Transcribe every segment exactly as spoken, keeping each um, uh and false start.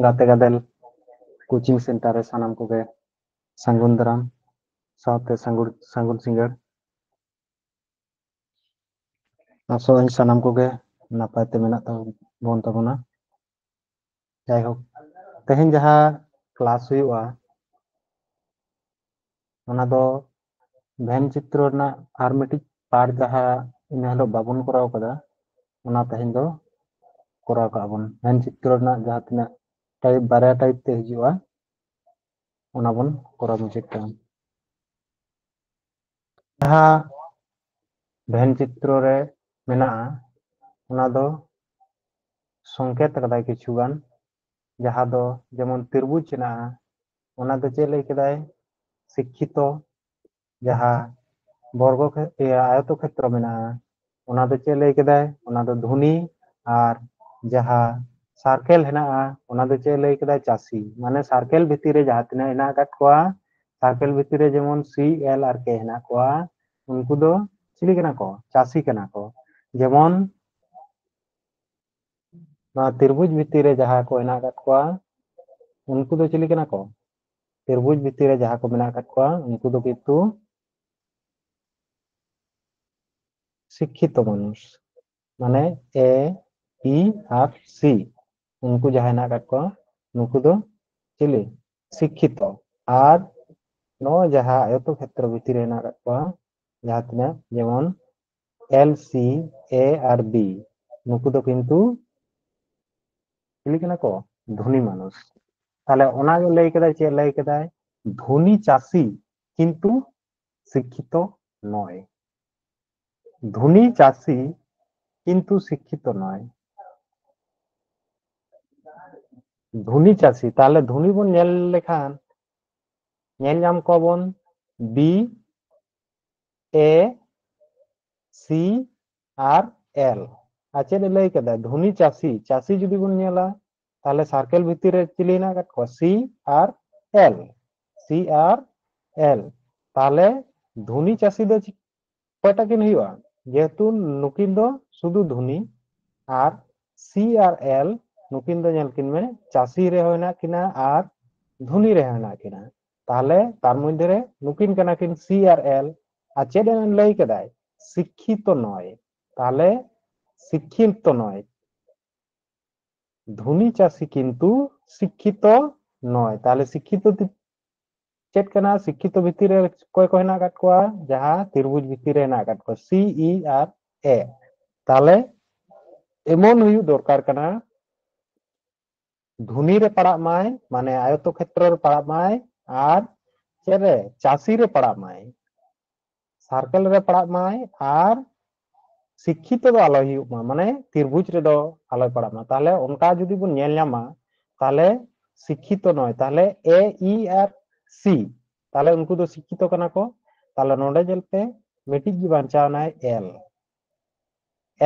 ᱜᱟᱛᱮ ᱜᱟᱫᱮᱞ coaching centre ᱨᱮ ᱥᱟᱱᱟᱢ ᱠᱚᱜᱮ ᱥᱟᱹᱜᱩᱱ ᱫᱟᱨᱟᱢ ᱥᱟᱶᱛᱮ ᱥᱟᱹᱜᱩᱱ, ᱥᱟᱹᱜᱩᱱ ᱥᱤᱸᱜᱟᱹᱲ᱾ ᱟᱥᱚᱜ ᱟᱹᱧ ᱥᱟᱱᱟᱢ ᱠᱚᱜᱮ ᱱᱟᱯᱟᱭ ᱛᱮ ᱢᱮᱱᱟᱜ ᱛᱟᱵᱚᱱ ᱛᱟᱵᱚᱱᱟ᱾ ᱡᱟᱭᱦᱳᱠ, ᱛᱮᱦᱮᱧ ᱡᱟᱦᱟᱸ ᱠᱞᱟᱥ ᱦᱩᱭᱩᱜᱼᱟ, ᱚᱱᱟ ᱫᱚ ᱵᱷᱮᱱ ᱪᱤᱛᱨᱚ ᱨᱮᱱᱟᱜ ᱟᱨ ᱢᱤᱫᱴᱤᱡ ᱯᱟᱨᱴ ᱡᱟᱦᱟᱸ ᱤᱱᱟᱹ ᱦᱤᱞᱳᱜ ᱵᱟᱵᱚᱱ ᱠᱚᱨᱟᱣ ᱠᱟᱫᱟ, ᱚᱱᱟ ᱛᱮᱦᱮᱧ ᱫᱚ ᱠᱚᱨᱟᱣ ᱠᱟᱜᱼᱟ ᱵᱚᱱ᱾ ᱵᱷᱮᱱ ᱪᱤᱛᱨᱚ ᱨᱮᱱᱟᱜ ᱡᱟᱦᱟᱸ ᱛᱤᱱᱟᱹᱜ ᱴᱟᱭᱤᱯ, ᱵᱟᱨᱭᱟ ᱴᱟᱭᱤᱯ ᱛᱮ ᱦᱤᱡᱩᱜᱼᱟ, ᱚᱱᱟ ᱵᱚᱱ ᱠᱚᱨᱟᱣ ᱢᱩᱪᱟᱹᱫ ᱠᱟᱜᱼᱟ᱾ ᱡᱟᱦᱟᱸ ᱵᱷᱮᱱ ᱪᱤᱛᱨᱚ ᱨᱮ ᱢᱮᱱᱟᱜᱼᱟ, ᱚᱱᱟ ᱫᱚ ᱥᱚᱝᱠᱮᱛ ᱠᱟᱫᱟᱭ ᱠᱤᱪᱷᱩ ᱜᱟᱱ, ᱡᱟᱦᱟᱸ ᱫᱚ ᱡᱮᱢᱚᱱ ᱛᱤᱨᱵᱩᱡᱽ ᱦᱮᱱᱟᱜᱼᱟ, ᱚᱱᱟ ᱫᱚ ᱪᱮᱫ ᱞᱟᱹᱭ ᱠᱮᱫᱟᱭ? ᱥᱤᱠᱠᱷᱤᱛᱚ᱾ ᱡᱟᱦᱟᱸ ᱵᱚᱨᱜᱚ ᱠᱷᱮ-, ᱤᱭᱟᱹ, ᱟᱭᱚᱛᱚ ᱠᱷᱮᱛᱨᱚ ᱢᱮᱱᱟᱜᱼᱟ, ᱚᱱᱟ ᱫᱚ ᱪᱮᱫ ᱞᱟᱹᱭ ᱠᱮᱫᱟᱭ? ᱚᱱᱟ ᱫᱚ ᱫᱷᱩᱱᱤ᱾ ᱟᱨ ᱡᱟᱦᱟᱸ ᱥᱟᱨᱠᱮᱞ ᱦᱮᱱᱟᱜᱼᱟ, ᱚᱱᱟ ᱫᱚ ᱪᱮᱫ ᱞᱟᱹᱭ ᱠᱮᱫᱟᱭ? ᱪᱟᱹᱥᱤ᱾ ᱢᱟᱱᱮ ᱥᱟᱨᱠᱮᱞ ᱵᱷᱤᱛᱤᱨ ᱨᱮ ᱡᱟᱦᱟᱸ ᱛᱤᱱᱟᱹᱜ ᱦᱮᱱᱟᱜ ᱟᱠᱟᱫ ᱠᱚᱣᱟ, ᱥᱟᱨᱠᱮᱞ ᱵᱷᱤᱛᱤᱨ ᱨᱮ ᱡᱮᱢᱚᱱ ᱥᱤ, ᱮᱞ ᱟᱨ ᱠᱮ ᱦᱮᱱᱟᱜ ᱠᱚᱣᱟ, ᱩᱱᱠᱩ ᱫᱚ ᱪᱤᱞᱤ ᱠᱟᱱᱟ ᱠᱚ? ᱪᱟᱹᱥᱤ ᱠᱟᱱᱟ ᱠᱚ᱾ ᱡᱮᱢᱚᱱ ᱱᱚᱣᱟ ᱛᱤᱨᱵᱩᱡᱽ ᱵᱷᱤᱛᱤᱨ ᱨᱮ ᱡᱟᱦᱟᱸ ᱠᱚ ᱦᱮᱱᱟᱜ ᱟᱠᱟᱫ ᱠᱚᱣᱟ, ᱩᱱᱠᱩ ᱫᱚ ᱪᱤᱞᱤ ᱠᱟᱱᱟ ᱠᱚ? ᱛᱤᱨᱵᱩᱡᱽ ᱵᱷᱤᱛᱤᱨ ᱨᱮ ᱡᱟᱦᱟᱸ ᱠᱚ ᱢᱮᱱᱟᱜ ᱟᱠᱟᱫ ᱠᱚᱣᱟ, ᱩᱱᱠᱩ ᱫᱚ ᱠᱤᱱᱛᱩ ᱥᱤᱠᱠᱷᱤᱛᱚ ᱢᱟᱱᱩᱥ, ᱢᱟᱱᱮ ᱮ, ᱵᱤ ᱟᱨ ᱥᱤ, ᱩᱱᱠᱩ ᱡᱟᱦᱟᱸᱭ ᱦᱮᱱᱟᱜ ᱟᱠᱟᱫ ᱠᱚᱣᱟ, ᱱᱩᱠᱩ ᱫᱚ ᱪᱤᱞᱤ? ᱥᱤᱠᱠᱷᱤᱛᱚ᱾ ᱟᱨ ᱱᱚᱣᱟ ᱡᱟᱦᱟᱸ ᱟᱭᱚᱛᱚ ᱠᱷᱮᱛᱨᱚ ᱵᱷᱤᱛᱤᱨ ᱨᱮ ᱦᱮᱱᱟᱜ ᱟᱠᱟᱫ ᱠᱚᱣᱟ, ᱡᱟᱦᱟᱸ ᱛᱤᱱᱟᱹᱜ, ᱡᱮᱢᱚᱱ ᱮᱞ ᱥᱤ, ᱮ ᱟᱨ ᱵᱤ, ᱱᱩᱠᱩ ᱫᱚ ᱠᱤᱱᱛᱩ ᱪᱤᱞᱤ ᱠᱟᱱᱟ ᱠᱚ? ᱫᱷᱩᱱᱤ ᱢᱟᱱᱩᱥ᱾ ᱛᱟᱦᱞᱮ ᱚᱱᱟ ᱜᱮ ᱞᱟᱹᱭ ᱠᱮᱫᱟᱭ, ᱪᱮᱫ ᱞᱟᱹᱭ ᱠᱮᱫᱟᱭ? ᱫᱷᱩᱱᱤ ᱪᱟᱹᱥᱤ, ᱠᱤᱱᱛᱩ ᱥᱤᱠᱠᱷᱤᱛᱚ ᱱᱚᱭ᱾ ᱫᱷᱩᱱᱤ ᱪᱟᱹᱥᱤ, ᱠᱤᱱᱛᱩ ᱥᱤᱠᱠᱷᱤᱛᱚ ᱱᱚᱭ᱾ ᱫᱷᱩᱱᱤ ᱪᱟᱹᱥᱤ, ᱛᱟᱦᱞᱮ ᱫᱷᱩᱱᱤ ᱵᱚᱱ ᱧᱮᱞ ᱞᱮᱠᱷᱟᱱ ᱧᱮᱞ ᱧᱟᱢ ᱠᱚᱣᱟ ᱵᱚᱱ ᱵᱤ, ᱮ, ᱥᱤ ᱟᱨ ᱮᱞ᱾ ᱟᱨ ᱪᱮᱫ ᱮ ᱞᱟᱹᱭ ᱠᱮᱫᱟ? ᱫᱷᱩᱱᱤ ᱪᱟᱹᱥᱤ, ᱪᱟᱹᱥᱤ ᱡᱩᱫᱤ ᱵᱚᱱ ᱧᱮᱞᱟ, ᱛᱟᱦᱞᱮ ᱥᱟᱨᱠᱮᱞ ᱵᱷᱤᱛᱤᱨ ᱨᱮ ᱪᱤᱞᱤ ᱦᱮᱱᱟᱜ ᱟᱠᱟᱫ ᱠᱚᱣᱟ? ᱥᱤ ᱟᱨ ᱮᱞ, ᱥᱤ ᱟᱨ ᱮᱞ᱾ ᱛᱟᱦᱞᱮ ᱫᱷᱩᱱᱤ ᱪᱟᱹᱥᱤ ᱫᱚ ᱪᱤ-, ᱚᱠᱚᱭᱴᱟᱜ ᱠᱤᱱ ᱦᱩᱭᱩᱜᱼᱟ? ᱡᱮᱦᱮᱛᱩ ᱱᱩᱠᱤᱱ ᱫᱚ ᱥᱩᱫᱷᱩ ᱫᱷᱩᱱᱤ, ᱟᱨ ᱥᱤ ᱟᱨ ᱮᱞ ᱱᱩᱠᱤᱱ ᱫᱚ ᱧᱮᱞ ᱠᱤᱱ ᱢᱮ, ᱪᱟᱹᱥᱤ ᱨᱮᱦᱚᱸ ᱦᱮᱱᱟᱜ ᱠᱤᱱᱟ ᱟᱨ ᱫᱷᱩᱱᱤ ᱨᱮᱦᱚᱸ ᱦᱮᱱᱟᱜ ᱠᱤᱱᱟ᱾ ᱛᱟᱦᱞᱮ ᱛᱟᱨ ᱢᱚᱫᱽᱫᱷᱮ ᱨᱮ ᱱᱩᱠᱤᱱ ᱠᱟᱱᱟ ᱠᱤᱱ C ᱟᱨ L᱾ ᱟᱨ ᱪᱮᱫ ᱮ ᱞᱟᱹᱭ ᱠᱮᱫᱟᱭ? ᱥᱤᱠᱠᱷᱤᱛᱚ ᱱᱚᱭ᱾ ᱛᱟᱦᱞᱮ ᱥᱤᱠᱠᱷᱤᱛᱚ ᱱᱚᱭ, ᱫᱷᱩᱱᱤ ᱪᱟᱹᱥᱤ ᱠᱤᱱᱛᱩ ᱥᱤᱠᱠᱷᱤᱛᱚ ᱱᱚᱭ᱾ ᱛᱟᱦᱞᱮ ᱥᱤᱠᱠᱷᱤᱛᱚ ᱫᱤ-, ᱪᱮᱫ ᱠᱟᱱᱟ? ᱥᱤᱠᱠᱷᱤᱛᱚ ᱵᱷᱤᱛᱤᱨ ᱨᱮ ᱚᱠᱚᱭ ᱠᱚ ᱦᱮᱱᱟᱜ ᱟᱠᱟᱫ ᱠᱚᱣᱟ? ᱡᱟᱦᱟᱸ ᱛᱤᱨᱵᱩᱡᱽ ᱵᱷᱤᱛᱤᱨ ᱨᱮ ᱦᱮᱱᱟᱜ ᱟᱠᱟᱫ ᱠᱚᱣᱟ, C, E ᱟᱨ A᱾ ᱛᱟᱦᱞᱮ ᱮᱢᱚᱱ ᱦᱩᱭᱩᱜ ᱫᱚᱨᱠᱟᱨ ᱠᱟᱱᱟ, ᱫᱷᱩᱱᱤ ᱨᱮ ᱯᱟᱲᱟᱜ ᱢᱟᱭ, ᱢᱟᱱᱮ ᱟᱭᱚᱛᱚ ᱠᱷᱮᱛᱨᱚ ᱨᱮ ᱯᱟᱲᱟᱜ ᱢᱟᱭ, ᱟᱨ ᱪᱮᱫ ᱨᱮ? ᱪᱟᱹᱥᱤ ᱨᱮ ᱯᱟᱲᱟᱜ ᱢᱟᱭ, circle ᱨᱮ ᱯᱟᱲᱟᱜ ᱢᱟᱭ, ᱟᱨ ᱥᱤᱠᱠᱷᱤᱛᱚ ᱫᱚ ᱟᱞᱚᱭ ᱦᱩᱭᱩᱜ ᱢᱟ, ᱢᱟᱱᱮ ᱛᱤᱨᱵᱩᱡᱽ ᱨᱮᱫᱚ ᱟᱞᱚᱭ ᱯᱟᱲᱟᱜ ᱢᱟ᱾ ᱛᱟᱦᱞᱮ ᱚᱱᱠᱟ ᱡᱩᱫᱤ ᱵᱚᱱ ᱧᱮᱞ ᱧᱟᱢᱟ, ᱛᱟᱦᱞᱮ ᱥᱤᱠᱠᱷᱤᱛᱚ ᱱᱚᱭ, ᱛᱟᱦᱞᱮ A, E ᱟᱨ C, ᱛᱟᱦᱞᱮ ᱩᱱᱠᱩ ᱫᱚ ᱥᱤᱠᱠᱷᱤᱛᱚ ᱠᱟᱱᱟ ᱠᱚ᱾ ᱛᱟᱦᱞᱮ ᱱᱚᱰᱮ ᱧᱮᱞ ᱯᱮ, ᱢᱤᱫᱴᱤᱡ ᱜᱮ ᱵᱟᱧᱪᱟᱣ ᱮᱱᱟᱭ, L᱾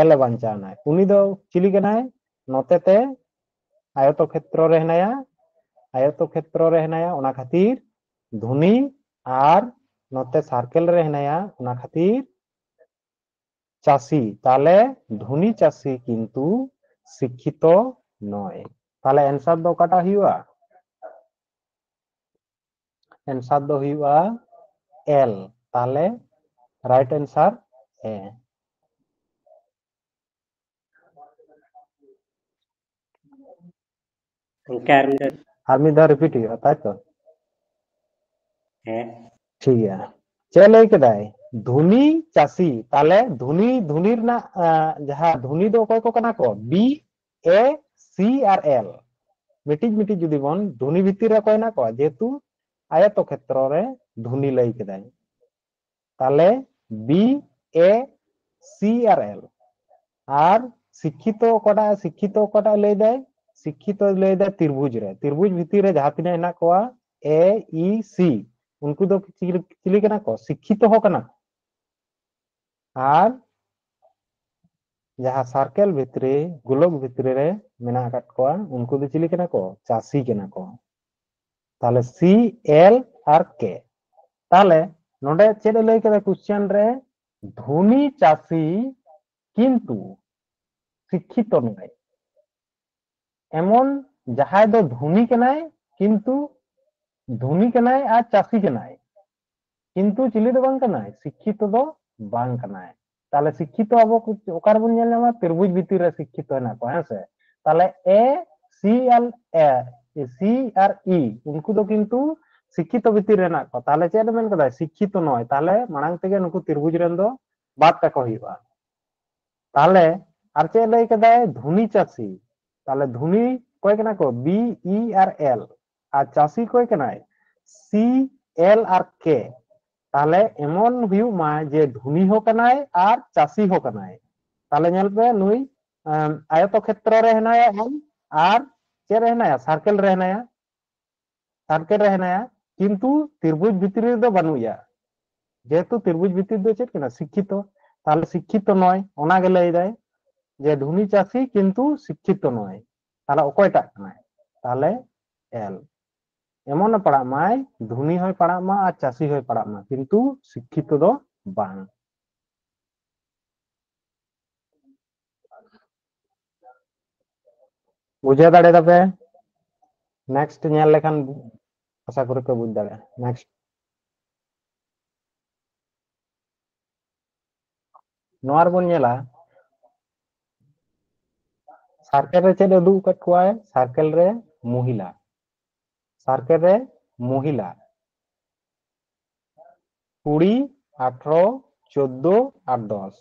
L ᱮ ᱵᱟᱧᱪᱟᱣ ᱮᱱᱟᱭ᱾ ᱩᱱᱤ ᱫᱚ ᱪᱤᱞᱤ ᱠᱟᱱᱟᱭ? ᱱᱚᱛᱮ ᱛᱮ ᱟᱭᱚᱛᱚ ᱠᱷᱮᱛᱨᱚ ᱨᱮ ᱦᱮᱱᱟᱭᱟ, ᱟᱭᱚᱛᱚ ᱠᱷᱮᱛᱨᱚ ᱨᱮ ᱦᱮᱱᱟᱭᱟ, ᱚᱱᱟ ᱠᱷᱟᱹᱛᱤᱨ ᱫᱷᱩᱱᱤ, ᱟᱨ ᱱᱚᱛᱮ circle ᱨᱮ ᱦᱮᱱᱟᱭᱟ, ᱚᱱᱟ ᱠᱷᱟᱹᱛᱤᱨ ᱪᱟᱹᱥᱤ᱾ ᱛᱟᱦᱞᱮ ᱫᱷᱩᱱᱤ ᱪᱟᱹᱥᱤ ᱠᱤᱱᱛᱩ ᱥᱤᱠᱠᱷᱤᱛᱚ ᱱᱚᱭ᱾ ᱛᱟᱦᱞᱮ answer ᱫᱚ ᱚᱠᱟᱴᱟᱜ ᱦᱩᱭᱩᱜᱼᱟ? Answer ᱫᱚ ᱦᱩᱭᱩᱜᱼᱟ L᱾ ᱛᱟᱦᱞᱮ right answer A᱾ ᱜᱚᱝᱠᱮ, ᱟᱨ ᱢᱤᱫ ᱫᱷᱟᱣ᱾ ᱟᱨ ᱢᱤᱫ ᱫᱷᱟᱣ repeat ᱦᱩᱭᱩᱜᱼᱟ, ᱛᱟᱭ ᱛᱚ? ᱦᱮᱸ᱾ ᱴᱷᱤᱠ ᱜᱮᱭᱟ᱾ ᱪᱮᱫ ᱞᱟᱹᱭ ᱠᱮᱫᱟᱭ? ᱫᱷᱩᱱᱤ ᱪᱟᱹᱥᱤ᱾ ᱛᱟᱦᱞᱮ ᱫᱷᱩᱱᱤ, ᱫᱷᱩᱱᱤ ᱨᱮᱱᱟᱜ, ᱟᱸ, ᱡᱟᱦᱟᱸ ᱫᱷᱩᱱᱤ ᱫᱚ ᱚᱠᱚᱭ ᱠᱚ ᱠᱟᱱᱟ ᱠᱚ? B, A, C R L᱾ ᱢᱤᱫᱴᱤᱡ ᱢᱤᱫᱴᱤᱡ ᱡᱩᱫᱤ ᱵᱚᱱ, ᱫᱷᱩᱱᱤ ᱵᱷᱤᱛᱤᱨ ᱨᱮ ᱚᱠᱚᱭ ᱦᱮᱱᱟᱜ ᱠᱚᱣᱟ? ᱡᱮᱦᱮᱛᱩ ᱟᱭᱚᱛᱚ ᱠᱷᱮᱛᱨᱚ ᱨᱮ ᱫᱷᱩᱱᱤ ᱞᱟᱹᱭ ᱠᱮᱫᱟᱭ᱾ ᱛᱟᱦᱞᱮ B, A, C R L᱾ ᱟᱨ ᱥᱤᱠᱠᱷᱤᱛᱚ ᱚᱠᱟᱴᱟᱜ, ᱥᱤᱠᱠᱷᱤᱛᱚ ᱚᱠᱟᱴᱟᱜ ᱞᱟᱹᱭ ᱫᱟᱭ? ᱥᱤᱠᱠᱷᱤᱛᱚ ᱞᱟᱹᱭ ᱫᱟᱭ ᱛᱤᱨᱵᱩᱡᱽ ᱨᱮ, ᱛᱤᱨᱵᱩᱡᱽ ᱵᱷᱤᱛᱤᱨ ᱨᱮ ᱡᱟᱦᱟᱸ ᱛᱤᱱᱟᱹᱜ ᱦᱮᱱᱟᱜ ᱠᱚᱣᱟ, A, E, C, ᱩᱱᱠᱩ ᱫᱚ ᱪᱤᱞᱤ, ᱪᱤᱞᱤ ᱠᱟᱱᱟ ᱠᱚ? ᱥᱤᱠᱠᱷᱤᱛᱚ ᱦᱚᱸ ᱠᱟᱱᱟ ᱠᱚ᱾ ᱟᱨ ᱡᱟᱦᱟᱸ circle ᱵᱷᱤᱛᱨᱤ, ᱜᱳᱞᱚᱠ ᱵᱷᱤᱛᱨᱤ ᱨᱮ ᱢᱮᱱᱟᱜ ᱟᱠᱟᱫ ᱠᱚᱣᱟ, ᱩᱱᱠᱩ ᱫᱚ ᱪᱤᱞᱤ ᱠᱟᱱᱟ ᱠᱚ? ᱪᱟᱹᱥᱤ ᱠᱟᱱᱟ ᱠᱚ᱾ ᱛᱟᱦᱞᱮ C, L ᱟᱨ K᱾ ᱛᱟᱦᱞᱮ ᱱᱚᱰᱮ ᱪᱮᱫ ᱮ ᱞᱟᱹᱭ ᱠᱮᱫᱟ question ᱨᱮ? ᱫᱷᱩᱱᱤ ᱪᱟᱹᱥᱤ ᱠᱤᱱᱛᱩ ᱥᱤᱠᱠᱷᱤᱛᱚ ᱱᱚᱭ᱾ ᱮᱢᱚᱱ ᱡᱟᱦᱟᱸᱭ ᱫᱚ ᱫᱷᱩᱱᱤ ᱠᱟᱱᱟᱭ, ᱠᱤᱱᱛᱩ ᱫᱷᱩᱱᱤ ᱠᱟᱱᱟᱭ ᱟᱨ ᱪᱟᱹᱥᱤ ᱠᱟᱱᱟᱭ, ᱠᱤᱱᱛᱩ ᱪᱤᱞᱤ ᱫᱚ ᱵᱟᱝ ᱠᱟᱱᱟᱭ, ᱥᱤᱠᱠᱷᱤᱛᱚ ᱫᱚ ᱵᱟᱝ ᱠᱟᱱᱟᱭ᱾ ᱛᱟᱦᱞᱮ ᱥᱤᱠᱠᱷᱤᱛᱚ ᱟᱵᱚ ᱚᱠᱟ ᱨᱮᱵᱚᱱ ᱧᱮᱞ ᱧᱟᱢᱟ? ᱛᱨᱤᱵᱷᱩᱡ ᱵᱷᱤᱛᱤᱨ ᱨᱮ ᱥᱤᱠᱠᱷᱤᱛᱚ ᱦᱮᱱᱟᱜ ᱠᱚᱣᱟ, ᱦᱮᱸ ᱥᱮ? ᱛᱟᱦᱞᱮ ᱮ, ᱥᱤ ᱟᱨ ᱮ, ᱥᱤ ᱟᱨ ᱤ, ᱩᱱᱠᱩ ᱫᱚ ᱠᱤᱱᱛᱩ ᱥᱤᱠᱠᱷᱤᱛᱚ ᱵᱷᱤᱛᱤᱨ ᱨᱮ ᱦᱮᱱᱟᱜ ᱠᱚᱣᱟ᱾ ᱛᱟᱦᱞᱮ ᱪᱮᱫ ᱮ ᱢᱮᱱ ᱠᱟᱫᱟ? ᱥᱤᱠᱠᱷᱤᱛᱚ ᱱᱚᱭ᱾ ᱛᱟᱦᱞᱮ ᱢᱟᱲᱟᱝ ᱛᱮᱜᱮ ᱱᱩᱠᱩ ᱛᱨᱤᱵᱷᱩᱡ ᱨᱮᱱ ᱫᱚ ᱵᱟᱫ ᱠᱟᱠᱚ ᱦᱩᱭᱩᱜᱼᱟ᱾ ᱛᱟᱦᱞᱮ ᱟᱨ ᱪᱮᱫ ᱞᱟᱹᱭ ᱠᱟᱫᱟᱭ? ᱫᱷᱩᱱᱤ ᱪᱟᱹᱥᱤ᱾ ᱛᱟᱦᱞᱮ ᱫᱷᱩᱱᱤ ᱚᱠᱚᱭ ᱠᱟᱱᱟ ᱠᱚ? ᱵᱤ, ᱤ ᱟᱨ ᱮᱞ᱾ ᱟᱨ ᱪᱟᱹᱥᱤ ᱚᱠᱚᱭ ᱠᱟᱱᱟᱭ? ᱥᱤ, ᱮᱞ ᱟᱨ ᱠᱮ᱾ ᱛᱟᱦᱞᱮ ᱮᱢᱚᱱ ᱦᱩᱭᱩᱜ ᱢᱟ ᱡᱮ ᱫᱷᱩᱱᱤ ᱦᱚᱸ ᱠᱟᱱᱟᱭ ᱟᱨ ᱪᱟᱹᱥᱤ ᱦᱚᱸ ᱠᱟᱱᱟᱭ᱾ ᱛᱟᱦᱞᱮ ᱧᱮᱞ ᱯᱮ, ᱱᱩᱭ, ᱮᱢ, ᱟᱭᱚᱛᱚ ᱠᱷᱮᱛᱨᱚ ᱨᱮ ᱦᱮᱱᱟᱭᱟ ᱮᱞ, ᱟᱨ ᱪᱮᱫ ᱨᱮ ᱦᱮᱱᱟᱭᱟ? ᱥᱟᱨᱠᱮᱞ ᱨᱮ ᱦᱮᱱᱟᱭᱟ᱾ ᱥᱟᱨᱠᱮᱞ ᱨᱮ ᱦᱮᱱᱟᱭᱟ, ᱠᱤᱱᱛᱩ ᱛᱤᱨᱵᱩᱡ ᱵᱷᱤᱛᱨᱤ ᱨᱮᱫᱚ ᱵᱟᱹᱱᱩᱜ ᱮᱭᱟ᱾ ᱡᱮᱦᱮᱛᱩ ᱛᱤᱨᱵᱩᱡ ᱵᱷᱤᱛᱨᱤ ᱫᱚ ᱪᱮᱫ ᱠᱟᱱᱟ? ᱥᱤᱠᱠᱷᱤᱛᱚ᱾ ᱛᱟᱦᱞᱮ ᱥᱤᱠᱠᱷᱤᱛᱚ ᱱᱚᱭ, ᱚᱱᱟ ᱜᱮ ᱞᱟᱹᱭ ᱫᱟᱭ ᱡᱮ ᱫᱷᱩᱱᱤ ᱪᱟᱹᱥᱤ ᱠᱤᱱᱛᱩ ᱥᱤᱠᱠᱷᱤᱛᱚ ᱱᱚᱭ᱾ ᱛᱟᱦᱞᱮ ᱚᱠᱚᱭᱴᱟᱜ ᱠᱟᱱᱟᱭ? ᱛᱟᱦᱞᱮ ᱮᱞ᱾ ᱮᱢᱚᱱᱮ ᱯᱟᱲᱟᱜ ᱢᱟᱭ, ᱫᱷᱩᱱᱤ ᱦᱚᱸᱭ ᱯᱟᱲᱟᱜ ᱢᱟ ᱟᱨ ᱪᱟᱹᱥᱤ ᱦᱚᱸᱭ ᱯᱟᱲᱟᱜ ᱢᱟ, ᱠᱤᱱᱛᱩ ᱥᱤᱠᱠᱷᱤᱛᱚ ᱫᱚ ᱵᱟᱝ᱾ ᱵᱩᱡᱷᱟᱹᱣ ᱫᱟᱲᱮ ᱫᱟᱯᱮ? ᱱᱮᱠᱥᱴ ᱧᱮᱞ ᱞᱮᱠᱷᱟᱱ ᱟᱥᱟ ᱠᱚᱨᱮ ᱯᱮ ᱵᱩᱡᱽ ᱫᱟᱲᱮᱭᱟᱜᱼᱟ᱾ ᱱᱮᱠᱥᱴ ᱱᱚᱣᱟ ᱨᱮᱵᱚᱱ ᱧᱮᱞᱟ, ᱥᱟᱨᱠᱮᱞ ᱨᱮ ᱪᱮᱫ ᱮ ᱩᱫᱩᱜ ᱟᱠᱟᱫ ᱠᱚᱣᱟᱭ? ᱥᱟᱨᱠᱮᱞ ᱨᱮ ᱢᱚᱦᱤᱞᱟ᱾ ᱥᱟᱨᱠᱮᱞ ᱨᱮ ᱢᱚᱦᱤᱞᱟ ᱠᱩᱲᱤ, ᱟᱴᱷᱨᱚ, ᱪᱳᱫᱫᱳ ᱟᱨ ᱫᱚᱥ᱾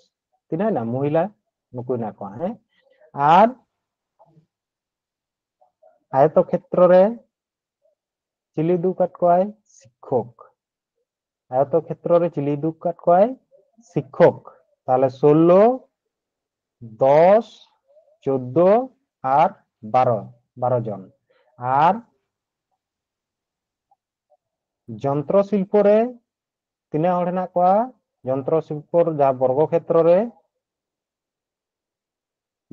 ᱛᱤᱱᱟᱹᱜ ᱦᱮᱱᱟᱜ ᱢᱚᱦᱤᱞᱟ? ᱱᱩᱠᱩ ᱦᱮᱱᱟᱜ ᱠᱚᱣᱟ, ᱦᱮᱸ? ᱟᱨ ᱟᱭᱚᱛᱚ ᱠᱷᱮᱛᱨᱚ ᱨᱮ ᱪᱤᱞᱤ ᱩᱫᱩᱜ ᱟᱠᱟᱫ ᱠᱚᱣᱟᱭ? ᱥᱤᱠᱠᱷᱚᱠ᱾ ᱟᱭᱚᱛᱚ ᱠᱷᱮᱛᱨᱚ ᱨᱮ ᱪᱤᱞᱤ ᱩᱫᱩᱜ ᱟᱠᱟᱫ ᱠᱚᱣᱟᱭ? ᱥᱤᱠᱠᱷᱚᱠ᱾ ᱛᱟᱦᱞᱮ ᱥᱳᱞᱞᱳ, ᱫᱚᱥ, ᱪᱳᱫᱫᱳ ᱟᱨ ᱵᱟᱨᱚ, ᱵᱟᱨᱚ ᱡᱚᱱ᱾ ᱟᱨ ᱡᱚᱱᱛᱨᱚ ᱥᱤᱞᱯᱚ ᱨᱮ ᱛᱤᱱᱟᱹᱜ ᱦᱚᱲ ᱦᱮᱱᱟᱜ ᱠᱚᱣᱟ? ᱡᱚᱱᱛᱨᱚ ᱥᱤᱞᱯᱚ ᱡᱟᱦᱟᱸ ᱵᱚᱨᱜᱚ ᱠᱷᱮᱛᱨᱚ ᱨᱮ,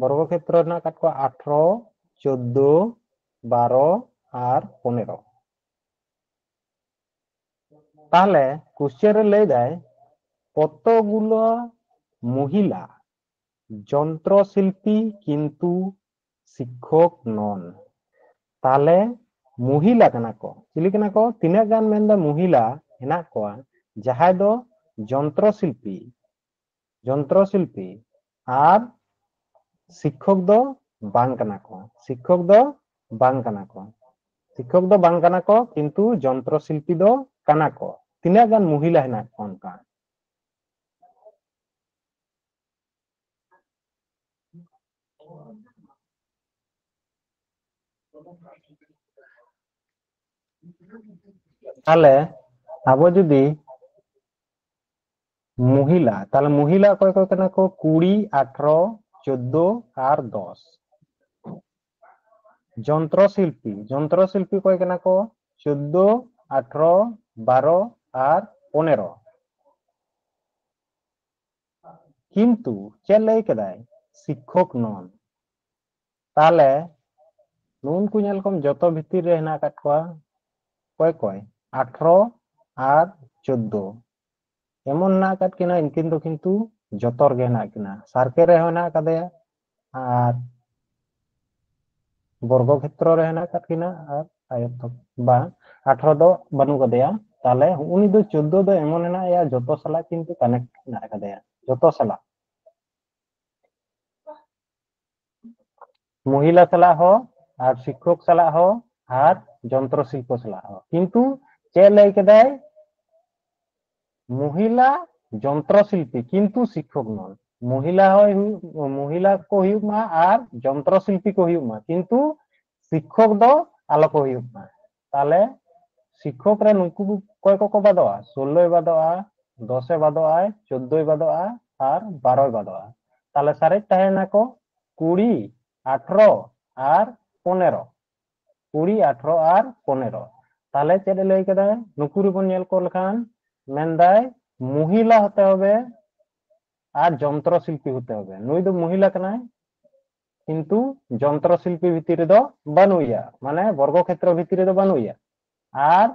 ᱵᱚᱨᱜᱚ ᱠᱷᱮᱛᱨᱚ ᱦᱮᱱᱟᱜ ᱟᱠᱟᱫ ᱠᱚᱣᱟ ᱟᱴᱷᱨᱚ, ᱪᱳᱫᱫᱳ, ᱵᱟᱨᱚ ᱟᱨ ᱯᱚᱱᱮᱨᱚ᱾ ᱛᱟᱦᱞᱮ ᱠᱩᱥᱪᱮᱱ ᱨᱮ ᱞᱟᱹᱭ ᱫᱟᱭ, ᱠᱚᱛᱚᱜᱩᱞᱚ ᱢᱚᱦᱤᱞᱟ ᱡᱚᱱᱛᱨᱚ ᱥᱤᱞᱯᱤ ᱠᱤᱱᱛᱩ ᱥᱤᱠᱠᱷᱚᱠ ᱱᱚᱱ᱾ ᱛᱟᱦᱞᱮ ᱢᱚᱦᱤᱞᱟ ᱠᱟᱱᱟ ᱠᱚ᱾ ᱪᱤᱞᱤ ᱠᱟᱱᱟ ᱠᱚ? ᱛᱤᱱᱟᱹᱜ ᱜᱟᱱ ᱢᱮᱱᱫᱟ ᱢᱚᱦᱤᱞᱟ ᱦᱮᱱᱟᱜ ᱠᱚᱣᱟ ᱡᱟᱦᱟᱸᱭ ᱫᱚ ᱡᱚᱱᱛᱨᱚ ᱥᱤᱞᱯᱤ, ᱡᱚᱱᱛᱨᱚ ᱥᱤᱞᱯᱤ ᱟᱨ ᱥᱤᱠᱠᱷᱚᱠ ᱫᱚ ᱵᱟᱝ ᱠᱟᱱᱟ ᱠᱚ᱾ ᱥᱤᱠᱠᱷᱚᱠ ᱫᱚ ᱵᱟᱝ ᱠᱟᱱᱟ ᱠᱚ᱾ ᱥᱤᱠᱠᱷᱚᱠ ᱫᱚ ᱵᱟᱝ ᱠᱟᱱᱟ ᱠᱚ, ᱠᱤᱱᱛᱩ ᱡᱚᱱᱛᱨᱚ ᱥᱤᱞᱯᱤ ᱫᱚ ᱠᱟᱱᱟ ᱠᱚ᱾ ᱛᱤᱱᱟᱹᱜ ᱜᱟᱱ ᱢᱚᱦᱤᱞᱟ ᱦᱮᱱᱟᱜ ᱠᱚᱣᱟ ᱚᱱᱠᱟ? ᱛᱟᱦᱞᱮ ᱟᱵᱚ ᱡᱩᱫᱤ ᱢᱚᱦᱤᱞᱟ, ᱛᱟᱦᱞᱮ ᱢᱚᱦᱤᱞᱟ ᱚᱠᱚᱭ ᱚᱠᱚᱭ ᱠᱟᱱᱟ ᱠᱚ? ᱠᱩᱲᱤ, ᱟᱴᱷᱨᱚ, ᱪᱳᱫᱽᱫᱳ ᱟᱨ ᱫᱚᱥ᱾ ᱡᱚᱱᱛᱨᱚ ᱥᱤᱞᱯᱤ, ᱡᱚᱱᱛᱨᱚ ᱥᱤᱞᱯᱤ ᱚᱠᱚᱭ ᱠᱟᱱᱟ ᱠᱚ? ᱪᱳᱫᱽᱫᱳ, ᱟᱴᱷᱨᱚ, ᱵᱟᱨᱚ ᱟᱨ ᱯᱚᱱᱮᱨᱚ᱾ ᱠᱤᱱᱛᱩ ᱪᱮᱫ ᱞᱟᱹᱭ ᱠᱮᱫᱟᱭ? ᱥᱤᱠᱠᱷᱚᱠ ᱱᱚᱱ᱾ ᱛᱟᱦᱞᱮ ᱱᱩᱱᱠᱩ ᱧᱮᱞ ᱠᱚᱢ, ᱡᱚᱛᱚ ᱵᱷᱤᱛᱤᱨ ᱨᱮ ᱦᱮᱱᱟᱜ ᱟᱠᱟᱫ ᱠᱚᱣᱟ ᱚᱠᱚᱭ ᱚᱠᱚᱭ? ᱟᱴᱷᱨᱚ ᱟᱨ ᱪᱳᱫᱽᱫᱳ᱾ ᱮᱢᱚᱱ ᱦᱮᱱᱟᱜ ᱟᱠᱟᱫ ᱠᱤᱱᱟ, ᱩᱱᱠᱤᱱ ᱫᱚ ᱠᱤᱱᱛᱩ ᱡᱚᱛᱚ ᱨᱮᱜᱮ ᱦᱮᱱᱟᱜ ᱠᱤᱱᱟ᱾ ᱥᱟᱨᱠᱮᱞ ᱨᱮᱦᱚᱸ ᱦᱮᱱᱟᱜ ᱟᱠᱟᱫᱮᱭᱟ ᱟᱨ ᱵᱚᱨᱜᱚ ᱠᱷᱮᱛᱨᱚ ᱨᱮ ᱦᱮᱱᱟᱜ ᱟᱠᱟᱫ ᱠᱤᱱᱟ ᱟᱨ ᱟᱭᱚᱛᱚ, ᱵᱟᱝ, ᱟᱴᱷᱨᱚ ᱫᱚ ᱵᱟᱹᱱᱩᱜ ᱟᱠᱟᱫᱮᱭᱟ᱾ ᱛᱟᱦᱞᱮ ᱩᱱᱤ ᱫᱚ ᱪᱳᱫᱽᱫᱳ ᱫᱚ ᱮᱢᱚᱱ ᱦᱮᱱᱟᱜ ᱮᱭᱟ, ᱡᱚᱛᱚ ᱥᱟᱞᱟᱜ ᱠᱤᱱᱛᱩ ᱠᱟᱱᱮᱠᱴ ᱦᱮᱱᱟᱜ ᱟᱠᱟᱫᱮᱭᱟ, ᱡᱚᱛᱚ ᱥᱟᱞᱟᱜ᱾ ᱢᱚᱦᱤᱞᱟ ᱥᱟᱞᱟᱜ ᱦᱚᱸ ᱟᱨ ᱥᱤᱠᱠᱷᱚᱠ ᱥᱟᱞᱟᱜ ᱦᱚᱸ ᱟᱨ ᱡᱚᱱᱛᱨᱚ ᱥᱤᱞᱯᱚ ᱥᱟᱞᱟᱜ ᱦᱚᱸ᱾ ᱠᱤᱱᱛᱩ ᱪᱮᱫ ᱞᱟᱹᱭ ᱠᱮᱫᱟᱭ? ᱢᱚᱦᱤᱞᱟ ᱡᱚᱱᱛᱨᱚ ᱥᱤᱞᱯᱤ, ᱠᱤᱱᱛᱩ ᱥᱤᱠᱠᱷᱚᱠ ᱱᱚᱱ᱾ ᱢᱚᱦᱤᱞᱟ ᱦᱚᱸᱭ ᱦᱩᱭᱩᱜ, ᱢᱚᱦᱤᱞᱟ ᱠᱚ ᱦᱩᱭᱩᱜ ᱢᱟ ᱟᱨ ᱡᱚᱱᱛᱨᱚ ᱥᱤᱞᱯᱤ ᱠᱚ ᱦᱩᱭᱩᱜ ᱢᱟ, ᱠᱤᱱᱛᱩ ᱥᱤᱠᱠᱷᱚᱠ ᱫᱚ ᱟᱞᱚ ᱠᱚ ᱦᱩᱭᱩᱜ ᱢᱟ᱾ ᱛᱟᱦᱞᱮ ᱥᱤᱠᱠᱷᱚᱠ ᱨᱮ ᱱᱩᱠᱩ ᱚᱠᱚᱭ ᱠᱚᱠᱚ ᱵᱟᱫᱚᱜᱼᱟ? ᱥᱳᱞᱞᱳᱭ ᱵᱟᱫᱚᱜᱼᱟ, ᱫᱚᱥᱮ ᱵᱟᱫᱚᱜᱼᱟᱭ, ᱪᱳᱫᱽᱫᱳᱭ ᱵᱟᱫᱚᱜᱼᱟ ᱟᱨ ᱵᱟᱨᱚᱭ ᱵᱟᱫᱚᱜᱼᱟ᱾ ᱛᱟᱦᱞᱮ ᱥᱟᱨᱮᱡ ᱛᱟᱦᱮᱸᱭᱮᱱᱟ ᱠᱚ ᱠᱩᱲᱤ, ᱟᱴᱷᱨᱚ ᱟᱨ ᱯᱚᱱᱮᱨᱚ᱾ ᱠᱩᱲᱤ, ᱟᱴᱷᱨᱚ ᱟᱨ ᱯᱚᱱᱮᱨᱚ᱾ ᱛᱟᱦᱞᱮ ᱪᱮᱫ ᱮ ᱞᱟᱹᱭ ᱠᱮᱫᱟ? ᱱᱩᱠᱩ ᱨᱮᱵᱚᱱ ᱧᱮᱞ ᱠᱚ ᱞᱮᱠᱷᱟᱱ ᱢᱮᱱᱫᱟᱭ ᱢᱚᱦᱤᱞᱟ ᱦᱚᱛᱮ ᱦᱚᱵᱮ ᱟᱨ ᱡᱚᱱᱛᱨᱚ ᱥᱤᱞᱯᱤ ᱦᱚᱛᱮ ᱦᱚᱵᱮ᱾ ᱱᱩᱭ ᱫᱚ ᱢᱚᱦᱤᱞᱟ ᱠᱟᱱᱟᱭ, ᱠᱤᱱᱛᱩ ᱡᱚᱱᱛᱨᱚ ᱥᱤᱞᱯᱤ ᱵᱷᱤᱛᱤᱨ ᱨᱮᱫᱚ ᱵᱟᱹᱱᱩᱜ ᱮᱭᱟ, ᱢᱟᱱᱮ ᱵᱚᱨᱜᱚ ᱠᱷᱮᱛᱨᱚ ᱵᱷᱤᱛᱤᱨ ᱨᱮᱫᱚ ᱵᱟᱹᱱᱩᱜ ᱮᱭᱟ᱾ ᱟᱨ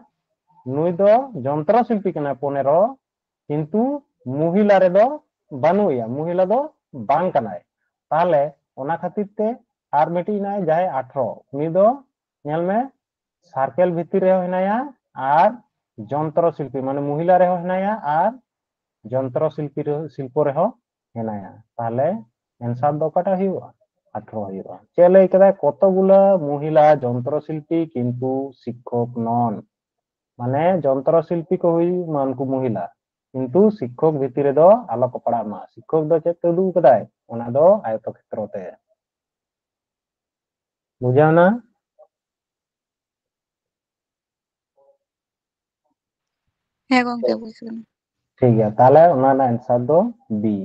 ᱱᱩᱭ ᱫᱚ ᱡᱚᱱᱛᱨᱚ ᱥᱤᱞᱯᱤ ᱠᱟᱱᱟᱭ ᱯᱚᱱᱮᱨᱚ, ᱠᱤᱱᱛᱩ ᱢᱚᱦᱤᱞᱟ ᱨᱮᱫᱚ ᱵᱟᱹᱱᱩᱜ ᱮᱭᱟ, ᱢᱚᱦᱤᱞᱟ ᱫᱚ ᱵᱟᱝ ᱠᱟᱱᱟᱭ᱾ ᱛᱟᱦᱞᱮ ᱚᱱᱟ ᱠᱷᱟᱹᱛᱤᱨ ᱛᱮ ᱟᱨ ᱢᱤᱫᱴᱤᱡ ᱦᱮᱱᱟᱭ ᱡᱟᱦᱟᱸᱭ ᱟᱴᱷᱨᱚ, ᱩᱱᱤ ᱫᱚ ᱧᱮᱞ ᱢᱮ ᱥᱟᱨᱠᱮᱞ ᱵᱷᱤᱛᱤᱨ ᱨᱮᱦᱚᱸ ᱦᱮᱱᱟᱭᱟ ᱟᱨ ᱡᱚᱱᱛᱨᱚ ᱥᱤᱞᱯᱤ ᱢᱟᱱᱮ ᱢᱚᱦᱤᱞᱟ ᱨᱮᱦᱚᱸ ᱦᱮᱱᱟᱭᱟ ᱟᱨ ᱡᱚᱱᱛᱨᱚ ᱥᱤᱞᱯᱤ ᱨᱮᱦᱚᱸ, ᱥᱤᱞᱯᱚ ᱨᱮᱦᱚᱸ ᱦᱮᱱᱟᱭᱟ᱾ ᱛᱟᱦᱞᱮ ᱮᱱᱥᱟᱨ ᱫᱚ ᱚᱠᱟᱴᱟᱜ ᱦᱩᱭᱩᱜᱼᱟ? ᱟᱴᱷᱨᱚ ᱦᱩᱭᱩᱜᱼᱟ᱾ ᱪᱮᱫ ᱞᱟᱹᱭ ᱠᱮᱫᱟᱭ? ᱠᱚᱛᱚᱜᱩᱞᱟ ᱢᱚᱦᱤᱞᱟ ᱡᱚᱱᱛᱨᱚ ᱥᱤᱞᱯᱤ ᱠᱤᱱᱛᱩ ᱥᱤᱠᱠᱷᱚᱠ ᱱᱚᱱ, ᱢᱟᱱᱮ ᱡᱚᱱᱛᱨᱚ ᱥᱤᱞᱯᱤ ᱠᱚ ᱦᱩᱭᱩᱜ ᱢᱟ ᱩᱱᱠᱩ ᱢᱚᱦᱤᱞᱟ, ᱠᱤᱱᱛᱩ ᱥᱤᱠᱠᱷᱚᱠ ᱵᱷᱤᱛᱤᱨ ᱨᱮᱫᱚ ᱟᱞᱚ ᱠᱚ ᱯᱟᱲᱟᱜ ᱢᱟ᱾ ᱥᱤᱠᱠᱷᱚᱠ ᱫᱚ ᱪᱮᱫ ᱛᱮ ᱩᱫᱩᱜ ᱠᱟᱫᱟᱭ? ᱚᱱᱟ ᱫᱚ ᱟᱭᱚᱛᱚ ᱠᱷᱮᱛᱨᱚ ᱛᱮ᱾ ᱵᱩᱡᱷᱟᱹᱣ ᱱᱟ? ᱦᱮᱸ ᱜᱚᱝᱠᱮ, ᱵᱩᱡᱽ ᱠᱟᱱᱟ᱾ ᱴᱷᱤᱠ ᱜᱮᱭᱟ, ᱛᱟᱦᱞᱮ ᱚᱱᱟ ᱨᱮᱱᱟᱜ ᱮᱱᱥᱟᱨ ᱫᱚ ᱵᱤ᱾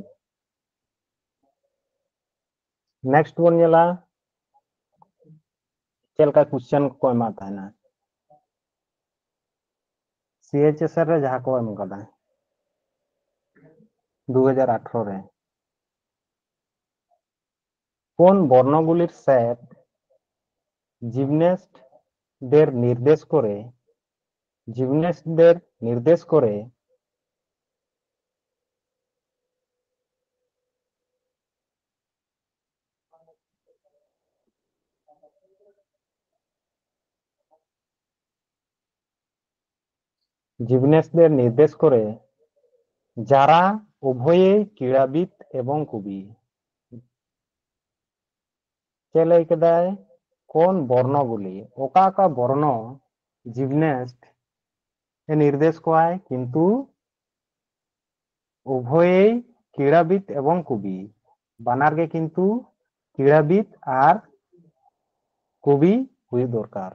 ᱱᱮᱠᱥᱴ ᱵᱚᱱ ᱧᱮᱞᱟ ᱪᱮᱫ ᱞᱮᱠᱟ ᱠᱚᱥᱪᱮᱱ ᱠᱚᱠᱚ ᱮᱢᱟᱜ ᱛᱟᱦᱮᱱᱟ᱾ ᱥᱤ ᱮᱭᱤᱪ ᱮᱥ ᱟᱨ ᱨᱮ ᱡᱟᱦᱟᱸ ᱠᱚ ᱮᱢ ᱠᱟᱫᱟ ᱫᱩ ᱦᱟᱡᱟᱨ ᱟᱴᱷᱨᱚ ᱨᱮ, কোন বর্ণগুলির সেট জিমন্যাস্টদের নির্দেশ করে, জিমন্যাস্টদের নির্দেশ করে জিমন্যাস্টদের নির্দেশ করে যারা উভয়েই ক্রীড়াবিদ এবং কবি। ᱪᱮᱫ ᱞᱟᱹᱭ ᱠᱮᱫᱟᱭ? কোন বর্ণগুলি, ᱚᱠᱟ ᱚᱠᱟ ᱵᱚᱨᱱᱚ ᱡᱤᱢᱱᱮᱥᱴ ᱮ ᱱᱤᱨᱫᱮᱥ ᱠᱚᱣᱟᱭ, ᱠᱤᱱᱛᱩ ᱩᱵᱷᱚᱭᱮᱭ ᱠᱨᱤᱲᱟᱵᱤᱫ ᱮᱵᱚᱝ ᱠᱚᱵᱤ, ᱵᱟᱱᱟᱨ ᱜᱮ ᱠᱤᱱᱛᱩ ᱠᱨᱤᱲᱟᱵᱤᱫ ᱟᱨ ᱠᱚᱵᱤ ᱦᱩᱭᱩᱜ ᱫᱚᱨᱠᱟᱨ᱾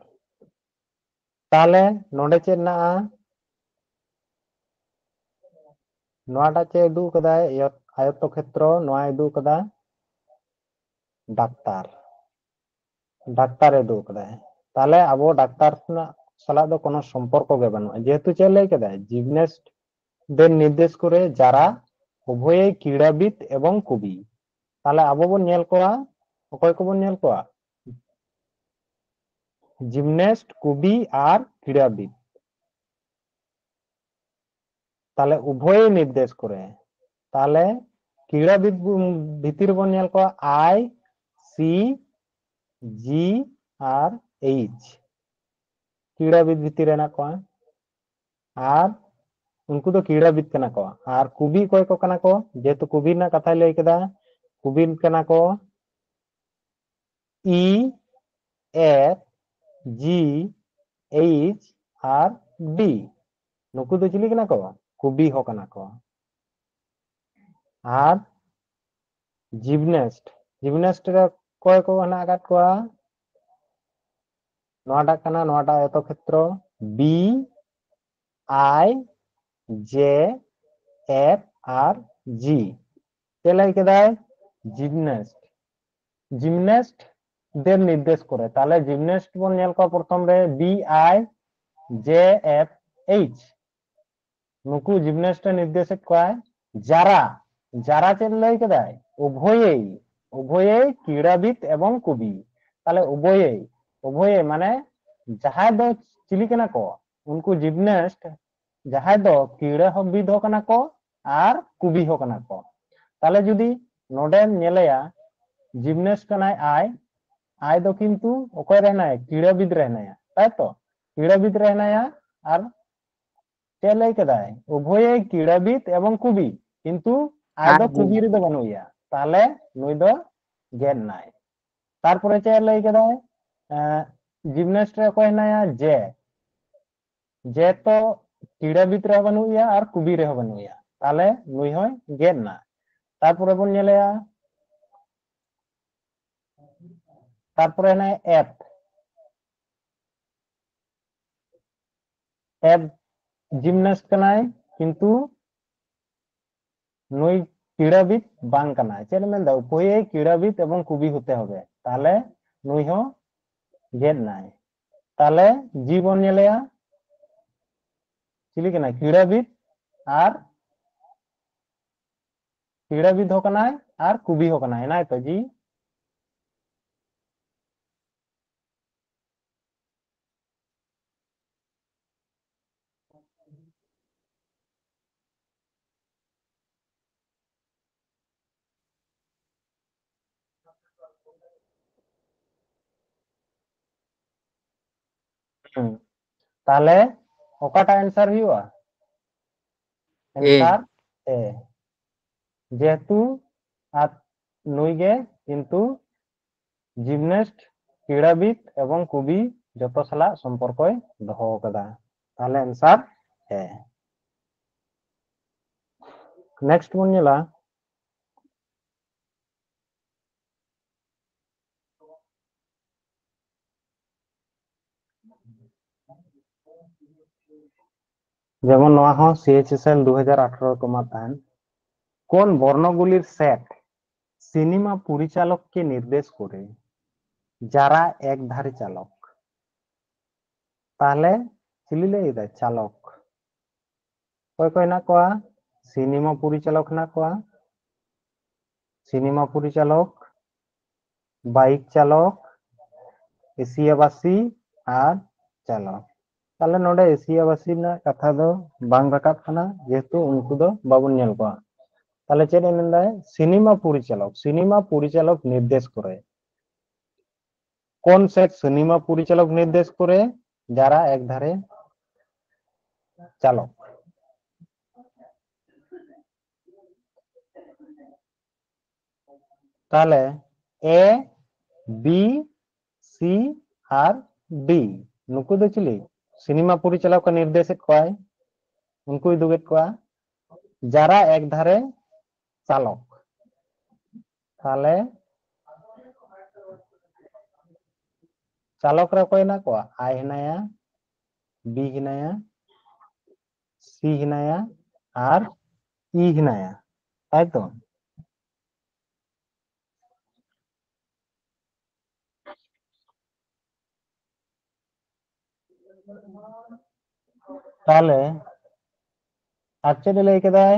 ᱛᱟᱦᱞᱮ ᱱᱚᱰᱮ ᱪᱮᱫ ᱢᱮᱱᱟᱜᱼᱟ? ᱱᱚᱣᱟᱴᱟᱜ ᱪᱮᱫ ᱩᱫᱩᱜ ᱠᱟᱫᱟᱭ? ᱟᱭᱚᱛᱛᱚ ᱠᱷᱮᱛᱨᱚ, ᱱᱚᱣᱟᱭ ᱩᱫᱩᱜ ᱠᱟᱫᱟ ᱰᱟᱠᱛᱟᱨ, ᱰᱟᱠᱛᱟᱨ ᱮ ᱩᱫᱩᱜ ᱠᱟᱫᱟᱭ᱾ ᱛᱟᱦᱞᱮ ᱟᱵᱚ ᱰᱟᱠᱛᱟᱨ ᱨᱮᱱᱟᱜ ᱥᱟᱞᱟᱜ ᱫᱚ ᱠᱳᱱᱳ ᱥᱚᱢᱯᱚᱨᱠᱚ ᱜᱮ ᱵᱟᱹᱱᱩᱜᱼᱟ, ᱡᱮᱦᱮᱛᱩ ᱪᱮᱫ ᱞᱟᱹᱭ ᱠᱟᱫᱟᱭ? ᱡᱤᱢᱱᱮᱥᱴ দের নির্দেশ করে যারা উভয়ে ক্রীড়াবিদ এবং কবি। ᱛᱟᱦᱞᱮ ᱟᱵᱚ ᱵᱚᱱ ᱧᱮᱞ ᱠᱚᱣᱟ, ᱚᱠᱚᱭ ᱠᱚᱵᱚᱱ ᱧᱮᱞ ᱠᱚᱣᱟ? ᱡᱤᱢᱱᱮᱥᱴ, ᱠᱚᱵᱤ ᱟᱨ ᱠᱨᱤᱲᱟᱵᱤᱫ᱾ ᱛᱟᱦᱞᱮ ᱩᱵᱷᱚᱭ ᱱᱤᱨᱫᱮᱥ ᱠᱚᱨᱮ, ᱛᱟᱦᱞᱮ ᱠᱨᱤᱲᱟᱵᱤᱫ ᱵᱷᱤᱛᱤᱨ ᱨᱮᱵᱚᱱ ᱧᱮᱞ ᱠᱚᱣᱟ ᱟᱭ, ᱥᱤ, ᱡᱤ ᱟᱨ ᱮᱭᱤᱪ, ᱠᱤᱲᱟᱵᱤᱫ ᱵᱷᱤᱛᱤᱨ ᱨᱮ ᱦᱮᱱᱟᱜ ᱠᱚᱣᱟ᱾ ᱟᱨ ᱩᱱᱠᱩ ᱫᱚ ᱠᱤᱲᱟᱵᱤᱫ ᱠᱟᱱᱟ ᱠᱚ᱾ ᱟᱨ ᱠᱩᱵᱤ ᱚᱠᱚᱭ ᱠᱚ ᱠᱟᱱᱟ ᱠᱚ? ᱡᱮᱦᱮᱛᱩ ᱠᱩᱵᱤ ᱨᱮᱱᱟᱜ ᱠᱟᱛᱷᱟᱭ ᱞᱟᱹᱭ ᱠᱮᱫᱟ, ᱠᱩᱵᱤ ᱠᱟᱱᱟ ᱠᱚ ᱤ, ᱮᱯᱷ, ᱡᱤ, ᱮᱭᱤᱪ ᱟᱨ ᱰᱤ᱾ ᱱᱩᱠᱩ ᱫᱚ ᱪᱤᱞᱤ ᱠᱟᱱᱟ ᱠᱚ? ᱠᱩᱵᱤ ᱦᱚᱸ ᱠᱟᱱᱟ ᱠᱚ᱾ ᱟᱨ ᱡᱤᱢᱱᱟᱥᱴ, ᱡᱤᱢᱱᱟᱥᱴ ᱨᱮ ᱚᱠᱚᱭ ᱠᱚ ᱦᱮᱱᱟᱜ ᱟᱠᱟᱫ ᱠᱚᱣᱟ? ᱱᱚᱣᱟᱴᱟᱜ ᱠᱟᱱᱟ, ᱱᱚᱣᱟᱴᱟᱜ ᱟᱭᱚᱛᱚ ᱠᱷᱮᱛᱨᱚ, ᱵᱤ, ᱟᱭ, ᱡᱮ, ᱮᱯᱷ ᱟᱨ ᱡᱤ᱾ ᱪᱮᱫ ᱞᱟᱹᱭ ᱠᱮᱫᱟᱭ? ᱡᱤᱢᱱᱟᱥᱴ, ᱡᱤᱢᱱᱟᱥᱴ ᱫᱮᱨ ᱱᱤᱨᱫᱮᱥ ᱠᱚᱨᱮ᱾ ᱛᱟᱦᱞᱮ ᱡᱤᱢᱱᱟᱥᱴ ᱵᱚᱱ ᱧᱮᱞ ᱠᱚᱣᱟ ᱯᱨᱚᱛᱷᱚᱢ ᱨᱮ ᱵᱤ, ᱟᱭ, ᱡᱮ, ᱮᱯᱷ, ᱮᱭᱤᱪ᱾ ᱱᱩᱠᱩ ᱡᱤᱢᱱᱟᱥᱴ ᱮ ᱱᱤᱨᱫᱮᱥᱮᱫ ᱠᱚᱣᱟᱭ ᱡᱟᱨᱟ᱾ ᱡᱟᱨᱟ ᱪᱮᱫ ᱞᱟᱹᱭ ᱠᱮᱫᱟᱭ? ᱩᱵᱷᱚᱭᱮᱭ, ᱩᱵᱷᱚᱭᱮᱭ ᱠᱤᱲᱟᱵᱤᱫ ᱮᱵᱚᱝ ᱠᱩᱵᱤ᱾ ᱛᱟᱦᱞᱮ ᱩᱵᱷᱚᱭᱮᱭ, ᱩᱵᱷᱚᱭᱮᱭ ᱢᱟᱱᱮ ᱡᱟᱦᱟᱸᱭ ᱫᱚ ᱪᱤᱞᱤ ᱠᱟᱱᱟ ᱠᱚ? ᱩᱱᱠᱩ ᱡᱤᱢᱱᱟᱥᱴ ᱡᱟᱦᱟᱸᱭ ᱫᱚ ᱠᱤᱲᱟᱵᱤᱫ ᱦᱚᱸ ᱠᱟᱱᱟ ᱠᱚ ᱟᱨ ᱠᱩᱵᱤ ᱦᱚᱸ ᱠᱟᱱᱟ ᱠᱚ᱾ ᱛᱟᱦᱞᱮ ᱡᱩᱫᱤ ᱱᱚᱰᱮᱢ ᱧᱮᱞᱮᱭᱟ, ᱡᱤᱢᱱᱟᱥᱴ ᱠᱟᱱᱟᱭ ᱟᱭ, ᱟᱭ ᱫᱚ ᱠᱤᱱᱛᱩ ᱚᱠᱚᱭ ᱨᱮ ᱦᱮᱱᱟᱭᱟ? ᱠᱤᱲᱟᱵᱤᱫ ᱨᱮ ᱦᱮᱱᱟᱭᱟ, ᱛᱟᱭ ᱛᱚ? ᱠᱤᱲᱟᱵᱤᱫ ᱨᱮ ᱦᱮᱱᱟᱭᱟ᱾ ᱟᱨ ᱪᱮᱫ ᱞᱟᱹᱭ ᱠᱮᱫᱟᱭ? ᱩᱵᱷᱚᱭᱮ ᱠᱤᱲᱟᱵᱤᱫ ᱮᱵᱚᱝ ᱠᱩᱵᱤ, ᱠᱤᱱᱛᱩ ᱟᱭ ᱫᱚ ᱟᱨ ᱠᱩᱵᱤ ᱨᱮᱫᱚ ᱵᱟᱹᱱᱩᱜ ᱮᱭᱟ, ᱛᱟᱦᱞᱮ ᱱᱩᱭ ᱫᱚ ᱜᱮᱫ ᱱᱟᱭ᱾ ᱛᱟᱨᱯᱚᱨᱮ ᱪᱮᱫ ᱞᱟᱹᱭ ᱠᱮᱫᱟᱭ? ᱮᱸ, ᱡᱤᱢᱱᱟᱥᱴ ᱨᱮ ᱚᱠᱚᱭ ᱦᱮᱱᱟᱭᱟ? ᱡᱮ᱾ ᱡᱮ ᱛᱚ ᱠᱤᱲᱟᱵᱤᱫ ᱨᱮᱦᱚᱸ ᱵᱟᱹᱱᱩᱜ ᱮᱭᱟ ᱟᱨ ᱠᱩᱵᱤ ᱨᱮᱦᱚᱸ ᱵᱟᱹᱱᱩᱜ ᱮᱭᱟ, ᱛᱟᱦᱞᱮ ᱱᱩᱭ ᱦᱚᱸᱭ ᱜᱮᱫ ᱱᱟ᱾ ᱛᱟᱨᱯᱚᱨᱮ ᱵᱚᱱ ᱧᱮᱞᱮᱭᱟ, ᱛᱟᱨᱯᱚᱨᱮ ᱦᱮᱱᱟᱭᱟ ᱮᱯᱷ᱾ ᱮᱯᱷ ᱡᱤᱢᱱᱟᱥᱴ ᱠᱟᱱᱟᱭ, ᱠᱤᱱᱛᱩ ᱱᱩᱭ ᱠᱤᱲᱟᱵᱤᱫ ᱵᱟᱝ ᱠᱟᱱᱟᱭ᱾ ᱪᱮᱫ ᱮ ᱢᱮᱱᱫᱟ? ᱩᱵᱷᱚᱭᱮ ᱠᱤᱲᱟᱵᱤᱫ ᱮᱵᱚᱝ ᱠᱩᱵᱤ ᱦᱚᱛᱮ ᱦᱚᱵᱮ᱾ ᱛᱟᱦᱞᱮ ᱱᱩᱭ ᱦᱚᱸ ᱜᱮᱫ ᱱᱟᱭ᱾ ᱛᱟᱦᱞᱮ ᱡᱤ ᱵᱚᱱ ᱧᱮᱞᱮᱭᱟ, ᱪᱤᱞᱤ ᱠᱟᱱᱟᱭ? ᱠᱤᱲᱟᱵᱤᱫ ᱟᱨ ᱠᱤᱲᱟᱵᱤᱫ ᱦᱚᱸ ᱠᱟᱱᱟᱭ ᱟᱨ ᱠᱩᱵᱤ ᱦᱚᱸ ᱠᱟᱱᱟᱭ, ᱦᱮᱱᱟᱭ ᱛᱚ ᱡᱤ? ᱦᱩᱸ᱾ ᱛᱟᱦᱞᱮ ᱚᱠᱟᱴᱟᱜ answer ᱦᱩᱭᱩᱜᱼᱟ? A. Answer A. ᱡᱮᱦᱮᱛᱩ ᱟᱨ ᱱᱩᱭ ᱜᱮ ᱠᱤᱱᱛᱩ gymnast, ᱠᱨᱤᱲᱟᱵᱤᱫ ᱮᱵᱚᱝ ᱠᱚᱵᱤ ᱡᱚᱛᱚ ᱥᱟᱞᱟᱜ ᱥᱚᱢᱯᱚᱨᱠᱚᱭ ᱫᱚᱦᱚ ᱟᱠᱟᱫᱟ᱾ ᱛᱟᱦᱞᱮ answer A. Next ᱵᱚᱱ ᱧᱮᱞᱟ, ᱡᱮᱢᱚᱱ ᱱᱚᱣᱟ ᱦᱚᱸ C H S L ᱫᱩ ᱦᱟᱡᱟᱨ ᱟᱴᱷᱨᱚ ᱨᱮᱠᱚ ᱮᱢᱟᱫ ᱛᱟᱦᱮᱸᱱ, কোন বর্ণগুলির সেট সিনেমা পরিচালককে নির্দেশ করে? যারা একধারে চালক। ᱛᱟᱦᱞᱮ ᱪᱤᱞᱤ ᱞᱟᱹᱭ ᱮᱫᱟ? ᱪᱟᱞᱚᱠ᱾ ᱚᱠᱚᱭ ᱠᱚ ᱦᱮᱱᱟᱜ ᱠᱚᱣᱟ? ᱥᱤᱱᱮᱢᱟ ᱯᱚᱨᱤᱪᱟᱞᱚᱠ ᱦᱮᱱᱟᱜ ᱠᱚᱣᱟ, ᱥᱤᱱᱮᱢᱟ ᱯᱚᱨᱤᱪᱟᱞᱚᱠ, ᱵᱟᱭᱤᱠ ᱪᱟᱞᱚᱠ, ᱮᱥᱤᱭᱟᱵᱟᱥᱤ ᱟᱨ ᱪᱟᱞᱚᱠ᱾ ᱛᱟᱦᱞᱮ ᱱᱚᱰᱮ ᱮᱥᱤᱭᱟᱵᱟᱥᱤ ᱨᱮᱱᱟᱜ ᱠᱟᱛᱷᱟ ᱫᱚ ᱵᱟᱝ ᱨᱟᱠᱟᱵ ᱠᱟᱱᱟ, ᱡᱮᱦᱮᱛᱩ ᱩᱱᱠᱩ ᱫᱚ ᱵᱟᱵᱚᱱ ᱧᱮᱞ ᱠᱚᱣᱟ᱾ ᱛᱟᱦᱞᱮ ᱪᱮᱫ ᱮ ᱢᱮᱱᱫᱟᱭ? ᱥᱤᱱᱮᱢᱟ ᱯᱚᱨᱤᱪᱟᱞᱚᱠ, ᱥᱤᱱᱮᱢᱟ ᱯᱚᱨᱤᱪᱟᱞᱚᱠ ᱱᱤᱨᱫᱮᱥ ᱠᱚᱨᱮ। কোন সেট সিনেমা পরিচালক নির্দেশ করে? যারা একধারে চালক। ᱛᱟᱦᱞᱮ A, B, C R D, ᱱᱩᱠᱩ ᱫᱚ ᱪᱤᱞᱤ? ᱥᱤᱱᱮᱢᱟ ᱯᱚᱨᱤᱪᱟᱞᱚᱠ ᱮ ᱱᱤᱨᱫᱮᱥᱮᱫ ᱠᱚᱣᱟᱭ, ᱩᱱᱠᱩᱭ ᱩᱫᱩᱜᱮᱫ ᱠᱚᱣᱟ᱾ যারা একধারে চালক, ᱛᱟᱦᱞᱮ ᱪᱟᱞᱚᱠ ᱨᱮ ᱚᱠᱚᱭ ᱦᱮᱱᱟᱜ ᱠᱚᱣᱟ? I ᱦᱮᱱᱟᱭᱟ, B ᱦᱮᱱᱟᱭᱟ, C ᱦᱮᱱᱟᱭᱟ ᱟᱨ E ᱦᱮᱱᱟᱭᱟ, ᱛᱟᱭ ᱛᱚ? ᱛᱟᱦᱞᱮ ᱟᱨ ᱪᱮᱫ ᱮ ᱞᱟᱹᱭ ᱠᱮᱫᱟᱭ?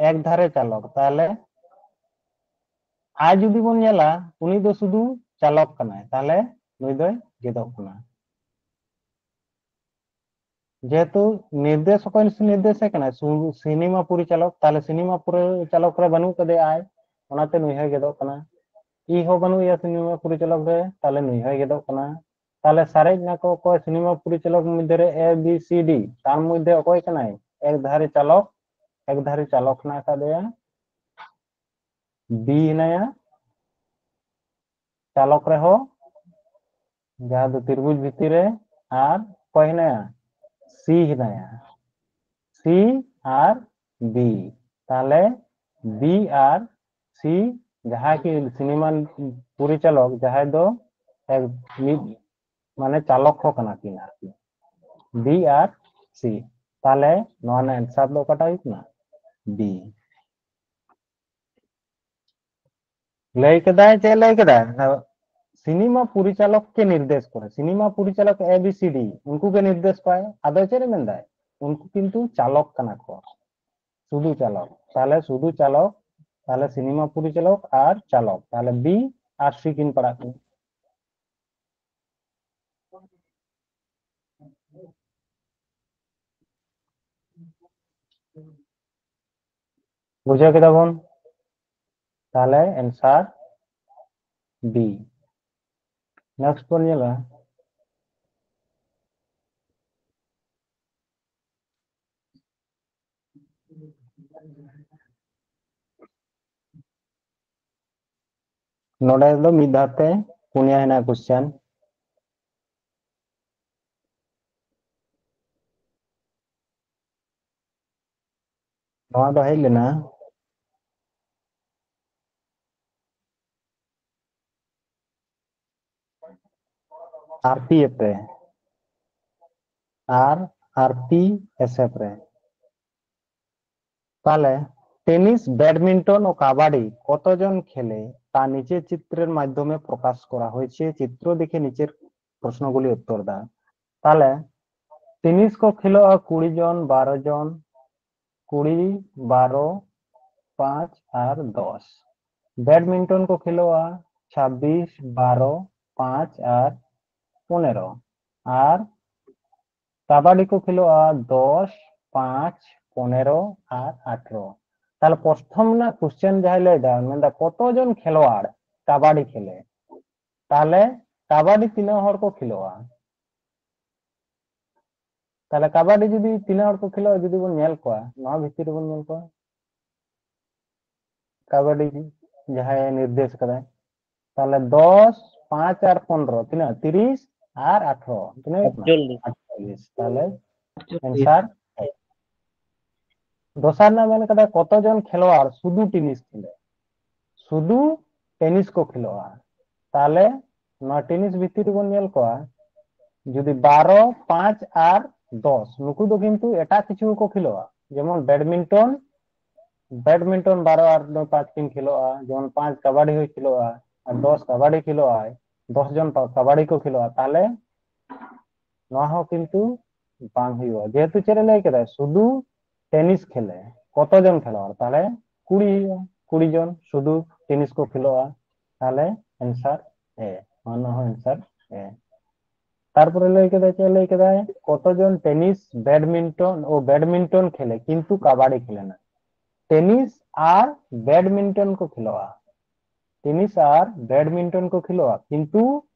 ᱮᱠ ᱫᱷᱟᱨᱮ ᱪᱟᱞᱚᱠ᱾ ᱛᱟᱦᱞᱮ ᱟᱭ ᱡᱩᱫᱤ ᱵᱚᱱ ᱧᱮᱞᱟ, ᱩᱱᱤ ᱫᱚ ᱥᱩᱫᱷᱩ ᱪᱟᱞᱚᱠ ᱠᱟᱱᱟᱭ, ᱛᱟᱦᱞᱮ ᱱᱩᱭ ᱫᱚᱭ ᱜᱮᱫᱚᱜ ᱠᱟᱱᱟ᱾ ᱡᱮᱦᱮᱛᱩ ᱱᱤᱨᱫᱮᱥ ᱚᱠᱚᱭ ᱱᱤᱨᱫᱮᱥᱮ ᱠᱟᱱᱟᱭ? ᱥᱩ-, ᱥᱤᱱᱮᱢᱟ ᱯᱚᱨᱤᱪᱟᱞᱚᱠ, ᱛᱟᱦᱞᱮ ᱥᱤᱱᱮᱢᱟ ᱯᱚᱨᱤᱪᱟᱞᱚᱠ ᱨᱮ ᱵᱟᱹᱱᱩᱜ ᱠᱟᱫᱮᱭᱟ ᱟᱭ, ᱚᱱᱟᱛᱮ ᱱᱩᱭ ᱦᱚᱸᱭ ᱜᱮᱫᱚᱜ ᱠᱟᱱᱟ᱾ ᱤ ᱦᱚᱸ ᱵᱟᱹᱱᱩᱜ ᱮᱭᱟ ᱥᱤᱱᱮᱢᱟ ᱯᱚᱨᱤᱪᱟᱞᱚᱠ ᱨᱮ, ᱛᱟᱦᱞᱮ ᱱᱩᱭ ᱦᱚᱸᱭ ᱜᱮᱫᱚᱜ ᱠᱟᱱᱟ᱾ ᱛᱟᱦᱞᱮ ᱥᱟᱨᱮᱡ ᱱᱟᱠᱚ ᱚᱠᱚᱭ ᱥᱤᱱᱮᱢᱟ ᱯᱚᱨᱤᱪᱟᱞᱚᱠ ᱢᱚᱫᱽᱫᱷᱮ ᱨᱮ A B C D, ᱛᱟᱨ ᱢᱚᱫᱽᱫᱷᱮ ᱚᱠᱚᱭ ᱠᱟᱱᱟᱭ? ᱮᱠᱫᱷᱟᱨᱤ ᱪᱟᱞᱚᱠ, ᱮᱠᱫᱷᱟᱨᱤ ᱪᱟᱞᱚᱠ ᱦᱮᱱᱟᱜ ᱟᱠᱟᱫᱮᱭᱟ, B ᱦᱮᱱᱟᱭᱟ, ᱪᱟᱞᱚᱠ ᱨᱮᱦᱚᱸ ᱡᱟᱦᱟᱸ ᱫᱚ ᱛᱤᱨᱵᱩᱡ ᱵᱷᱤᱛᱤᱨ ᱨᱮ, ᱟᱨ ᱚᱠᱚᱭ ᱦᱮᱱᱟᱭᱟ? C ᱦᱮᱱᱟᱭᱟ, C ᱟᱨ B᱾ ᱛᱟᱦᱞᱮ B ᱟᱨ C ᱡᱟᱦᱟᱸᱭ ᱠᱤ ᱥᱤᱱᱮᱢᱟ ᱯᱚᱨᱤᱪᱟᱞᱚᱠ ᱡᱟᱦᱟᱸᱭ ᱫᱚ ᱮᱠ-, ᱢᱤᱫ ᱢᱟᱱᱮ ᱪᱟᱞᱚᱠ ᱦᱚᱸ ᱠᱟᱱᱟ ᱠᱤᱱ ᱟᱨᱠᱤ, B ᱟᱨ C᱾ ᱛᱟᱦᱞᱮ ᱱᱚᱣᱟ ᱨᱮᱱᱟᱜ answer ᱫᱚ ᱚᱠᱟᱴᱟᱜ ᱦᱩᱭᱩᱜ ᱠᱟᱱᱟ? B᱾ ᱞᱟᱹᱭ ᱠᱮᱫᱟᱭ, ᱪᱮᱫ ᱞᱟᱹᱭ ᱠᱮᱫᱟᱭ? ᱥᱤᱱᱮᱢᱟ ᱯᱚᱨᱤᱪᱟᱞᱚᱠ ᱠᱮ ᱱᱤᱨᱫᱮᱥ ᱠᱚᱨᱮ, cinema ᱯᱚᱨᱤᱪᱟᱞᱚᱠ A B C D ᱩᱱᱠᱩ ᱜᱮ ᱱᱤᱨᱫᱮᱥ ᱠᱚᱣᱟᱭ᱾ ᱟᱫᱚ ᱪᱮᱫ ᱮ ᱢᱮᱱᱫᱟᱭ? ᱩᱱᱠᱩ ᱠᱤᱱᱛᱩ ᱪᱟᱞᱚᱠ ᱠᱟᱱᱟ ᱠᱚ, ᱥᱩᱫᱷᱩ ᱪᱟᱞᱚᱠ᱾ ᱛᱟᱦᱞᱮ ᱥᱩᱫᱷᱩ ᱪᱟᱞᱚᱠ, ᱛᱟᱦᱞᱮ ᱥᱤᱱᱮᱢᱟ ᱯᱚᱨᱤᱪᱟᱞᱚᱠ ᱟᱨ ᱪᱟᱞᱚᱠ, ᱛᱟᱦᱞᱮ B ᱟᱨ C ᱠᱤᱱ ᱯᱟᱲᱟᱜ ᱠᱟᱱᱟ᱾ ᱵᱩᱡᱷᱟᱹᱣ ᱠᱮᱫᱟ ᱵᱚᱱ? ᱛᱟᱦᱞᱮ answer B᱾ Next ᱵᱚᱱ ᱧᱮᱞᱟ, ᱱᱚᱰᱮ ᱫᱚ ᱢᱤᱫ ᱫᱷᱟᱣ ᱛᱮ ᱯᱩᱱᱭᱟ ᱦᱮᱱᱟᱜ question᱾ ᱱᱚᱣᱟ ᱫᱚ ᱦᱮᱡ ᱞᱮᱱᱟ R P F ᱨᱮ ᱟᱨ R P S F ᱨᱮ᱾ তাহলে টেনিস, ব্যাডমিন্টন ও কাবাডি কতজন খেলে তা নিচের চিত্রের মাধ্যমে প্রকাশ করা হয়েছে। চিত্র দেখে নিচের প্রশ্নগুলি উত্তর দাও। তাহলে টেনিস ᱠᱚ ᱠᱷᱮᱞᱳᱜᱼᱟ ᱠᱩᱲᱤ ᱡᱚᱱ, ᱵᱟᱨᱚ ᱡᱚᱱ, ᱠᱩᱲᱤ, ᱵᱟᱨᱚ, ᱯᱟᱸᱪ ᱟᱨ ᱫᱚᱥ᱾ ᱵᱮᱰᱢᱤᱱᱴᱚᱱ ᱠᱚ ᱠᱷᱮᱞᱳᱜᱼᱟ ᱪᱷᱟᱵᱵᱤᱥ, ᱵᱟᱨᱚ, ᱯᱟᱸᱪ ᱟᱨ ᱯᱚᱱᱮᱨᱚ᱾ ᱟᱨ ᱠᱟᱵᱟᱰᱤ ᱠᱚ ᱠᱷᱮᱞᱳᱜᱼᱟ ᱫᱚᱥ, ᱯᱟᱸᱪ, ᱯᱚᱱᱮᱨᱚ ᱟᱨ ᱟᱴᱷᱨᱚ᱾ ᱛᱟᱦᱞᱮ ᱯᱨᱚᱛᱷᱚᱢ ᱨᱮᱱᱟᱜ question ᱡᱟᱦᱟᱸᱭ ᱞᱟᱹᱭᱫᱟ, ᱢᱮᱱᱫᱟ ᱠᱚᱛᱚ ᱡᱚᱱ ᱠᱷᱮᱞᱳᱣᱟᱲ ᱠᱟᱵᱟᱰᱤ ᱠᱷᱮᱞᱮ? ᱛᱟᱦᱞᱮ ᱠᱟᱵᱟᱰᱤ ᱛᱤᱱᱟᱹᱜ ᱦᱚᱲ ᱠᱚ ᱠᱷᱮᱞᱳᱜᱼᱟ? ᱛᱟᱦᱞᱮ ᱠᱟᱵᱟᱰᱤ ᱡᱩᱫᱤ ᱛᱤᱱᱟᱹᱜ ᱦᱚᱲ ᱠᱚ ᱠᱷᱮᱞᱳᱜᱼᱟ, ᱡᱩᱫᱤ ᱵᱚᱱ ᱧᱮᱞ ᱠᱚᱣᱟ, ᱱᱚᱣᱟ ᱵᱷᱤᱛᱤᱨ ᱨᱮᱵᱚᱱ ᱧᱮᱞ ᱠᱚᱣᱟ, ᱠᱟᱵᱟᱰᱤ ᱡᱟᱦᱟᱸᱭ ᱱᱤᱨᱫᱮᱥ ᱠᱟᱫᱟᱭ, ᱛᱟᱦᱞᱮ ᱫᱚᱥ, ᱯᱟᱸᱪ ᱟᱨ ᱯᱚᱱᱨᱚ, ᱛᱤᱱᱟᱹᱜ? ᱛᱤᱨᱤᱥ ᱟᱨ ᱟᱴᱷᱨᱚ, ᱛᱤᱱᱟᱹᱜ ᱦᱩᱭᱩᱜ ᱠᱟᱱᱟ? ᱟᱴᱪᱚᱞᱞᱤᱥ᱾ ᱟᱴᱪᱚᱞᱞᱤᱥ᱾ ᱛᱟᱦᱞᱮ ᱟᱴᱪᱚᱞᱞᱤᱥ᱾ ᱮᱱᱥᱟᱨ ᱫᱚᱥᱟᱨ ᱨᱮᱱᱟᱜ ᱢᱮᱱ ᱠᱟᱫᱟ, ᱠᱚᱛᱚ ᱡᱚᱱ ᱠᱷᱮᱞᱳᱣᱟᱲ ᱥᱩᱫᱷᱩ ᱴᱮᱱᱤᱥ ᱠᱷᱮᱞᱮ? ᱥᱩᱫᱷᱩ ᱴᱮᱱᱤᱥ ᱠᱚ ᱠᱷᱮᱞᱳᱜᱼᱟ᱾ ᱛᱟᱦᱞᱮ ᱱᱚᱣᱟ ᱴᱮᱱᱤᱥ ᱵᱷᱤᱛᱤᱨ ᱨᱮᱵᱚᱱ ᱧᱮᱞ ᱠᱚᱣᱟ, ᱡᱩᱫᱤ ᱵᱟᱨᱚ, ᱯᱟᱸᱪ ᱟᱨ ᱫᱚᱥ, ᱱᱩᱠᱩ ᱫᱚ ᱠᱤᱱᱛᱩ ᱮᱴᱟᱜ ᱠᱤᱪᱷᱩ ᱦᱚᱸᱠᱚ ᱠᱷᱮᱞᱳᱜᱼᱟ, ᱡᱮᱢᱚᱱ ᱵᱮᱰᱢᱤᱱᱴᱚᱱ, ᱵᱮᱰᱢᱤᱱᱴᱚᱱ ᱵᱟᱨᱚ ᱟᱨ ᱫᱚ ᱯᱟᱸᱪ ᱠᱤᱱ ᱠᱷᱮᱞᱳᱜᱼᱟ, ᱡᱮᱢᱚᱱ ᱯᱟᱸᱪ ᱠᱟᱵᱟᱰᱤ ᱦᱚᱸᱭ ᱠᱷᱮᱞᱳᱜᱼᱟ, ᱟᱨ ᱫᱚᱥ ᱠᱟᱵᱟᱰᱤ ᱠᱷᱮᱞᱳᱜᱼᱟᱭ, ᱫᱚᱥ ᱡᱚᱱ ᱯᱟ-, ᱠᱟᱵᱟᱰᱤ ᱠᱚ ᱠᱷᱮᱞᱳᱜᱼᱟ, ᱛᱟᱦᱞᱮ ᱱᱚᱣᱟ ᱦᱚᱸ ᱠᱤᱱᱛᱩ ᱵᱟᱝ ᱦᱩᱭᱩᱜᱼᱟ, ᱡᱮᱦᱮᱛᱩ ᱪᱮᱫ ᱮ ᱞᱟᱹᱭ ᱠᱮᱫᱟ, ᱥᱩᱫᱷᱩ ᱴᱮᱱᱤᱥ ᱠᱷᱮᱞᱮ᱾ ᱠᱚᱛᱚ ᱡᱚᱱ ᱠᱷᱮᱞᱳᱣᱟᱲ? ᱛᱟᱦᱞᱮ ᱠᱩᱲᱤ ᱦᱩᱭᱩᱜᱼᱟ, ᱠᱩᱲᱤ ᱡᱚᱱ ᱥᱩᱫᱷᱩ ᱴᱮᱱᱤᱥ ᱠᱚ ᱠᱷᱮᱞᱳᱜᱼᱟ, ᱛᱟᱦᱞᱮ ᱮᱱᱥᱟᱨ ᱮ, ᱚᱱᱟ ᱦᱚᱸ ᱮᱱᱥᱟᱨ ᱮ᱾ ᱛᱟᱨᱯᱚᱨᱮ ᱞᱟᱹᱭ ᱠᱮᱫᱟ, ᱪᱮᱫ ᱞᱟᱹᱭ ᱠᱮᱫᱟᱭ? ᱠᱚᱛᱚ ᱡᱚᱱ ᱴᱮᱱᱤᱥ, ᱵᱮᱰᱢᱤᱱᱴᱚᱱ ᱳ ᱵᱮᱰᱢᱤᱱᱴᱚᱱ ᱠᱷᱮᱞᱮ ᱠᱤᱱᱛᱩ ᱠᱟᱵᱟᱰᱤ ᱠᱷᱮᱞᱮ ᱱᱟ᱾ ᱴᱮᱱᱤᱥ ᱟᱨ ᱵᱮᱰᱢᱤᱱᱴᱚᱱ ᱠᱚ ᱠᱷᱮᱞᱳᱜᱼᱟ, ᱴᱮᱱᱤᱥ ᱟᱨ ᱵᱮᱰᱢᱤᱱᱴᱚᱱ ᱠᱚ ᱠᱷᱮᱞᱳᱜᱼᱟ, ᱠᱤᱱᱛᱩ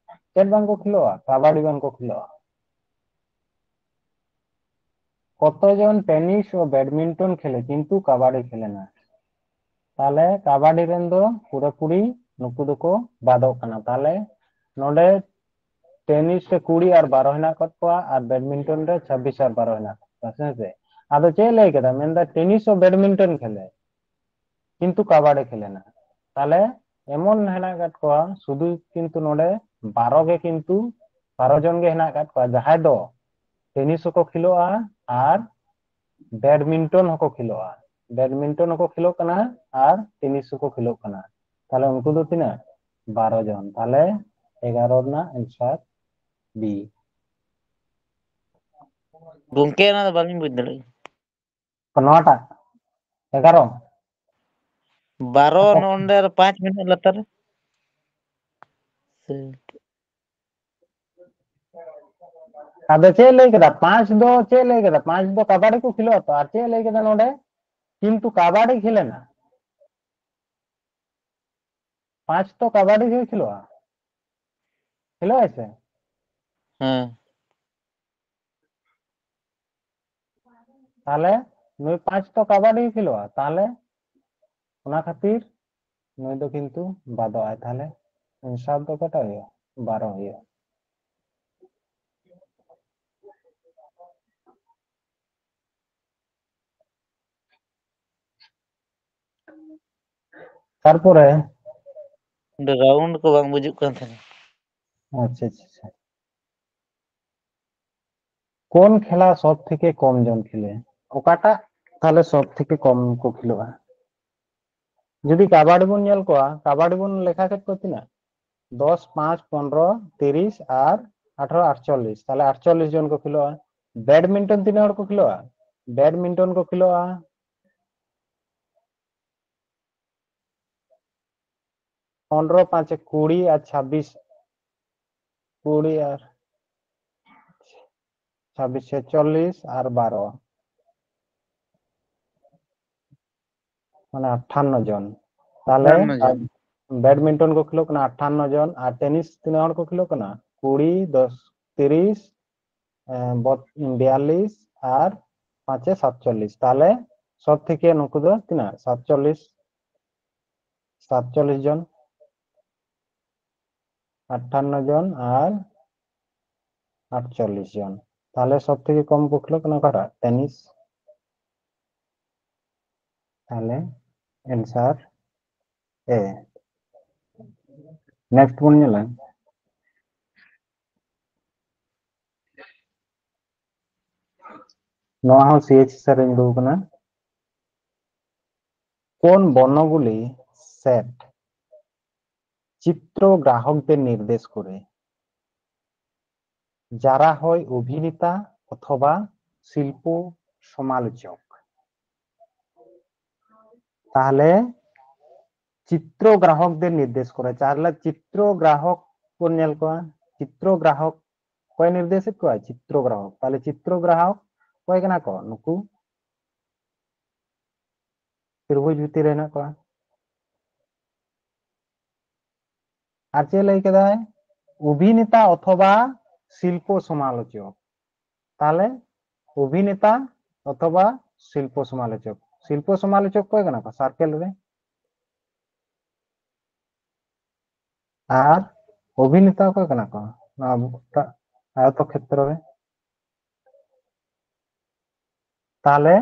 ᱪᱮᱫ ᱵᱟᱝ ᱠᱚ ᱠᱷᱮᱞᱳᱜᱼᱟ? ᱠᱟᱵᱟᱰᱤ ᱵᱟᱝ ᱠᱚ ᱠᱷᱮᱞᱳᱜᱼᱟ᱾ ᱠᱚᱛᱚ ᱡᱚᱱ ᱴᱮᱱᱤᱥ ᱳ ᱵᱮᱰᱢᱤᱱᱴᱚᱱ ᱠᱷᱮᱞᱮ ᱠᱤᱱᱛᱩ ᱠᱟᱵᱟᱰᱤ ᱠᱷᱮᱞᱮ ᱱᱟ᱾ ᱛᱟᱦᱞᱮ ᱠᱟᱵᱟᱰᱤ ᱨᱮᱱ ᱫᱚ ᱯᱩᱨᱟᱹᱯᱩᱨᱤ ᱱᱩᱠᱩ ᱫᱚᱠᱚ ᱵᱟᱫᱚᱜ ᱠᱟᱱᱟ᱾ ᱛᱟᱦᱞᱮ ᱱᱚᱰᱮ ᱴᱮᱱᱤᱥ ᱨᱮ ᱠᱩᱲᱤ ᱟᱨ ᱵᱟᱨᱚ ᱦᱮᱱᱟᱜ ᱟᱠᱟᱫ ᱠᱚᱣᱟ ᱟᱨ ᱵᱮᱰᱢᱤᱱᱴᱚᱱ ᱨᱮ ᱪᱷᱟᱵᱵᱤᱥ ᱟᱨ ᱵᱟᱨᱚ ᱦᱮᱱᱟᱜ ᱟᱠᱟᱫ ᱠᱚᱣᱟ, ᱦᱮᱸ ᱥᱮ? ᱟᱫᱚ ᱪᱮᱫ ᱮ ᱞᱟᱹᱭ ᱠᱮᱫᱟ? ᱢᱮᱱᱫᱟ ᱴᱮᱱᱤᱥ ᱳ ᱵᱮᱰᱢᱤᱱᱴᱚᱱ ᱠᱷᱮᱞᱮ, ᱠᱤᱱᱛᱩ ᱠᱟᱵᱟᱰᱤ ᱠᱷᱮᱞᱮ ᱱᱟ᱾ ᱛᱟᱦᱞᱮ ᱮᱢᱚᱱ ᱦᱮᱱᱟᱜ ᱟᱠᱟᱫ ᱠᱚᱣᱟ, ᱥᱩᱫᱷᱩ ᱠᱤᱱᱛᱩ ᱱᱚᱰᱮ ᱵᱟᱨᱚ ᱜᱮ, ᱠᱤᱱᱛᱩ ᱵᱟᱨᱚ ᱡᱚᱱ ᱜᱮ ᱦᱮᱱᱟᱜ ᱟᱠᱟᱫ ᱠᱚᱣᱟ, ᱡᱟᱦᱟᱸᱭ ᱫᱚ ᱴᱮᱱᱤᱥ ᱦᱚᱸᱠᱚ ᱠᱷᱮᱞᱳᱜᱼᱟ ᱟᱨ ᱵᱮᱰᱢᱤᱱᱴᱚᱱ ᱦᱚᱸᱠᱚ ᱠᱷᱮᱞᱳᱜᱼᱟ᱾ ᱵᱮᱰᱢᱤᱱᱴᱚᱱ ᱦᱚᱸᱠᱚ ᱠᱷᱮᱞᱳᱜ ᱠᱟᱱᱟ ᱟᱨ ᱴᱮᱱᱤᱥ ᱦᱚᱸᱠᱚ ᱠᱷᱮᱞᱳᱜ ᱠᱟᱱᱟ᱾ ᱛᱟᱦᱞᱮ ᱩᱱᱠᱩ ᱫᱚ ᱛᱤᱱᱟᱹᱜ? ᱵᱟᱨᱚ ᱡᱚᱱ᱾ ᱛᱟᱦᱞᱮ ᱮᱜᱟᱨᱚ ᱨᱮᱱᱟᱜ ᱮᱱᱥᱟᱨ ᱵᱤ᱾ ᱜᱚᱝᱠᱮ, ᱚᱱᱟ ᱫᱚ ᱵᱟᱹᱞᱤᱧ ᱵᱩᱡᱽ ᱫᱟᱲᱮᱭᱟᱜᱼᱟ᱾ ᱱᱚᱣᱟᱴᱟᱜ ᱮᱜᱟᱨᱚ? ᱵᱟᱨᱚ ᱟᱪᱪᱷᱟ᱾ ᱱᱚᱰᱮ ᱟᱨ ᱯᱟᱸᱪ ᱢᱮᱱᱟᱜ ᱞᱟᱛᱟᱨ ᱨᱮ᱾ ᱥᱮ ᱟᱫᱚ ᱪᱮᱫ ᱞᱟᱹᱭ ᱠᱮᱫᱟ? ᱯᱟᱸᱪ ᱫᱚ ᱪᱮᱫ ᱞᱟᱹᱭ ᱠᱮᱫᱟ? ᱯᱟᱸᱪ ᱫᱚ ᱠᱟᱵᱟᱰᱤ ᱠᱚ ᱠᱷᱮᱞᱳᱜᱼᱟ ᱛᱚ᱾ ᱟᱨ ᱪᱮᱫ ᱞᱟᱹᱭ ᱠᱮᱫᱟ ᱱᱚᱰᱮ? ᱠᱤᱱᱛᱩ ᱠᱟᱵᱟᱰᱤ ᱠᱷᱮᱞᱮᱱᱟ᱾ ᱯᱟᱸᱪ ᱛᱚ ᱠᱟᱵᱟᱰᱤ ᱜᱮ ᱠᱷᱮᱞᱳᱜᱼᱟ᱾ ᱠᱷᱮᱞᱳᱜ ᱟᱭ ᱥᱮ? ᱦᱮᱸ᱾ ᱛᱟᱦᱞᱮ ᱱᱩᱭ ᱯᱟᱸᱪ ᱛᱚ ᱠᱟᱵᱟᱰᱤ ᱠᱷᱮᱞᱳᱜᱼᱟ, ᱛᱟᱦᱞᱮ ᱚᱱᱟ ᱠᱷᱟᱹᱛᱤᱨ ᱱᱩᱭ ᱫᱚ ᱠᱤᱱᱛᱩ ᱵᱟᱫᱚᱜ ᱟᱭ᱾ ᱛᱟᱦᱞᱮ ᱟᱱᱥᱟᱨ ᱫᱚ ᱚᱠᱟᱴᱟᱜ ᱦᱩᱭᱩᱜᱼᱟ? ᱵᱟᱨᱚ ᱦᱩᱭᱩᱜᱼᱟ᱾ ᱛᱟᱨᱯᱚᱨᱮ ᱚᱸᱰᱮ ᱨᱟᱣᱩᱱᱰ ᱠᱚ ᱵᱟᱝ ᱵᱩᱡᱩᱜ ᱠᱟᱱ ᱛᱟᱦᱮᱱᱟ᱾ ᱟᱪᱪᱷᱟ ᱟᱪᱪᱷᱟ ᱟᱪᱪᱷᱟ᱾ কোন খেলা সব থেকে কম জন খেলে? ᱚᱠᱟᱴᱟᱜ ᱛᱟᱦᱞᱮ ᱥᱚᱵ ᱛᱷᱮᱠᱮ ᱠᱚᱢ ᱠᱚ ᱠᱷᱮᱞᱳᱜᱼᱟ? ᱡᱩᱫᱤ ᱠᱟᱵᱟᱰᱤ ᱵᱚᱱ ᱧᱮᱞ ᱠᱚᱣᱟ, ᱠᱟᱵᱟᱰᱤ ᱵᱚᱱ ᱞᱮᱠᱷᱟ ᱠᱮᱫ ᱠᱚᱣᱟ ᱛᱤᱱᱟᱹᱜ? ᱫᱚᱥ, ᱯᱟᱸᱪ, ᱯᱚᱱᱨᱚ, ᱛᱤᱨᱤᱥ ᱟᱨ ᱟᱴᱷᱟᱨᱚ, ᱟᱴᱪᱚᱞᱞᱤᱥ᱾ ᱛᱟᱦᱞᱮ ᱟᱴᱪᱚᱞᱞᱤᱥ ᱡᱚᱱ ᱠᱚ ᱠᱷᱮᱞᱳᱜᱼᱟ᱾ ᱵᱮᱰᱢᱤᱱᱴᱚᱱ ᱛᱤᱱᱟᱹᱜ ᱦᱚᱲ ᱠᱚ ᱠᱷᱮᱞᱳᱜᱼᱟ? ᱵᱮᱰᱢᱤᱱᱴᱚᱱ ᱠᱚ ᱠᱷᱮᱞᱳᱜᱼᱟ ᱯᱚᱱᱨᱚ ᱯᱟᱸᱪᱮ ᱠᱩᱲᱤ ᱟᱨ ᱪᱷᱟᱵᱵᱤᱥ, ᱠᱩᱲᱤ ᱟᱨ ᱪᱷᱟᱵᱵᱤᱥ ᱪᱷᱮᱪᱚᱞᱞᱤᱥ ᱟᱨ ᱵᱟᱨᱚ, ᱢᱟᱱᱮ ᱟᱴᱷᱟᱱᱱᱚ ᱡᱚᱱ᱾ ᱛᱟᱦᱞᱮ ᱟᱴᱷᱟᱱᱱᱚ ᱡᱚᱱ᱾ ᱵᱮᱰᱢᱤᱱᱴᱚᱱ ᱠᱚ ᱠᱷᱮᱞᱳᱜ ᱠᱟᱱᱟ ᱟᱴᱷᱟᱱᱱᱚ ᱡᱚᱱ, ᱟᱨ ᱴᱮᱱᱤᱥ ᱛᱤᱱᱟᱹᱜ ᱦᱚᱲ ᱠᱚ ᱠᱷᱮᱞᱳᱜ ᱠᱟᱱᱟ? ᱠᱩᱲᱤ, ᱫᱚᱥ, ᱛᱤᱨᱤᱥ, ᱮ, ᱵᱚᱛ-, ᱵᱤᱭᱟᱞᱞᱤᱥ ᱟᱨ ᱯᱟᱸᱪᱮ ᱥᱟᱛᱪᱚᱞᱞᱤᱥ᱾ ᱛᱟᱦᱞᱮ ᱥᱚᱵ ᱛᱷᱮᱠᱮ ᱱᱩᱠᱩ ᱫᱚ ᱛᱤᱱᱟᱹᱜ? ᱥᱟᱛᱪᱚᱞᱞᱤᱥ, ᱥᱟᱛᱪᱚᱞᱞᱤᱥ ᱡᱚᱱ, ᱟᱴᱷᱟᱱᱱᱚ ᱡᱚᱱ ᱟᱨ ᱟᱴᱪᱚᱞᱞᱤᱥ ᱡᱚᱱ᱾ ᱛᱟᱦᱞᱮ ᱥᱚᱵ ᱛᱷᱮᱠᱮ ᱠᱚᱢ ᱠᱚ ᱠᱷᱮᱞᱳᱜ ᱠᱟᱱᱟ ᱚᱠᱟᱴᱟᱜ? ᱴᱮᱱᱤᱥ᱾ ᱛᱟᱦᱞᱮ answer A. Next ᱵᱚᱱ ᱧᱮᱞᱟ, ᱱᱚᱣᱟ ᱦᱚᱸ ᱥᱤ ᱮᱭᱤᱪ ᱮᱥ ᱟᱨ ᱨᱮᱧ ᱩᱰᱩᱠ ᱟᱠᱟᱱᱟ᱾ কোন বর্ণগুলি সেট চিত্র গ্রাহকদের নির্দেশ করে, যারা হয় অভিনেতা অথবা শিল্প সমালোচক? তাহলে চিত্র গ্রাহকদের নির্দেশ করে, ᱛᱟᱦᱞᱮ ᱪᱤᱛᱨᱚ ᱜᱨᱟᱦᱚᱠ ᱵᱚᱱ ᱧᱮᱞ ᱠᱚᱣᱟ᱾ ᱪᱤᱛᱨᱚ ᱜᱨᱟᱦᱚᱠ ᱚᱠᱚᱭ ᱱᱤᱨᱫᱮᱥᱮᱫ ᱠᱚᱣᱟ? ᱪᱤᱛᱨᱚ ᱜᱨᱟᱦᱚᱠ᱾ ᱛᱟᱦᱞᱮ ᱪᱤᱛᱨᱚ ᱜᱨᱟᱦᱚᱠ ᱚᱠᱚᱭ ᱠᱟᱱᱟ ᱠᱚ? ᱱᱩᱠᱩ ᱛᱨᱤᱵᱷᱩᱡᱽ ᱵᱷᱤᱛᱤᱨ ᱨᱮ ᱦᱮᱱᱟᱜ ᱠᱚᱣᱟ᱾ ᱟᱨ ᱪᱮᱫ ᱞᱟᱹᱭ ᱠᱮᱫᱟᱭ? ᱚᱵᱷᱤᱱᱮᱛᱟ ᱚᱛᱷᱚᱵᱟ ᱥᱤᱞᱯᱚ ᱥᱚᱢᱟᱞᱳᱪᱚᱠ᱾ ᱛᱟᱦᱞᱮ ᱚᱵᱷᱤᱱᱮᱛᱟ ᱚᱛᱷᱚᱵᱟ ᱥᱤᱞᱯᱚ ᱥᱚᱢᱟᱞᱳᱪᱚᱠ, ᱥᱤᱞᱯᱚ ᱥᱚᱢᱟᱞᱳᱪᱚᱠ ᱚᱠᱚᱭ ᱠᱟᱱᱟ ᱠᱚ ᱥᱟᱨᱠᱮᱞ ᱨᱮ? ᱟᱨ ᱚᱵᱷᱤᱱᱮᱛᱟ ᱚᱠᱚᱭ ᱠᱟᱱᱟ ᱠᱚ ᱱᱚᱣᱟ ᱟᱭᱚᱛᱚ ᱠᱷᱮᱛᱨᱚ ᱨᱮ? ᱛᱟᱦᱞᱮ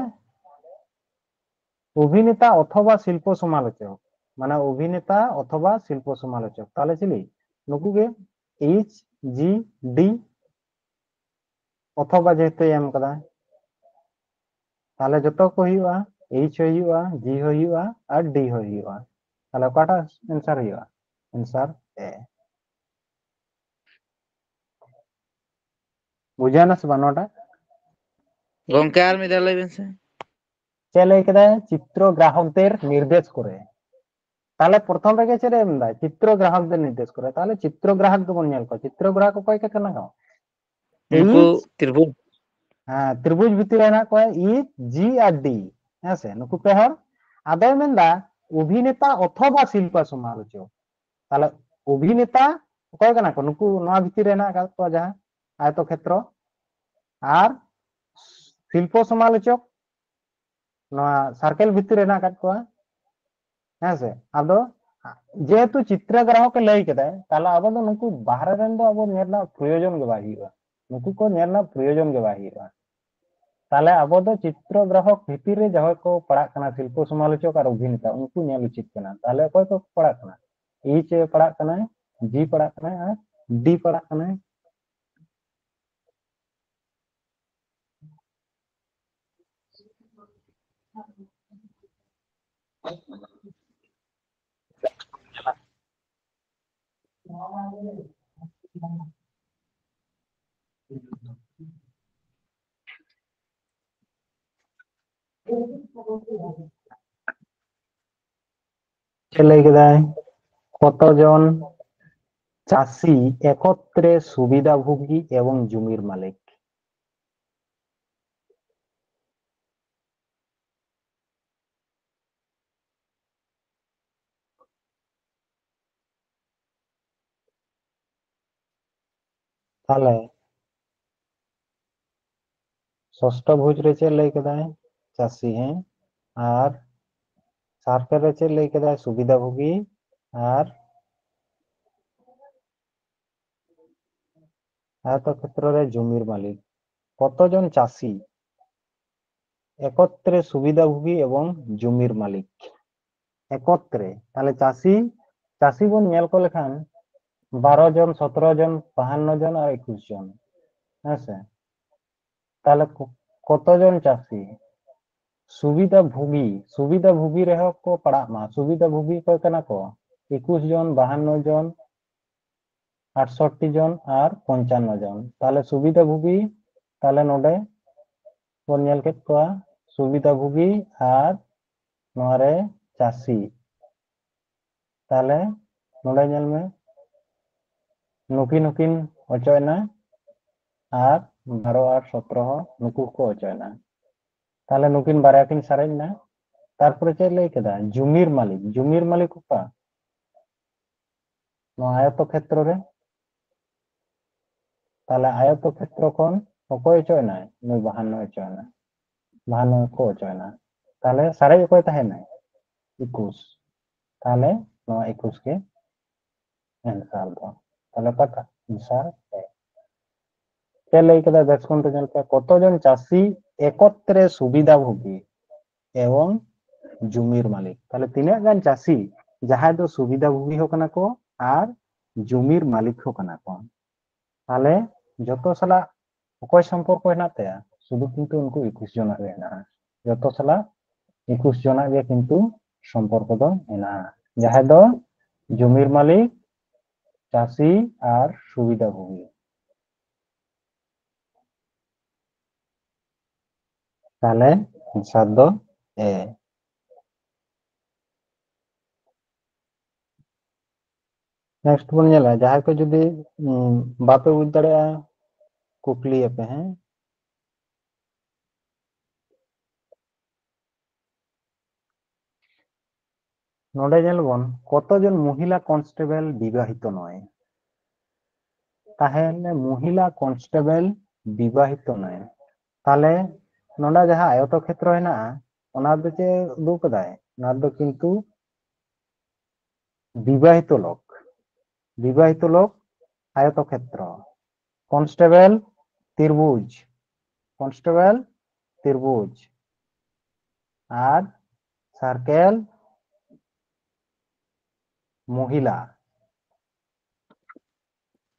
ᱚᱵᱷᱤᱱᱮᱛᱟ ᱚᱛᱷᱚᱵᱟ ᱥᱤᱞᱯᱚ ᱥᱚᱢᱟᱞᱳᱪᱚᱠ, ᱢᱟᱱᱮ ᱚᱵᱷᱤᱱᱮᱛᱟ ᱚᱛᱷᱚᱵᱟ ᱥᱤᱞᱯᱚ ᱥᱚᱢᱟᱞᱳᱪᱚᱠ, ᱛᱟᱦᱞᱮ ᱪᱤᱞᱤ? ᱱᱩᱠᱩ ᱜᱮ ᱮᱭᱤᱪ, ᱡᱤ, ᱰᱤ, ᱚᱛᱷᱚᱵᱟ ᱡᱮᱦᱮᱛᱩ ᱮᱢ ᱠᱟᱫᱟ, ᱛᱟᱦᱞᱮ ᱡᱚᱛᱚ ᱠᱚ ᱦᱩᱭᱩᱜᱼᱟ, ᱮᱭᱤᱪ ᱦᱚᱸ ᱦᱩᱭᱩᱜᱼᱟ, ᱡᱤ ᱦᱚᱸ ᱦᱩᱭᱩᱜᱼᱟ, ᱟᱨ ᱰᱤ ᱦᱚᱸ ᱦᱩᱭᱩᱜᱼᱟ᱾ ᱛᱟᱦᱞᱮ ᱚᱠᱟᱴᱟᱜ ᱮᱱᱥᱟᱨ ᱦᱩᱭᱩᱜᱼᱟ? ᱮᱱᱥᱟᱨ ᱮ᱾ ᱵᱩᱡᱷᱟᱹᱣ ᱮᱱᱟ ᱥᱮ ᱵᱟᱝ ᱱᱚᱣᱟᱴᱟᱜ? ᱜᱚᱝᱠᱮ, ᱟᱨ ᱢᱤᱫ ᱫᱷᱟᱣ ᱞᱟᱹᱭ ᱵᱮᱱ ᱥᱮ᱾ ᱪᱮᱫ ᱞᱟᱹᱭ ᱠᱮᱫᱟᱭ? ᱪᱤᱛᱨᱚ ᱜᱨᱟᱦᱚᱠ ᱫᱮᱨ ᱱᱤᱨᱫᱮᱥ ᱠᱚᱨᱮ᱾ ᱛᱟᱦᱞᱮ ᱯᱨᱚᱛᱷᱚᱢ ᱨᱮᱜᱮ ᱪᱮᱫ ᱮ ᱮᱢ ᱫᱟ? ᱪᱤᱛᱨᱚ ᱜᱨᱟᱦᱚᱠ ᱫᱮᱨ ᱱᱤᱨᱫᱮᱥ ᱠᱚᱨᱮ᱾ ᱛᱟᱦᱞᱮ ᱪᱤᱛᱨᱚ ᱜᱨᱟᱦᱚᱠ ᱜᱮᱵᱚᱱ ᱧᱮᱞ ᱠᱚᱣᱟ᱾ ᱪᱤᱛᱨᱚ ᱜᱨᱟᱦᱚᱠ ᱚᱠᱚᱭ ᱠᱚ ᱠᱟᱱᱟ ᱠᱚ? ᱱᱩᱠᱩ ᱮᱭᱤᱪ, ᱛᱨᱤᱵᱷᱩᱡᱽ᱾ ᱦᱮᱸ, ᱛᱨᱤᱵᱷᱩᱡᱽ ᱵᱷᱤᱛᱤᱨ ᱨᱮ ᱦᱮᱱᱟᱜ ᱠᱚᱣᱟ ᱤ, ᱡᱤ ᱟᱨ ᱰᱤ᱾ ᱦᱮᱸ ᱥᱮ, ᱱᱩᱠᱩ ᱯᱮ ᱦᱚᱲ᱾ ᱟᱫᱚᱭ ᱢᱮᱱᱫᱟ ᱚᱵᱷᱤᱱᱮᱛᱟ ᱚᱛᱷᱚᱵᱟ ᱥᱤᱞᱯᱟ ᱥᱚᱢᱟᱞᱳᱪᱚᱠ᱾ ᱛᱟᱦᱞᱮ ᱚᱵᱷᱤᱱᱮᱛᱟ ᱚᱠᱚᱭ ᱠᱟᱱᱟ ᱠᱚ? ᱱᱩᱠᱩ ᱱᱚᱣᱟ ᱵᱷᱤᱛᱤᱨ ᱨᱮ ᱦᱮᱱᱟᱜ ᱟᱠᱟᱫ ᱠᱚᱣᱟ ᱡᱟᱦᱟᱸ ᱟᱭᱚᱛᱚ ᱠᱷᱮᱛᱨᱚ, ᱟᱨ ᱥᱤᱞᱯᱚ ᱥᱚᱢᱟᱞᱳᱪᱚᱠ ᱱᱚᱣᱟ ᱥᱟᱨᱠᱮᱞ ᱵᱷᱤᱛᱤᱨ ᱨᱮ ᱦᱮᱱᱟᱜ ᱟᱠᱟᱫ ᱠᱚᱣᱟ᱾ ᱦᱮᱸ ᱥᱮ, ᱟᱫᱚ ᱡᱮᱦᱮᱛᱩ ᱪᱤᱛᱨᱚ ᱜᱨᱟᱦᱚᱠ ᱮ ᱞᱟᱹᱭ ᱠᱮᱫᱟᱭ, ᱛᱟᱦᱞᱮ ᱟᱵᱚ ᱫᱚ ᱱᱩᱠᱩ ᱵᱟᱦᱨᱮ ᱨᱮᱱ ᱫᱚ ᱟᱵᱚ ᱧᱮᱞ ᱨᱮᱱᱟᱜ ᱯᱨᱚᱭᱳᱡᱚᱱ ᱜᱮ ᱵᱟᱭ ᱦᱩᱭᱩᱜᱼᱟ, ᱱᱩᱠᱩ ᱠᱚ ᱧᱮᱞ ᱨᱮᱱᱟᱜ ᱯᱨᱚᱭᱳᱡᱚᱱ ᱜᱮ ᱵᱟᱭ ᱦᱩᱭᱩᱜᱼᱟ᱾ ᱛᱟᱦᱞᱮ ᱟᱵᱚ ᱫᱚ ᱪᱤᱛᱨᱚ ᱜᱨᱟᱦᱚᱠ ᱵᱷᱤᱛᱤᱨ ᱨᱮ ᱡᱟᱦᱟᱸᱭ ᱠᱚ ᱯᱟᱲᱟᱜ ᱠᱟᱱᱟ, ᱥᱤᱞᱯᱚ ᱥᱚᱢᱟᱞᱳᱪᱚᱠ ᱟᱨ ᱚᱵᱷᱤᱱᱮᱛᱟ, ᱩᱱᱠᱩ ᱧᱮᱞ ᱩᱪᱤᱛ ᱠᱟᱱᱟ᱾ ᱛᱟᱦᱞᱮ ᱚᱠᱚᱭ ᱠᱚ ᱯᱟᱲᱟᱜ ᱠᱟᱱᱟ? ᱮᱭᱤᱪ ᱮ ᱯᱟᱲᱟᱜ ᱠᱟᱱᱟᱭ, ᱡᱤ ᱯᱟᱲᱟᱜ ᱠᱟᱱᱟᱭ, ᱟᱨ ᱰᱤ ᱯᱟᱲᱟᱜ ᱠᱟᱱᱟᱭ᱾ ᱪᱮᱫ ᱞᱟᱹᱭ ᱠᱮᱫᱟᱭ? ᱠᱚᱛᱚ ᱡᱚᱱ ᱪᱟᱹᱥᱤ ᱮᱠᱚᱛᱨᱮ ᱥᱩᱵᱤᱫᱷᱟ ᱵᱷᱳᱜᱤ ᱮᱵᱚᱝ ᱡᱩᱢᱤᱨ ᱢᱟᱹᱞᱤᱠ? ᱛᱟᱦᱞᱮ ᱥᱚᱥᱴᱚ ᱵᱷᱩᱡᱽ ᱨᱮ ᱪᱮᱫ ᱞᱟᱹᱭ ᱠᱮᱫᱟᱭ? ᱪᱟᱹᱥᱤ, ᱦᱮᱸ᱾ ᱟᱨ ᱥᱟᱨᱠᱮᱞ ᱨᱮ ᱪᱮᱫ ᱞᱟᱹᱭ ᱠᱮᱫᱟᱭ? ᱥᱩᱵᱤᱫᱷᱟ ᱵᱷᱩᱜᱤ᱾ ᱟᱨ ᱟᱭᱚᱛᱚ ᱠᱷᱮᱛᱨᱚ ᱨᱮ ᱡᱚᱢᱤᱨ ᱢᱟᱹᱞᱤᱠ᱾ ᱠᱚᱛᱚ ᱡᱚᱱ ᱪᱟᱹᱥᱤ ᱮᱠᱚᱛᱨᱮ ᱥᱩᱵᱤᱫᱷᱟ ᱵᱷᱩᱜᱤ ᱮᱵᱚᱝ ᱡᱚᱢᱤᱨ ᱢᱟᱹᱞᱤᱠ? ᱮᱠᱚᱛᱨᱮ, ᱛᱟᱦᱞᱮ ᱪᱟᱹᱥᱤ, ᱪᱟᱹᱥᱤ ᱵᱚᱱ ᱧᱮᱞ ᱠᱚ ᱞᱮᱠᱷᱟᱱ ᱵᱟᱨᱚ ᱡᱚᱱ, ᱥᱚᱛᱨᱚ ᱡᱚᱱ, ᱵᱟᱦᱟᱱᱱᱚ ᱡᱚᱱ ᱟᱨ ᱮᱠᱩᱥ ᱡᱚᱱ, ᱦᱮᱸ ᱥᱮ? ᱛᱟᱦᱞᱮ ᱠᱚ-, ᱠᱚᱛᱚ ᱡᱚᱱ ᱪᱟᱹᱥᱤ ᱥᱩᱵᱤᱫᱷᱟ ᱵᱷᱩᱜᱤ, ᱥᱩᱵᱤᱫᱷᱟ ᱵᱷᱩᱜᱤ ᱨᱮᱦᱚᱸ ᱠᱚ ᱯᱟᱲᱟᱜ ᱢᱟ? ᱥᱩᱵᱤᱫᱷᱟ ᱵᱷᱩᱜᱤ ᱚᱠᱚᱭ ᱠᱟᱱᱟ ᱠᱚ? ᱮᱠᱩᱥ ᱡᱚᱱ, ᱵᱟᱦᱟᱱᱱᱚ ᱡᱚᱱ, ᱟᱴᱥᱚᱴᱴᱤ ᱡᱚᱱ ᱟᱨ ᱯᱚᱧᱪᱟᱱᱱᱚ ᱡᱚᱱ᱾ ᱛᱟᱦᱞᱮ ᱥᱩᱵᱤᱫᱷᱟ ᱵᱷᱩᱜᱤ, ᱛᱟᱦᱞᱮ ᱱᱚᱰᱮ ᱵᱚᱱ ᱧᱮᱞ ᱠᱮᱫ ᱠᱚᱣᱟ, ᱥᱩᱵᱤᱫᱷᱟ ᱵᱷᱩᱜᱤ ᱟᱨ ᱱᱚᱣᱟ ᱨᱮ ᱪᱟᱹᱥᱤ᱾ ᱛᱟᱦᱞᱮ ᱱᱚᱰᱮ ᱧᱮᱞ ᱢᱮ, ᱱᱩᱠᱤᱱ ᱦᱚᱸᱠᱤᱱ ᱚᱪᱚᱜ ᱮᱱᱟ ᱟᱨ ᱵᱟᱨᱚ ᱟᱨ ᱥᱚᱛᱨᱚ ᱦᱚᱸ ᱱᱩᱠᱩ ᱦᱚᱸᱠᱚ ᱚᱪᱚᱜ ᱮᱱᱟ᱾ ᱛᱟᱦᱞᱮ ᱱᱩᱠᱤᱱ ᱵᱟᱨᱭᱟ ᱠᱤᱱ ᱥᱟᱨᱮᱡ ᱮᱱᱟ᱾ ᱛᱟᱨᱯᱚᱨᱮ ᱪᱮᱫ ᱞᱟᱹᱭ ᱠᱮᱫᱟ? ᱡᱩᱢᱤᱨ ᱢᱟᱹᱞᱤᱠ᱾ ᱡᱩᱢᱤᱨ ᱢᱟᱹᱞᱤᱠ ᱚᱠᱟ? ᱱᱚᱣᱟ ᱟᱭᱚᱛᱚ ᱠᱷᱮᱛᱨᱚ ᱨᱮ᱾ ᱛᱟᱦᱞᱮ ᱟᱭᱚᱛᱚ ᱠᱷᱮᱛᱨᱚ ᱠᱷᱚᱱ ᱚᱠᱚᱭ ᱚᱪᱚᱜ ᱮᱱᱟᱭ? ᱱᱩᱭ ᱵᱟᱦᱟᱱᱱᱚ ᱚᱪᱚᱜ ᱮᱱᱟᱭ, ᱵᱟᱦᱟᱱᱱᱚ ᱠᱚ ᱚᱪᱚᱜ ᱮᱱᱟ᱾ ᱛᱟᱦᱞᱮ ᱥᱟᱨᱮᱡ ᱚᱠᱚᱭ ᱛᱟᱦᱮᱸᱱᱟᱭ? ᱮᱠᱩᱥ᱾ ᱛᱟᱦᱞᱮ ᱱᱚᱣᱟ ᱮᱠᱩᱥ ᱜᱮ ᱮᱱᱥᱟᱨ ᱫᱚ᱾ ᱛᱟᱦᱞᱮ ᱚᱠᱟᱴᱟᱜ ᱮᱱᱥᱟᱨ? ᱮ᱾ ᱪᱮᱫ ᱞᱟᱹᱭ ᱠᱮᱫᱟ ᱵᱮᱥ ᱠᱚᱱ ᱛᱮ ᱧᱮᱞ ᱯᱮ, ᱠᱚᱛᱚ ᱡᱚᱱ ᱪᱟᱹᱥᱤ ᱮᱠᱚᱛᱨᱮ ᱥᱩᱵᱤᱫᱷᱟ ᱵᱷᱳᱜᱤ ᱮᱵᱚᱝ ᱡᱩᱢᱤᱨ ᱢᱟᱹᱞᱤᱠ? ᱛᱟᱦᱞᱮ ᱛᱤᱱᱟᱹᱜ ᱜᱟᱱ ᱪᱟᱹᱥᱤ ᱡᱟᱦᱟᱸᱭ ᱫᱚ ᱥᱩᱵᱤᱫᱷᱟ ᱵᱷᱳᱜᱤ ᱦᱚᱸ ᱠᱟᱱᱟ ᱠᱚ ᱟᱨ ᱡᱩᱢᱤᱨ ᱢᱟᱹᱞᱤᱠ ᱦᱚᱸ ᱠᱟᱱᱟ ᱠᱚ? ᱛᱟᱦᱞᱮ ᱡᱚᱛᱚ ᱥᱟᱞᱟᱜ ᱚᱠᱚᱭ ᱥᱚᱢᱯᱚᱨᱠᱚ ᱦᱮᱱᱟᱜ ᱛᱟᱭᱟ? ᱥᱩᱫᱷᱩ ᱠᱤᱱᱛᱩ ᱩᱱᱠᱩ ᱮᱠᱩᱥ ᱡᱚᱱᱟᱜ ᱜᱮ ᱦᱮᱱᱟᱜᱼᱟ᱾ ᱡᱚᱛᱚ ᱥᱟᱞᱟᱜ ᱮᱠᱩᱥ ᱡᱚᱱᱟᱜ ᱜᱮ ᱠᱤᱱᱛᱩ ᱥᱚᱢᱯᱚᱨᱠᱚ ᱫᱚ ᱦᱮᱱᱟᱜᱼᱟ, ᱡᱟᱦᱟᱸᱭ ᱫᱚ ᱡᱩᱢᱤᱨ ᱢᱟᱹᱞᱤᱠ, ᱪᱟᱹᱥᱤ ᱟᱨ ᱥᱩᱵᱤᱫᱷᱟ ᱵᱷᱳᱜᱤ᱾ ᱛᱟᱦᱞᱮ ᱮᱱᱥᱟᱨ ᱫᱚ ᱮ᱾ ᱱᱮᱠᱥᱴ ᱵᱚᱱ ᱧᱮᱞᱟ, ᱡᱟᱦᱟᱸᱭ ᱠᱚ ᱡᱩᱫᱤ, ᱩᱢ, ᱵᱟᱯᱮ ᱵᱩᱡᱽ ᱫᱟᱲᱮᱭᱟᱜᱼᱟ, ᱠᱩᱠᱞᱤᱭᱟᱯᱮ, ᱦᱮᱸ᱾ ᱱᱚᱰᱮ ᱧᱮᱞ ᱵᱚᱱ, ᱠᱚᱛᱚ ᱡᱚᱱ ᱢᱚᱦᱤᱞᱟ ᱠᱚᱱᱥᱴᱮᱵᱚᱞ ᱵᱤᱵᱟᱦᱤᱛᱚ ᱱᱚᱭ? ᱛᱟᱦᱮᱸ ᱞᱮᱱᱟ ᱢᱚᱦᱤᱞᱟ ᱠᱚᱱᱥᱴᱮᱵᱚᱞ ᱵᱤᱵᱟᱦᱤᱛᱚ ᱱᱚᱭ᱾ ᱛᱟᱦᱞᱮ ᱱᱚᱰᱮ ᱡᱟᱦᱟᱸ ᱟᱭᱚᱛᱚ ᱠᱷᱮᱛᱨᱚ ᱦᱮᱱᱟᱜᱼᱟ, ᱚᱱᱟ ᱫᱚ ᱪᱮᱫ ᱩᱫᱩᱜ ᱠᱟᱫᱟᱭ? ᱚᱱᱟ ᱫᱚ ᱠᱤᱱᱛᱩ ᱵᱤᱵᱟᱦᱤᱛᱚ ᱞᱳᱠ, ᱵᱤᱵᱟᱦᱤᱛᱚ ᱞᱳᱠ ᱟᱭᱚᱛᱚ ᱠᱷᱮᱛᱨᱚ, ᱠᱚᱱᱥᱴᱮᱵᱚᱞ ᱛᱤᱨᱵᱩᱡᱽ, ᱠᱚᱱᱥᱴᱮᱵᱚᱞ ᱛᱤᱨᱵᱩᱡᱽ, ᱟᱨ ᱥᱟᱨᱠᱮᱞ ᱢᱚᱦᱤᱞᱟ᱾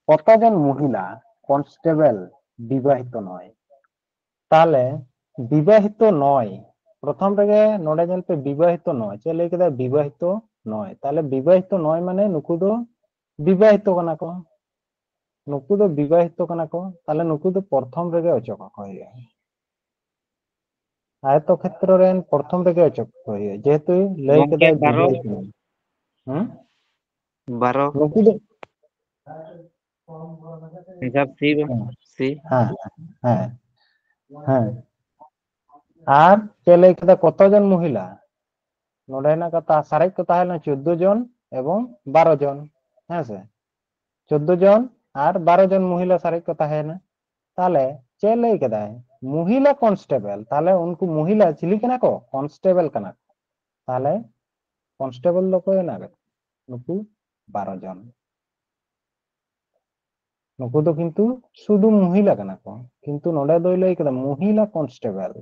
ᱠᱚᱛᱚ ᱡᱚᱱ ᱢᱚᱦᱤᱞᱟ ᱠᱚᱱᱥᱴᱮᱵᱚᱞ ᱵᱤᱵᱟᱦᱤᱛᱚ ᱱᱚᱭ? ᱛᱟᱦᱞᱮ ᱵᱤᱵᱟᱦᱤᱛᱚ ᱱᱚᱭ, ᱯᱨᱚᱛᱷᱚᱢ ᱨᱮᱜᱮ ᱱᱚᱰᱮ ᱧᱮᱞ ᱯᱮ, ᱵᱤᱵᱟᱦᱤᱛᱚ ᱱᱚᱭ᱾ ᱪᱮᱫ ᱞᱟᱹᱭ ᱠᱮᱫᱟ? ᱵᱤᱵᱟᱦᱤᱛᱚ ᱱᱚᱭ᱾ ᱛᱟᱦᱞᱮ ᱵᱤᱵᱟᱦᱤᱛᱚ ᱱᱚᱭ ᱢᱟᱱᱮ ᱱᱩᱠᱩ ᱫᱚ ᱵᱤᱵᱟᱦᱤᱛᱚ ᱠᱟᱱᱟ ᱠᱚ, ᱱᱩᱠᱩ ᱫᱚ ᱵᱤᱵᱟᱦᱤᱛᱚ ᱠᱟᱱᱟ ᱠᱚ᱾ ᱛᱟᱦᱞᱮ ᱱᱩᱠᱩ ᱫᱚ ᱯᱨᱚᱛᱷᱚᱢ ᱨᱮᱜᱮ ᱚᱪᱚᱜ ᱠᱟᱠᱚ ᱦᱩᱭᱩᱜᱼᱟ, ᱟᱭᱚᱛᱚ ᱠᱷᱮᱛᱨᱚ ᱨᱮᱱ ᱯᱨᱚᱛᱷᱚᱢ ᱨᱮᱜᱮ ᱚᱪᱚᱜ ᱠᱟᱠᱚ ᱦᱩᱭᱩᱜᱼᱟ, ᱡᱮᱦᱮᱛᱩ ᱞᱟᱹᱭ ᱜᱚᱝᱠᱮ, ᱠᱮᱫᱟᱭ ᱵᱟᱨᱚ᱾ ᱵᱤᱵᱟᱦᱤᱛᱚ ᱱᱚᱭ᱾ ᱦᱩᱸ? ᱵᱟᱨᱚ᱾ ᱱᱩᱠᱩ ᱫᱚ ᱦᱤᱥᱟᱵ ᱥᱤ ᱵᱟ-, ᱦᱮᱸ᱾ ᱥᱤ᱾ ᱦᱮᱸ, ᱦᱮᱸ, ᱦᱮᱸ᱾ ᱟᱨ ᱪᱮᱫ ᱞᱟᱹᱭ ᱠᱮᱫᱟ, ᱠᱚᱛᱚ ᱡᱚᱱ ᱢᱚᱦᱤᱞᱟ? ᱱᱚᱰᱮ ᱦᱮᱱᱟᱜ ᱠᱟᱛᱷᱟ, ᱥᱟᱨᱮᱡ ᱠᱚ ᱛᱟᱦᱮᱸ ᱞᱮᱱᱟ ᱪᱳᱫᱫᱳ ᱡᱚᱱ ᱮᱵᱚᱝ ᱵᱟᱨᱚ ᱡᱚᱱ, ᱦᱮᱸ ᱥᱮ? ᱪᱳᱫᱫᱳ ᱡᱚᱱ ᱟᱨ ᱵᱟᱨᱚ ᱡᱚᱱ ᱢᱚᱦᱤᱞᱟ ᱥᱟᱨᱮᱡ ᱠᱚ ᱛᱟᱦᱮᱸᱭᱮᱱᱟ᱾ ᱛᱟᱦᱞᱮ ᱪᱮᱫ ᱞᱟᱹᱭ ᱠᱮᱫᱟᱭ? ᱢᱚᱦᱤᱞᱟ ᱠᱚᱱᱥᱴᱮᱵᱚᱞ, ᱛᱟᱦᱞᱮ ᱩᱱᱠᱩ ᱢᱚᱦᱤᱞᱟ ᱪᱤᱞᱤ ᱠᱟᱱᱟ ᱠᱚ? ᱠᱚᱱᱥᱴᱮᱵᱚᱞ ᱠᱟᱱᱟ ᱠᱚ᱾ ᱛᱟᱦᱞᱮ ᱠᱚᱱᱥᱴᱮᱵᱚᱞ ᱫᱚ ᱚᱠᱚᱭ ᱦᱮᱱᱟᱜ ᱠᱟᱫᱟ? ᱱᱩᱠᱩ ᱵᱟᱨᱚ ᱡᱚᱱ᱾ ᱱᱩᱠᱩ ᱫᱚ ᱠᱤᱱᱛᱩ ᱥᱩᱫᱷᱩ ᱢᱚᱦᱤᱞᱟ ᱠᱟᱱᱟ ᱠᱚ, ᱠᱤᱱᱛᱩ ᱱᱚᱰᱮ ᱫᱚᱭ ᱞᱟᱹᱭ ᱠᱮᱫᱟ ᱢᱚᱦᱤᱞᱟ ᱠᱚᱱᱥᱴᱮᱵᱚᱞ,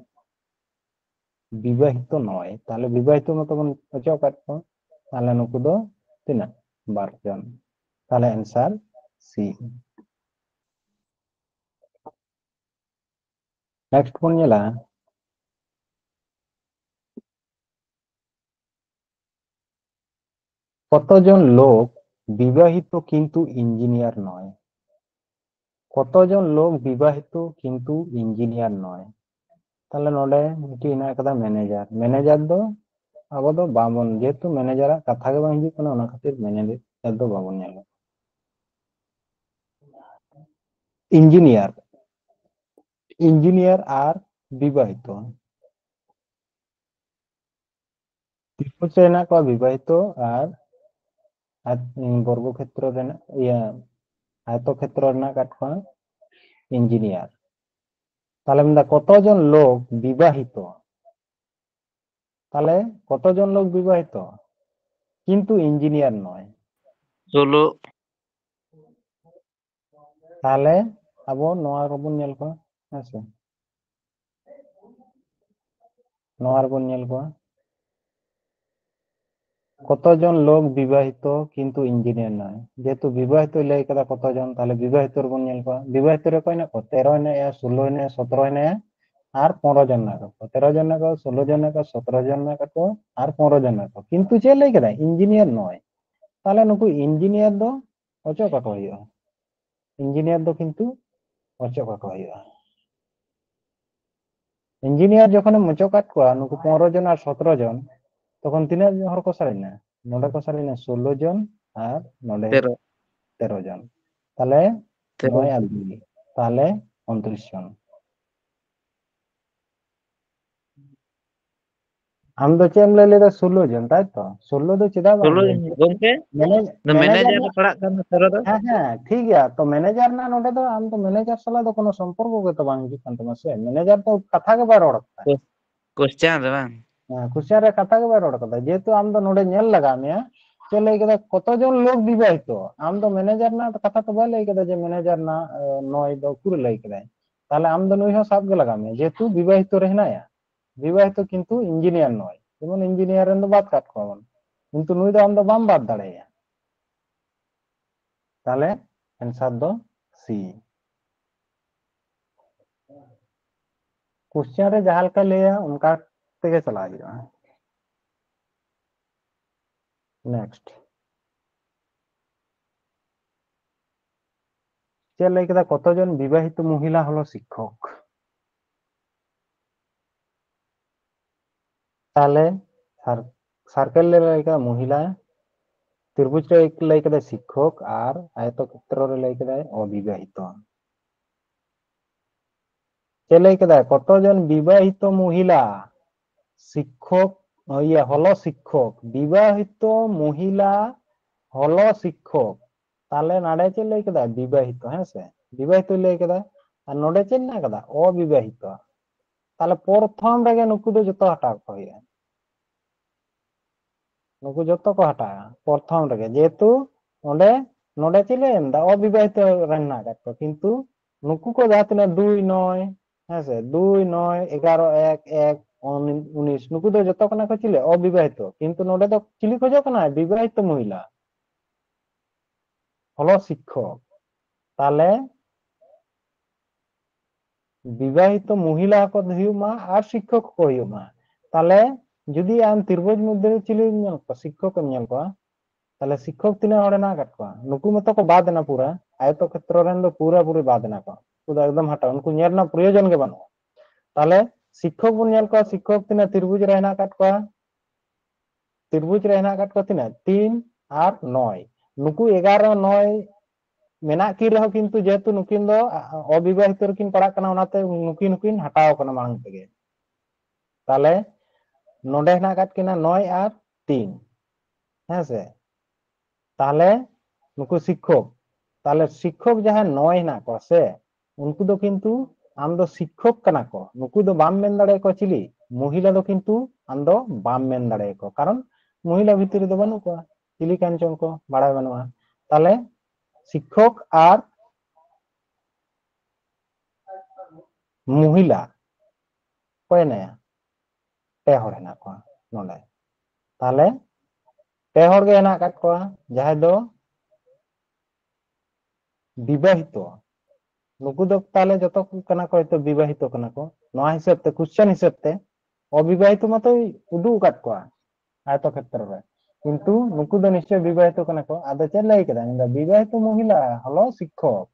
ᱵᱤᱵᱟᱦᱤᱛᱚ ᱱᱚᱭ᱾ ᱛᱟᱦᱞᱮ ᱵᱤᱵᱟᱦᱤᱛᱚ ᱢᱟᱛᱚ ᱵᱚᱱ ᱚᱪᱚᱜ ᱟᱠᱟᱫ ᱠᱚ, ᱛᱟᱦᱞᱮ ᱱᱩᱠᱩ ᱫᱚ ᱛᱤᱱᱟᱹᱜ? ᱵᱟᱨ ᱡᱚᱱ᱾ ᱛᱟᱦᱞᱮ answer C᱾ Next ᱵᱚᱱ ᱧᱮᱞᱟ, কতজন লোক বিবাহিত কিন্তু ইঞ্জিনিয়ার নয়? কতজন লোক বিবাহিত কিন্তু ইঞ্জিনিয়ার নয়? ᱛᱟᱦᱞᱮ ᱱᱚᱰᱮ ᱢᱤᱫᱴᱤᱡ ᱦᱮᱱᱟᱜ ᱟᱠᱟᱫᱟ ম্যানেজার᱾ ম্যানেজার ᱫᱚ ᱟᱵᱚ ᱫᱚ ᱵᱟᱵᱚᱱ, ᱡᱮᱦᱮᱛᱩ ম্যানেজাᱨᱟᱜ ᱠᱟᱛᱷᱟ ᱜᱮ ᱵᱟᱝ ᱦᱤᱡᱩᱜ ᱠᱟᱱᱟ, ᱚᱱᱟ ᱠᱷᱟᱹᱛᱤᱨ ম্যানেজার ᱫᱚ ᱵᱟᱵᱚᱱ ᱧᱮᱞᱟ᱾ ᱤᱧᱡᱤᱱᱤᱭᱟᱨ, ᱤᱧᱡᱤᱱᱤᱭᱟᱨ ᱟᱨ ᱵᱤᱵᱟᱦᱤᱛᱚ᱾ ᱛᱤᱨᱯᱩᱡ ᱨᱮ ᱦᱮᱱᱟᱜ ᱠᱚᱣᱟ ᱵᱤᱵᱟᱦᱤᱛᱚ ᱟᱨ, ᱟᱨ ᱵᱚᱨᱜᱚ ᱠᱷᱮᱛᱨᱚ ᱨᱮᱱᱟᱜ, ᱤᱭᱟᱹ, ᱟᱭᱛᱚ ᱠᱷᱮᱛᱨᱚ ᱨᱮ ᱢᱮᱱᱟᱜ ᱟᱠᱟᱫ ᱠᱚᱣᱟ ᱤᱧᱡᱤᱱᱤᱭᱟᱨ᱾ ᱛᱟᱦᱞᱮ ᱢᱮᱱᱫᱟ ᱠᱚᱛᱚ ᱡᱚᱱ ᱞᱳᱠ ᱵᱤᱵᱟᱦᱤᱛᱚ, ᱛᱟᱦᱞᱮ ᱠᱚᱛᱚ ᱡᱚᱱ ᱞᱳᱠ ᱵᱤᱵᱟᱦᱤᱛᱚ ᱠᱤᱱᱛᱩ ᱤᱧᱡᱤᱱᱤᱭᱟᱨ ᱱᱚᱭ᱾ ᱥᱳᱞᱳ᱾ ᱛᱟᱦᱞᱮ ᱟᱵᱚ ᱱᱚᱣᱟ ᱨᱮᱵᱚᱱ ᱧᱮᱞ ᱠᱚᱣᱟ, ᱦᱮᱸ ᱥᱮ? ᱱᱚᱣᱟ ᱨᱮᱵᱚᱱ ᱧᱮᱞ ᱠᱚᱣᱟ ᱠᱚᱛᱚ ᱡᱚᱱ ᱞᱳᱠ ᱵᱤᱵᱟᱦᱤᱛᱚ ᱠᱤᱱᱛᱩ ᱤᱧᱡᱤᱱᱤᱭᱟᱨ ᱱᱚᱭ, ᱡᱮᱦᱮᱛᱩ ᱵᱤᱵᱟᱦᱤᱛᱚᱭ ᱞᱟᱹᱭ ᱠᱟᱫᱟ ᱠᱚᱛᱚ ᱡᱚᱱ, ᱛᱟᱦᱞᱮ ᱵᱤᱵᱟᱦᱤᱛᱚ ᱨᱮᱵᱚᱱ ᱧᱮᱞ ᱠᱚᱣᱟ, ᱵᱤᱵᱟᱦᱤᱛᱚ ᱨᱮ ᱚᱠᱚᱭ ᱦᱮᱱᱟᱜ ᱠᱚᱣᱟ? ᱛᱮᱨᱚ ᱦᱮᱱᱟᱜ ᱠᱚᱣᱟ, ᱥᱳᱞᱳ ᱦᱮᱱᱟᱜ ᱠᱚᱣᱟ, ᱥᱚᱛᱨᱚ ᱦᱮᱱᱟᱜ ᱠᱚᱣᱟ, ᱟᱨ ᱯᱚᱱᱨᱚ ᱡᱚᱱ ᱢᱮᱱᱟᱜ ᱠᱟᱜ ᱠᱚᱣᱟ᱾ ᱛᱮᱨᱚ ᱡᱚᱱ ᱢᱮᱱᱟᱜ ᱠᱚᱣᱟ, ᱥᱳᱞᱳ ᱡᱚᱱ ᱢᱮᱱᱟᱜ ᱠᱚᱣᱟ, ᱥᱚᱛᱨᱚ ᱡᱚᱱ ᱢᱮᱱᱟᱜ ᱠᱚᱣᱟ, ᱥᱚᱛᱨᱚ ᱡᱚᱱ ᱢᱮᱱᱟᱜ ᱠᱚᱣᱟ, ᱟᱨ ᱯᱚᱱᱨᱚ ᱡᱚᱱ ᱢᱮᱱᱟᱜ ᱠᱚᱣᱟ᱾ ᱠᱤᱱᱛᱩ ᱪᱮᱫ ᱞᱟᱹᱭ ᱠᱮᱫᱟᱭ? ᱤᱧᱡᱤᱱᱤᱭᱟᱨ ᱱᱚᱭ᱾ ᱛᱟᱦᱞᱮ ᱱᱩᱠᱩ ᱤᱧᱡᱤᱱᱤᱭᱟᱨ ᱫᱚ ᱚᱪᱚᱜ ᱠᱟᱠᱚ ᱦᱩᱭᱩᱜᱼᱟ᱾ ᱤᱧᱡᱤᱱᱤᱭᱟᱨ ᱫᱚ ᱠᱤᱱᱛᱩ ᱚᱪᱚᱜ ᱠᱟᱠᱚ ᱦᱩᱭᱩᱜᱼᱟ᱾ ᱤᱧᱡᱤᱱᱤᱭᱟᱨ ᱡᱚᱠᱷᱚᱱᱮᱢ ᱚᱪᱚᱜ ᱠᱟᱫ ᱠᱚᱣᱟ, ᱱᱩᱠᱩ ᱯᱚᱱᱨᱚ ᱡᱚᱱ ᱟᱨ ᱥᱚᱛᱨᱚ ᱡᱚᱱ, ᱛᱚᱠᱷᱚᱱ ᱛᱤᱱᱟᱹᱜ ᱦᱚᱲ ᱠᱚ ᱥᱟᱨᱮᱡᱱᱟ? ᱱᱚᱰᱮ ᱠᱚ ᱥᱟᱨᱮᱡᱱᱟ ᱥᱳᱞᱳ ᱡᱚᱱ ᱟᱨ ᱱᱚᱰᱮ ᱛᱮᱨᱚ᱾ ᱛᱮᱨᱚ ᱡᱚᱱ᱾ ᱛᱟᱦᱞᱮ ᱛᱮᱨᱚ᱾ ᱱᱚᱭ ᱟᱨ ᱫᱩᱭ, ᱛᱟᱦᱞᱮ ᱩᱱᱛᱨᱤᱥ ᱡᱚᱱ᱾ ᱟᱢ ᱫᱚ ᱪᱮᱫ ᱮᱢ ᱞᱟᱹᱭ ᱞᱮᱫᱟ? ᱥᱳᱞᱳ ᱡᱚᱱ, ᱛᱟᱭ ᱛᱚ? ᱥᱳᱞᱳ ᱫᱚ ᱪᱮᱫᱟᱜ ᱵᱟᱝ ᱥᱳᱞᱳ ᱦᱩᱭᱩᱜᱼᱟ? ᱡᱚᱱ ᱜᱚᱢᱠᱮ, ᱢᱮᱱᱮᱡ-, ᱫᱚ ᱢᱮᱱᱮᱡᱟᱨ ᱢᱮᱱᱮᱡᱟᱨ ᱨᱮ ᱨᱮᱱᱟᱜ, ᱯᱟᱲᱟᱜ ᱠᱟᱱᱟ ᱛᱮᱨᱚ ᱫᱚ᱾ ᱦᱮᱸ, ᱦᱮᱸ, ᱴᱷᱤᱠ ᱜᱮᱭᱟ᱾ ᱛᱚ ᱢᱮᱱᱮᱡᱟᱨ ᱨᱮᱱᱟᱜ ᱱᱚᱰᱮ ᱫᱚ ᱟᱢ ᱫᱚ ᱢᱮᱱᱮᱡᱟᱨ ᱥᱟᱞᱟᱜ ᱫᱚ ᱠᱳᱱᱳ ᱥᱚᱢᱯᱚᱨᱠᱚ ᱜᱮ ᱛᱚ ᱵᱟᱝ ᱦᱤᱡᱩᱜ ᱠᱟᱱ ᱛᱟᱢᱟ ᱥᱮ᱾ ᱢᱮᱱᱮᱡᱟᱨ ᱫᱚ ᱠᱟᱛᱷᱟ ᱜᱮ ᱵᱟᱭ ᱨᱚᱲ ᱠᱟᱫᱟ᱾ ᱠᱳᱥ-, ᱠᱳᱥᱪᱮᱱ ᱨᱮ ᱵᱟᱝ? ᱦᱮᱸ, ᱠᱳᱥᱪᱮᱱ ᱨᱮ ᱠᱟᱛᱷᱟ ᱜᱮ ᱵᱟᱭ ᱨᱚᱲ ᱠᱟᱫᱟ᱾ ᱡᱮᱦᱮᱛᱩ ᱟᱢ ᱫᱚ ᱱᱚᱰᱮ ᱧᱮᱞ ᱞᱟᱜᱟᱣ ᱢᱮᱭᱟ, ᱪᱮᱫ ᱞᱟᱹᱭ ᱠᱮᱫᱟ, ᱠᱚᱛᱚ ᱡᱚᱱ ᱞᱳᱠ ᱵᱤᱵᱟᱦᱤᱛᱚ᱾ ᱟᱢ ᱫᱚ ᱢᱮᱱᱮᱡᱟᱨ ᱨᱮᱱᱟᱜ ᱠᱟᱛᱷᱟ ᱛᱚ ᱵᱟᱭ ᱞᱟᱹᱭ ᱠᱮᱫᱟ ᱡᱮ ᱢᱮᱱᱮᱡᱟᱨ ᱨᱮᱱᱟᱜ, ᱮ, ᱱᱚᱭ ᱫᱚ ᱩᱠᱩᱨᱮ ᱞᱟᱹᱭ ᱠᱮᱫᱟᱭ᱾ ᱛᱟᱦᱞᱮ ᱟᱢ ᱫᱚ ᱱᱩᱭ ᱦᱚᱸ ᱥᱟᱵ ᱜᱮ ᱞᱟᱜᱟᱣ ᱢᱮᱭᱟ, ᱡᱮᱦᱮᱛᱩ ᱵᱤᱵᱟᱦᱤᱛᱚ ᱨᱮ ᱦᱮᱱᱟᱭᱟ᱾ ᱵᱤᱵᱟᱦᱤᱛᱚ ᱠᱤᱱᱛᱩ ᱤᱧᱡᱤᱱᱤᱭᱟᱨ ᱱᱚᱭ᱾ ᱡᱮᱢᱚᱱ ᱤᱧᱡᱤᱱᱤᱭᱟᱨ ᱨᱮᱱ ᱫᱚ ᱵᱟᱫ ᱠᱟᱫ ᱠᱚᱣᱟ ᱵᱚᱱ, ᱠᱤᱱᱛᱩ ᱱᱩᱭ ᱫᱚ ᱟᱢ ᱫᱚ ᱵᱟᱢ ᱵᱟᱫ ᱫᱟᱲᱮᱭᱟᱭᱟ᱾ ᱛᱟᱦᱞᱮ answer ᱫᱚ C᱾ ᱠᱳᱥᱪᱮᱱ ᱨᱮ ᱡᱟᱦᱟᱸ ᱞᱮᱠᱟᱭ ᱞᱟᱹᱭᱟ ᱚᱱᱠᱟ ᱛᱮᱜᱮ ᱪᱟᱞᱟᱣ ᱦᱩᱭᱩᱜᱼᱟ᱾ Next, ᱪᱮᱫ ᱞᱟᱹᱭ ᱠᱮᱫᱟ? ᱠᱚᱛᱚ ᱡᱚᱱ ᱵᱤᱵᱟᱦᱤᱛ ᱢᱚᱦᱤᱞᱟ ᱦᱚᱞᱚ ᱥᱤᱠᱠᱷᱚᱠ? ᱛᱟᱦᱞᱮ ᱥᱟᱨ-, circle ᱨᱮ ᱞᱟᱹᱭ ᱠᱮᱫᱟ ᱢᱚᱦᱤᱞᱟ, ᱛᱨᱤᱵᱷᱩᱡ ᱨᱮ ᱞᱟᱹᱭ ᱠᱮᱫᱟ ᱥᱤᱠᱠᱷᱚᱠ, ᱟᱨ ᱟᱭᱚᱛᱚ ᱠᱷᱮᱛᱨᱚ ᱨᱮ ᱞᱟᱹᱭ ᱠᱮᱫᱟᱭ ᱚᱵᱤᱵᱟᱦᱤᱛᱚ᱾ ᱪᱮᱫ ᱞᱟᱹᱭ ᱠᱮᱫᱟᱭ? ᱠᱚᱛᱚ ᱡᱚᱱ ᱵᱤᱵᱟᱦᱤᱛᱚ ᱢᱚᱦᱤᱞᱟ ᱥᱤᱠᱠᱷᱚᱠ, ᱤᱭᱟᱹ, ᱦᱚᱞᱚ ᱥᱤᱠᱠᱷᱚᱠ, ᱵᱤᱵᱟᱦᱤᱛᱚ ᱢᱚᱦᱤᱞᱟ ᱦᱚᱞᱚ ᱥᱤᱠᱠᱷᱚᱠ, ᱛᱟᱦᱞᱮ ᱱᱚᱰᱮ ᱪᱮᱫ ᱞᱟᱹᱭ ᱠᱮᱫᱟ? ᱵᱤᱵᱟᱦᱤᱛᱚ, ᱦᱮᱸ ᱥᱮ? ᱵᱤᱵᱟᱦᱤᱛᱚᱭ ᱞᱟᱹᱭ ᱠᱮᱫᱟ᱾ ᱟᱨ ᱱᱚᱰᱮ ᱪᱮᱫ ᱢᱮᱱᱟᱜ ᱠᱟᱫᱟ? ᱚᱵᱤᱵᱟᱦᱤᱛᱚ᱾ ᱛᱟᱦᱞᱮ ᱯᱨᱚᱛᱷᱚᱢ ᱨᱮᱜᱮ ᱱᱩᱠᱩ ᱫᱚ ᱡᱚᱛᱚ ᱦᱟᱴᱟᱣ ᱠᱚ ᱦᱩᱭᱩᱜᱼᱟ᱾ ᱱᱩᱠᱩ ᱡᱚᱛᱚ ᱠᱚ ᱦᱟᱴᱟᱜᱼᱟ ᱯᱨᱚᱛᱷᱚᱢ ᱨᱮᱜᱮ, ᱡᱮᱦᱮᱛᱩ ᱚᱸᱰᱮ, ᱱᱚᱰᱮ ᱪᱮᱫ ᱞᱮ ᱮᱢ ᱮᱫᱟ? ᱚᱵᱤᱵᱟᱦᱤᱛᱚ ᱨᱮ ᱦᱮᱱᱟᱜ ᱟᱠᱟᱫ ᱠᱚᱣᱟ, ᱠᱤᱱᱛᱩ ᱱᱩᱠᱩ ᱠᱚ ᱡᱟᱦᱟᱸ ᱛᱤᱱᱟᱹᱜ ᱫᱩᱭ, ᱱᱚᱭ, ᱦᱮᱸ ᱥᱮ, ᱫᱩᱭ, ᱱᱚᱭ, ᱮᱜᱟᱨᱚ, ᱮᱠ, ᱮᱠ, ᱩᱱᱤᱥ, ᱱᱩᱠᱩ ᱫᱚ ᱡᱚᱛᱚ ᱠᱟᱱᱟ ᱠᱚ ᱪᱤᱞᱤ? ᱚᱵᱤᱵᱟᱦᱤᱛᱚ᱾ ᱠᱤᱱᱛᱩ ᱱᱚᱰᱮ ᱫᱚ ᱪᱤᱞᱤ ᱠᱷᱚᱡᱚᱜ ᱠᱟᱱᱟ? ᱵᱤᱵᱟᱦᱤᱛᱚ ᱢᱚᱦᱤᱞᱟ, ᱦᱚᱞᱚ ᱥᱤᱠᱠᱷᱚᱠ᱾ ᱛᱟᱦᱞᱮ ᱵᱤᱵᱟᱦᱤᱛᱚ ᱢᱚᱦᱤᱞᱟ ᱠᱚ ᱦᱩᱭᱩᱜ ᱢᱟ ᱟᱨ ᱥᱤᱠᱠᱷᱚᱠ ᱠᱚ ᱦᱩᱭᱩᱜ ᱢᱟ᱾ ᱛᱟᱦᱞᱮ ᱡᱩᱫᱤ ᱟᱢ ᱛᱤᱨᱵᱚᱡᱽ ᱢᱚᱫᱽᱫᱷᱮ ᱨᱮ ᱪᱤᱞᱤᱢ ᱧᱮᱞ ᱠᱚᱣᱟ? ᱥᱤᱠᱠᱷᱚᱠ ᱮᱢ ᱧᱮᱞ ᱠᱚᱣᱟ᱾ ᱛᱟᱦᱞᱮ ᱥᱤᱠᱠᱷᱚᱠ ᱛᱤᱱᱟᱹᱜ ᱦᱚᱲ ᱦᱮᱱᱟᱜ ᱟᱠᱟᱫ ᱠᱚᱣᱟ? ᱱᱩᱠᱩ ᱢᱟᱛᱚ ᱠᱚ ᱵᱟᱫ ᱮᱱᱟ ᱯᱩᱨᱟᱹ, ᱟᱭᱚᱛᱚ ᱠᱷᱮᱛᱨᱚ ᱨᱮᱱ ᱫᱚ ᱯᱩᱨᱟᱹ ᱯᱩᱨᱤ ᱵᱟᱫ ᱮᱱᱟ ᱠᱚ, ᱩᱱᱠᱩ ᱫᱚ ᱮᱠᱫᱚᱢ ᱦᱟᱴᱟᱣ, ᱩᱱᱠᱩ ᱧᱮᱞ ᱨᱮᱱᱟᱜ ᱯᱨᱚᱭᱳᱡᱚᱱ ᱜᱮ ᱵᱟᱹᱱᱩᱜᱼᱟ᱾ ᱛᱟᱦᱞᱮ ᱥᱤᱠᱠᱷᱚᱠ ᱵᱚᱱ ᱧᱮᱞ ᱠᱚᱣᱟ, ᱥᱤᱠᱠᱷᱚᱠ ᱛᱤᱱᱟᱹᱜ ᱛᱤᱨᱵᱩᱡᱽ ᱨᱮ ᱦᱮᱱᱟᱜ ᱟᱠᱟᱫ ᱠᱚᱣᱟ? ᱛᱤᱨᱵᱩᱡᱽ ᱨᱮ ᱦᱮᱱᱟᱜ ᱟᱠᱟᱫ ᱠᱚᱣᱟ ᱛᱤᱱᱟᱹᱜ? ᱛᱤᱱ ᱟᱨ ᱱᱚᱭ᱾ ᱱᱩᱠᱩ ᱮᱜᱟᱨᱚ, ᱱᱚᱭ ᱢᱮᱱᱟᱜ ᱠᱤᱱ ᱨᱮᱦᱚᱸ, ᱠᱤᱱᱛᱩ ᱡᱮᱦᱮᱛᱩ ᱱᱩᱠᱤᱱ ᱫᱚ ᱚᱵᱤᱵᱟᱦᱤᱛᱚ ᱨᱮᱠᱤᱱ ᱯᱟᱲᱟᱜ ᱠᱟᱱᱟ, ᱚᱱᱟᱛᱮ ᱱᱩᱠᱤᱱ ᱦᱚᱸᱠᱤᱱ ᱦᱟᱴᱟᱣ ᱠᱟᱱᱟ ᱢᱟᱲᱟᱝ ᱛᱮᱜᱮ᱾ ᱛᱟᱦᱞᱮ ᱱᱚᱰᱮ ᱦᱮᱱᱟᱜ ᱟᱠᱟᱫ ᱠᱤᱱᱟ ᱱᱚᱭ ᱟᱨ ᱛᱤᱱ, ᱦᱮᱸ ᱥᱮ? ᱛᱟᱦᱞᱮ ᱱᱩᱠᱩ ᱥᱤᱠᱠᱷᱚᱠ, ᱛᱟᱦᱞᱮ ᱥᱤᱠᱠᱷᱚᱠ ᱡᱟᱦᱟᱸᱭ ᱱᱚᱭ ᱦᱮᱱᱟᱜ ᱠᱚᱣᱟ ᱥᱮ, ᱩᱱᱠᱩ ᱫᱚ ᱠᱤᱱᱛᱩ ᱟᱢ ᱫᱚ ᱥᱤᱠᱠᱷᱚᱠ ᱠᱟᱱᱟ ᱠᱚ, ᱱᱩᱠᱩ ᱫᱚ ᱵᱟᱢ ᱢᱮᱱ ᱫᱟᱲᱮᱭᱟᱠᱚᱣᱟ ᱪᱤᱞᱤ? ᱢᱚᱦᱤᱞᱟ ᱫᱚ ᱠᱤᱱᱛᱩ ᱟᱢ ᱫᱚ ᱵᱟᱢ ᱢᱮᱱ ᱫᱟᱲᱮᱭᱟᱠᱚᱣᱟ, ᱠᱟᱨᱚᱱ ᱢᱚᱦᱤᱞᱟ ᱵᱷᱤᱛᱤᱨ ᱨᱮᱫᱚ ᱵᱟᱹᱱᱩᱜ ᱠᱚᱣᱟ, ᱪᱤᱞᱤ ᱠᱟᱱ ᱪᱚᱝ ᱠᱚ ᱵᱟᱲᱟᱭ ᱵᱟᱹᱱᱩᱜᱼᱟ᱾ ᱛᱟᱦᱞᱮ ᱥᱤᱠᱠᱷᱚᱠ ᱟᱨ ᱢᱚᱦᱤᱞᱟ ᱚᱠᱚᱭ ᱦᱮᱱᱟᱭᱟ? ᱯᱮ ᱦᱚᱲ ᱦᱮᱱᱟᱜ ᱠᱚᱣᱟ ᱱᱚᱰᱮ᱾ ᱛᱟᱦᱞᱮ ᱯᱮ ᱦᱚᱲ ᱜᱮ ᱦᱮᱱᱟᱜ ᱟᱠᱟᱫ ᱠᱚᱣᱟ, ᱡᱟᱦᱟᱸᱭ ᱫᱚ ᱵᱤᱵᱟᱦᱤᱛᱚ, ᱱᱩᱠᱩ ᱫᱚ ᱛᱟᱦᱞᱮ ᱡᱚᱛᱚ ᱠᱚ ᱠᱟᱱᱟ ᱠᱚ ᱦᱚᱭᱛᱳ ᱵᱤᱵᱟᱦᱤᱛᱚ ᱠᱟᱱᱟ ᱠᱚ᱾ ᱱᱚᱣᱟ ᱦᱤᱥᱟᱹᱵ ᱛᱮ, ᱠᱩᱥᱪᱮᱱ ᱦᱤᱥᱟᱹᱵ ᱛᱮ ᱚᱵᱤᱵᱟᱦᱤᱛᱚ ᱢᱟᱛᱚᱭ ᱩᱫᱩᱜ ᱟᱠᱟᱫ ᱠᱚᱣᱟ ᱟᱭᱛᱚ ᱠᱷᱮᱛᱨᱚ ᱨᱮ, ᱠᱤᱱᱛᱩ ᱱᱩᱠᱩ ᱫᱚ ᱱᱤᱥᱪᱚᱭ ᱵᱤᱵᱟᱦᱤᱛᱚ ᱠᱟᱱᱟ ᱠᱚ᱾ ᱟᱫᱚ ᱪᱮᱫ ᱞᱟᱹᱭ ᱠᱮᱫᱟ? ᱢᱮᱱᱫᱟ ᱵᱤᱵᱟᱦᱤᱛᱚ ᱢᱚᱦᱤᱞᱟ ᱦᱚᱞᱚ ᱥᱤᱠᱠᱷᱚᱠ᱾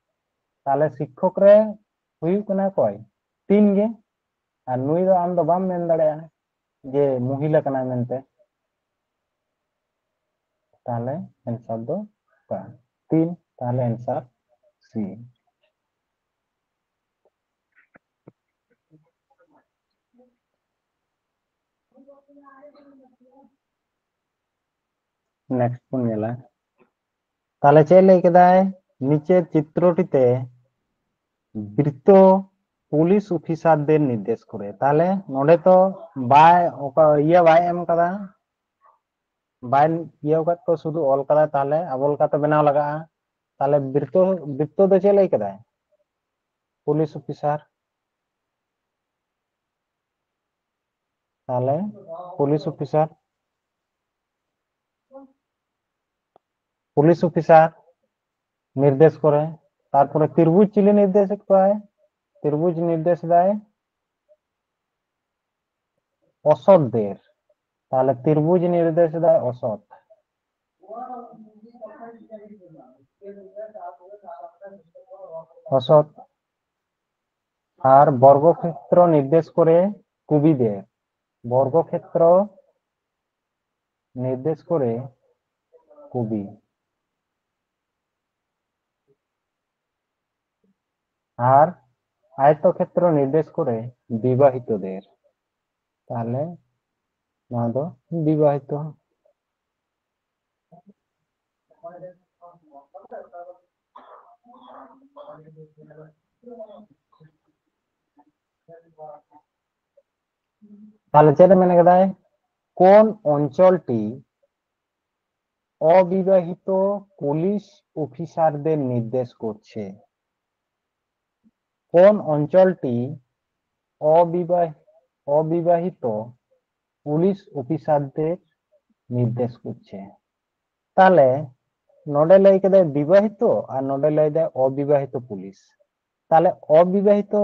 ᱛᱟᱦᱞᱮ ᱥᱤᱠᱠᱷᱚᱠ ᱨᱮ ᱦᱩᱭᱩᱜ ᱠᱟᱱᱟ ᱚᱠᱚᱭ? ᱛᱤᱱ ᱜᱮ᱾ ᱟᱨ ᱱᱩᱭ ᱫᱚ ᱟᱢ ᱫᱚ ᱵᱟᱢ ᱢᱮᱱ ᱫᱟᱲᱮᱭᱟᱜᱼᱟ ᱡᱮ ᱢᱚᱦᱤᱞᱟ ᱠᱟᱱᱟᱭ ᱢᱮᱱᱛᱮ᱾ ᱛᱟᱦᱞᱮ ᱮᱱᱥᱟᱨ ᱫᱚ ᱚᱠᱟ? ᱛᱤᱱ᱾ ᱛᱟᱦᱞᱮ ᱮᱱᱥᱟᱨ ᱥᱤ᱾ ᱱᱮᱠᱥᱴ ᱵᱚᱱ ᱧᱮᱞᱟ᱾ ᱛᱟᱦᱞᱮ ᱪᱮᱫ ᱞᱟᱹᱭ ᱠᱮᱫᱟᱭ? ᱱᱤᱪᱮ ᱪᱤᱛᱨᱚᱴᱤᱛᱮ ᱵᱤᱨᱛᱚ ᱯᱩᱞᱤᱥ ᱚᱯᱷᱤᱥᱟᱨ ᱫᱮᱨ ᱱᱤᱨᱫᱮᱥ ᱠᱚᱨᱮ᱾ ᱛᱟᱦᱞᱮ ᱱᱚᱰᱮ ᱛᱚ ᱵᱟᱭ, ᱚᱠᱟ ᱤᱭᱟᱹ ᱵᱟᱭ ᱮᱢ ᱠᱟᱫᱟ, ᱵᱟᱭ ᱤᱭᱟᱹ ᱟᱠᱟᱫ ᱠᱚ, ᱥᱩᱫᱷᱩ ᱚᱞ ᱠᱟᱫᱟᱭ᱾ ᱛᱟᱦᱞᱮ ᱟᱵᱚ ᱞᱮᱠᱟᱛᱮ ᱵᱮᱱᱟᱣ ᱞᱟᱜᱟᱜᱼᱟ᱾ ᱛᱟᱦᱞᱮ ᱵᱤᱨᱛᱚ, ᱵᱤᱨᱛᱚ ᱫᱚ ᱪᱮᱫ ᱞᱟᱹᱭ ᱠᱮᱫᱟᱭ? Police officer. ᱛᱟᱦᱞᱮ ᱯᱩᱞᱤᱥ ᱚᱯᱷᱤᱥᱟᱨ, ᱯᱩᱞᱤᱥ ᱚᱯᱷᱤᱥᱟᱨ ᱱᱤᱨᱫᱮᱥ ᱠᱚᱨᱮ᱾ ᱛᱟᱨᱯᱚᱨᱮ ᱛᱤᱨᱵᱩᱡ ᱪᱤᱞᱤ ᱱᱤᱨᱫᱮᱥᱮᱫ ᱠᱚᱣᱟᱭ? ᱛᱤᱨᱵᱩᱡ ᱱᱤᱨᱫᱮᱥ ᱫᱟᱭ ᱚᱥᱚᱛ ᱫᱮᱨ᱾ ᱛᱟᱦᱞᱮ ᱛᱤᱨᱵᱩᱡ ᱱᱤᱨᱫᱮᱥ ᱫᱟᱭ ᱚᱥᱚᱛ, ᱚᱥᱚᱛ᱾ ᱟᱨ ᱵᱚᱨᱜᱚ ᱠᱷᱮᱛᱨᱚ ᱱᱤᱨᱫᱮᱥ ᱠᱚᱨᱮ ᱠᱩᱵᱤ ᱫᱮᱨ, ᱵᱚᱨᱜᱚ ᱠᱷᱮᱛᱨᱚ ᱱᱤᱨᱫᱮᱥ ᱠᱚᱨᱮ ᱠᱩᱵᱤ᱾ ᱟᱨ ᱟᱭᱛᱚ ᱠᱷᱮᱛᱨᱚ ᱱᱤᱨᱫᱮᱥ ᱠᱚᱨᱮ ᱵᱤᱵᱟᱦᱤᱛᱚ ᱫᱮᱨ᱾ ᱛᱟᱦᱞᱮ ᱱᱚᱣᱟ ᱫᱚ ᱵᱤᱵᱟᱦᱤᱛᱚ᱾ ᱛᱟᱦᱞᱮ ᱪᱮᱫ ᱮ ᱢᱮᱱ ᱠᱮᱫᱟᱭ? কোন অঞ্চলটি অবিবাহিত পুলিশ অফিসারদের নির্দেশ করছে? কোন অঞ্চলটি অবিবাহ-, অবিবাহিত পুলিশ অফিসারদের নির্দেশ করছে? ᱛᱟᱦᱞᱮ ᱱᱚᱰᱮ ᱞᱟᱹᱭ ᱠᱮᱫᱟᱭ ᱵᱤᱵᱟᱦᱤᱛᱚ ᱟᱨ ᱱᱚᱰᱮ ᱞᱟᱹᱭ ᱫᱟᱭ ᱚᱵᱤᱵᱟᱦᱤᱛᱚ ᱯᱩᱞᱤᱥ᱾ ᱛᱟᱦᱞᱮ ᱚᱵᱤᱵᱟᱦᱤᱛᱚ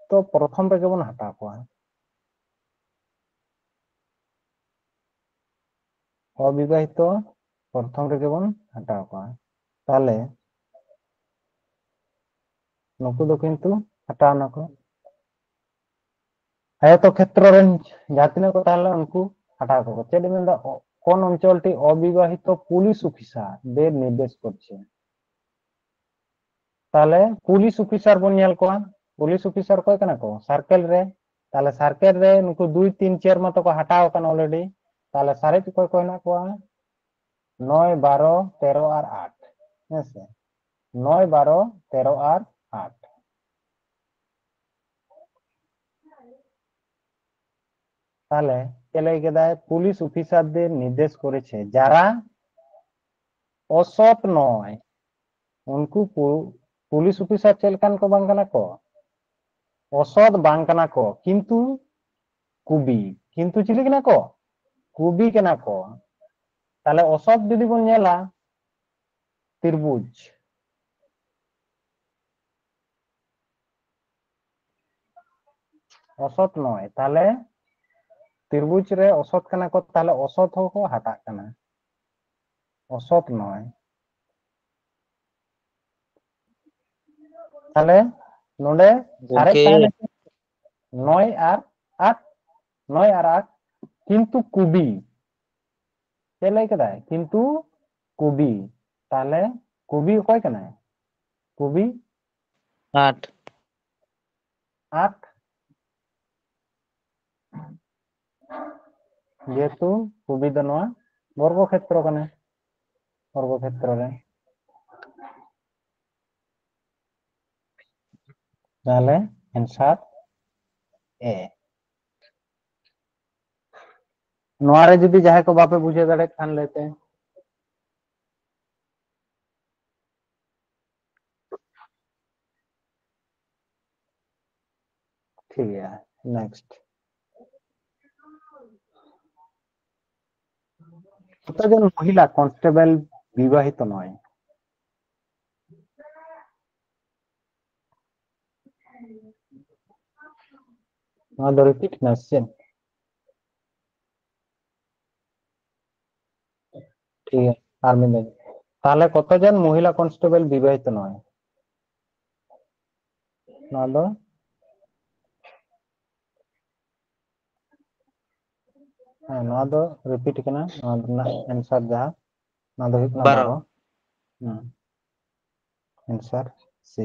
ᱫᱚ ᱯᱨᱚᱛᱷᱚᱢ ᱨᱮᱜᱮ ᱵᱚᱱ ᱦᱟᱛᱟᱣ ᱠᱚᱣᱟ᱾ ᱚᱵᱤᱵᱟᱦᱤᱛᱚ ᱯᱨᱚᱛᱷᱚᱢ ᱨᱮᱜᱮ ᱵᱚᱱ ᱦᱟᱛᱟᱣ ᱠᱚᱣᱟ᱾ ᱛᱟᱦᱞᱮ ᱱᱩᱠᱩ ᱫᱚ ᱠᱤᱱᱛᱩ ᱦᱟᱛᱟᱣ ᱱᱟᱠᱚ᱾ ᱟᱭᱚᱛᱚ ᱠᱷᱮᱛᱨᱚ ᱨᱮᱱ ᱡᱟᱦᱟᱸ ᱛᱤᱱᱟᱹᱜ ᱠᱚ ᱛᱟᱦᱮᱸ ᱞᱮᱱᱟ, ᱩᱱᱠᱩ ᱦᱟᱛᱟᱣ ᱠᱚᱠᱚ᱾ ᱪᱮᱫ ᱮ ᱢᱮᱱᱫᱟ? ᱚ-, কোন অঞ্চলটি অবিবাহিত পুলিশ অফিসারদের নির্দেশ করছে? ᱛᱟᱦᱞᱮ ᱯᱩᱞᱤᱥ ᱚᱯᱷᱤᱥᱟᱨ ᱵᱚᱱ ᱧᱮᱞ ᱠᱚᱣᱟ᱾ ᱯᱩᱞᱤᱥ ᱚᱯᱷᱤᱥᱟᱨ ᱚᱠᱚᱭ ᱠᱟᱱᱟ ᱠᱚ? ᱥᱟᱨᱠᱮᱞ ᱨᱮ᱾ ᱛᱟᱦᱞᱮ ᱥᱟᱨᱠᱮᱞ ᱨᱮ ᱱᱩᱠᱩ ᱫᱩᱭ, ᱛᱤᱱ, ᱪᱟᱨ ᱢᱟᱛᱚ ᱠᱚ ᱦᱟᱛᱟᱣ ᱟᱠᱟᱱ already᱾ ᱛᱟᱦᱞᱮ ᱥᱟᱨᱮᱡ ᱚᱠᱚᱭ ᱠᱚ ᱦᱮᱱᱟᱜ ᱠᱚᱣᱟ? ᱱᱚᱭ, ᱵᱟᱨᱚ, ᱛᱮᱨᱚ ᱟᱨ ᱟᱴ᱾ ᱦᱮᱸ ᱥᱮ? ᱱᱚᱭ, ᱵᱟᱨᱚ, ᱛᱮᱨᱚ ᱟᱨ ᱟᱴ᱾ ᱛᱟᱦᱞᱮ ᱪᱮᱫ ᱞᱟᱹᱭ ᱠᱮᱫᱟᱭ? পুলিশ অফিসারদের নির্দেশ করেছে যারা অসৎ নয়। ᱩᱱᱠᱩ ᱯᱩ-, পুলিশ ᱚᱯᱷᱤᱥᱟᱨ ᱪᱮᱫ ᱞᱮᱠᱟᱱ ᱠᱚ ᱵᱟᱝ ᱠᱟᱱᱟ ᱠᱚ? ᱚᱥᱚᱛ ᱵᱟᱝ ᱠᱟᱱᱟ ᱠᱚ, ᱠᱤᱱᱛᱩ ᱠᱩᱵᱤ᱾ ᱠᱤᱱᱛᱩ ᱪᱤᱞᱤ ᱠᱟᱱᱟ ᱠᱚ? ᱠᱩᱵᱤ ᱠᱟᱱᱟ ᱠᱚ᱾ ᱛᱟᱦᱞᱮ ᱚᱥᱚᱛ ᱡᱩᱫᱤ ᱵᱚᱱ ᱧᱮᱞᱟ, ᱛᱤᱨᱵᱩᱡᱽ᱾ ᱚᱥᱚᱛ ᱱᱚᱭ᱾ ᱛᱟᱦᱞᱮ ᱛᱤᱨᱵᱩᱡᱽ ᱨᱮ ᱚᱥᱚᱛ ᱠᱟᱱᱟ ᱠᱚ, ᱛᱟᱦᱞᱮ ᱚᱥᱚᱛ ᱦᱚᱸᱠᱚ ᱦᱟᱴᱟᱜ ᱠᱟᱱᱟ᱾ ᱚᱥᱚᱛ ᱱᱚᱭ᱾ ᱛᱟᱦᱞᱮ ᱱᱚᱰᱮ ᱥᱟᱨᱮᱡ ᱜᱚᱝᱠᱮ᱾ ᱛᱟᱦᱮᱱᱟ ᱪᱮᱫ? ᱱᱚᱭ ᱟᱨ ᱟᱴ, ᱱᱚᱭ ᱟᱨ ᱟᱴ, ᱠᱤᱱᱛᱩ ᱠᱩᱵᱤ᱾ ᱪᱮᱫ ᱞᱟᱹᱭ ᱠᱮᱫᱟᱭ? ᱠᱤᱱᱛᱩ ᱠᱩᱵᱤ᱾ ᱛᱟᱦᱞᱮ ᱠᱩᱵᱤ ᱚᱠᱚᱭ ᱠᱟᱱᱟᱭ? ᱠᱩᱵᱤ ᱟᱴ᱾ ᱟᱴ᱾ ᱡᱮᱦᱮᱛᱩ ᱠᱩᱵᱤ ᱫᱚ ᱱᱚᱣᱟ ᱵᱚᱨᱜᱚ ᱠᱷᱮᱛᱨᱚ ᱠᱟᱱᱟ, ᱵᱚᱨᱜᱚ ᱠᱷᱮᱛᱨᱚ ᱨᱮ᱾ ᱛᱟᱦᱞᱮ answer A᱾ ᱱᱚᱣᱟ ᱨᱮ ᱡᱩᱫᱤ ᱡᱟᱦᱟᱸᱭ ᱠᱚ ᱵᱟᱯᱮ ᱵᱩᱡᱷᱟᱹᱣ ᱫᱟᱲᱮᱭᱟᱜ ᱠᱷᱟᱱ ᱞᱟᱹᱭ ᱯᱮ᱾ ᱴᱷᱤᱠ ᱜᱮᱭᱟ, next᱾ কতজন মহিলা কনস্টেবল বিবাহিত নয়? ᱱᱚᱣᱟ ᱫᱚ repeat ᱱᱟ ᱥᱮ? ᱴᱷᱤᱠ ᱜᱮᱭᱟ, ᱟᱨ ᱢᱤᱫ ᱫᱷᱟᱣ᱾ ᱛᱟᱦᱞᱮ ᱠᱚᱛᱚᱡᱚᱱ ᱢᱚᱦᱤᱞᱟ ᱠᱚᱱᱥᱴᱮᱵᱚᱞ ᱵᱤᱵᱟᱦᱤᱛ ᱱᱚᱭ? ᱱᱚᱣᱟ ᱫᱚ, ᱦᱮᱸ, ᱱᱚᱣᱟ ᱫᱚ repeat ᱠᱟᱱᱟ, ᱱᱚᱣᱟ ᱨᱮᱱᱟᱜ answer ᱡᱟᱦᱟᱸ, ᱱᱚᱣᱟ ᱫᱚ ᱦᱩᱭᱩᱜ ᱠᱟᱱᱟ ᱵᱟᱨᱚ᱾ ᱵᱟᱨᱚ᱾ ᱦᱩᱸ᱾ Answer C᱾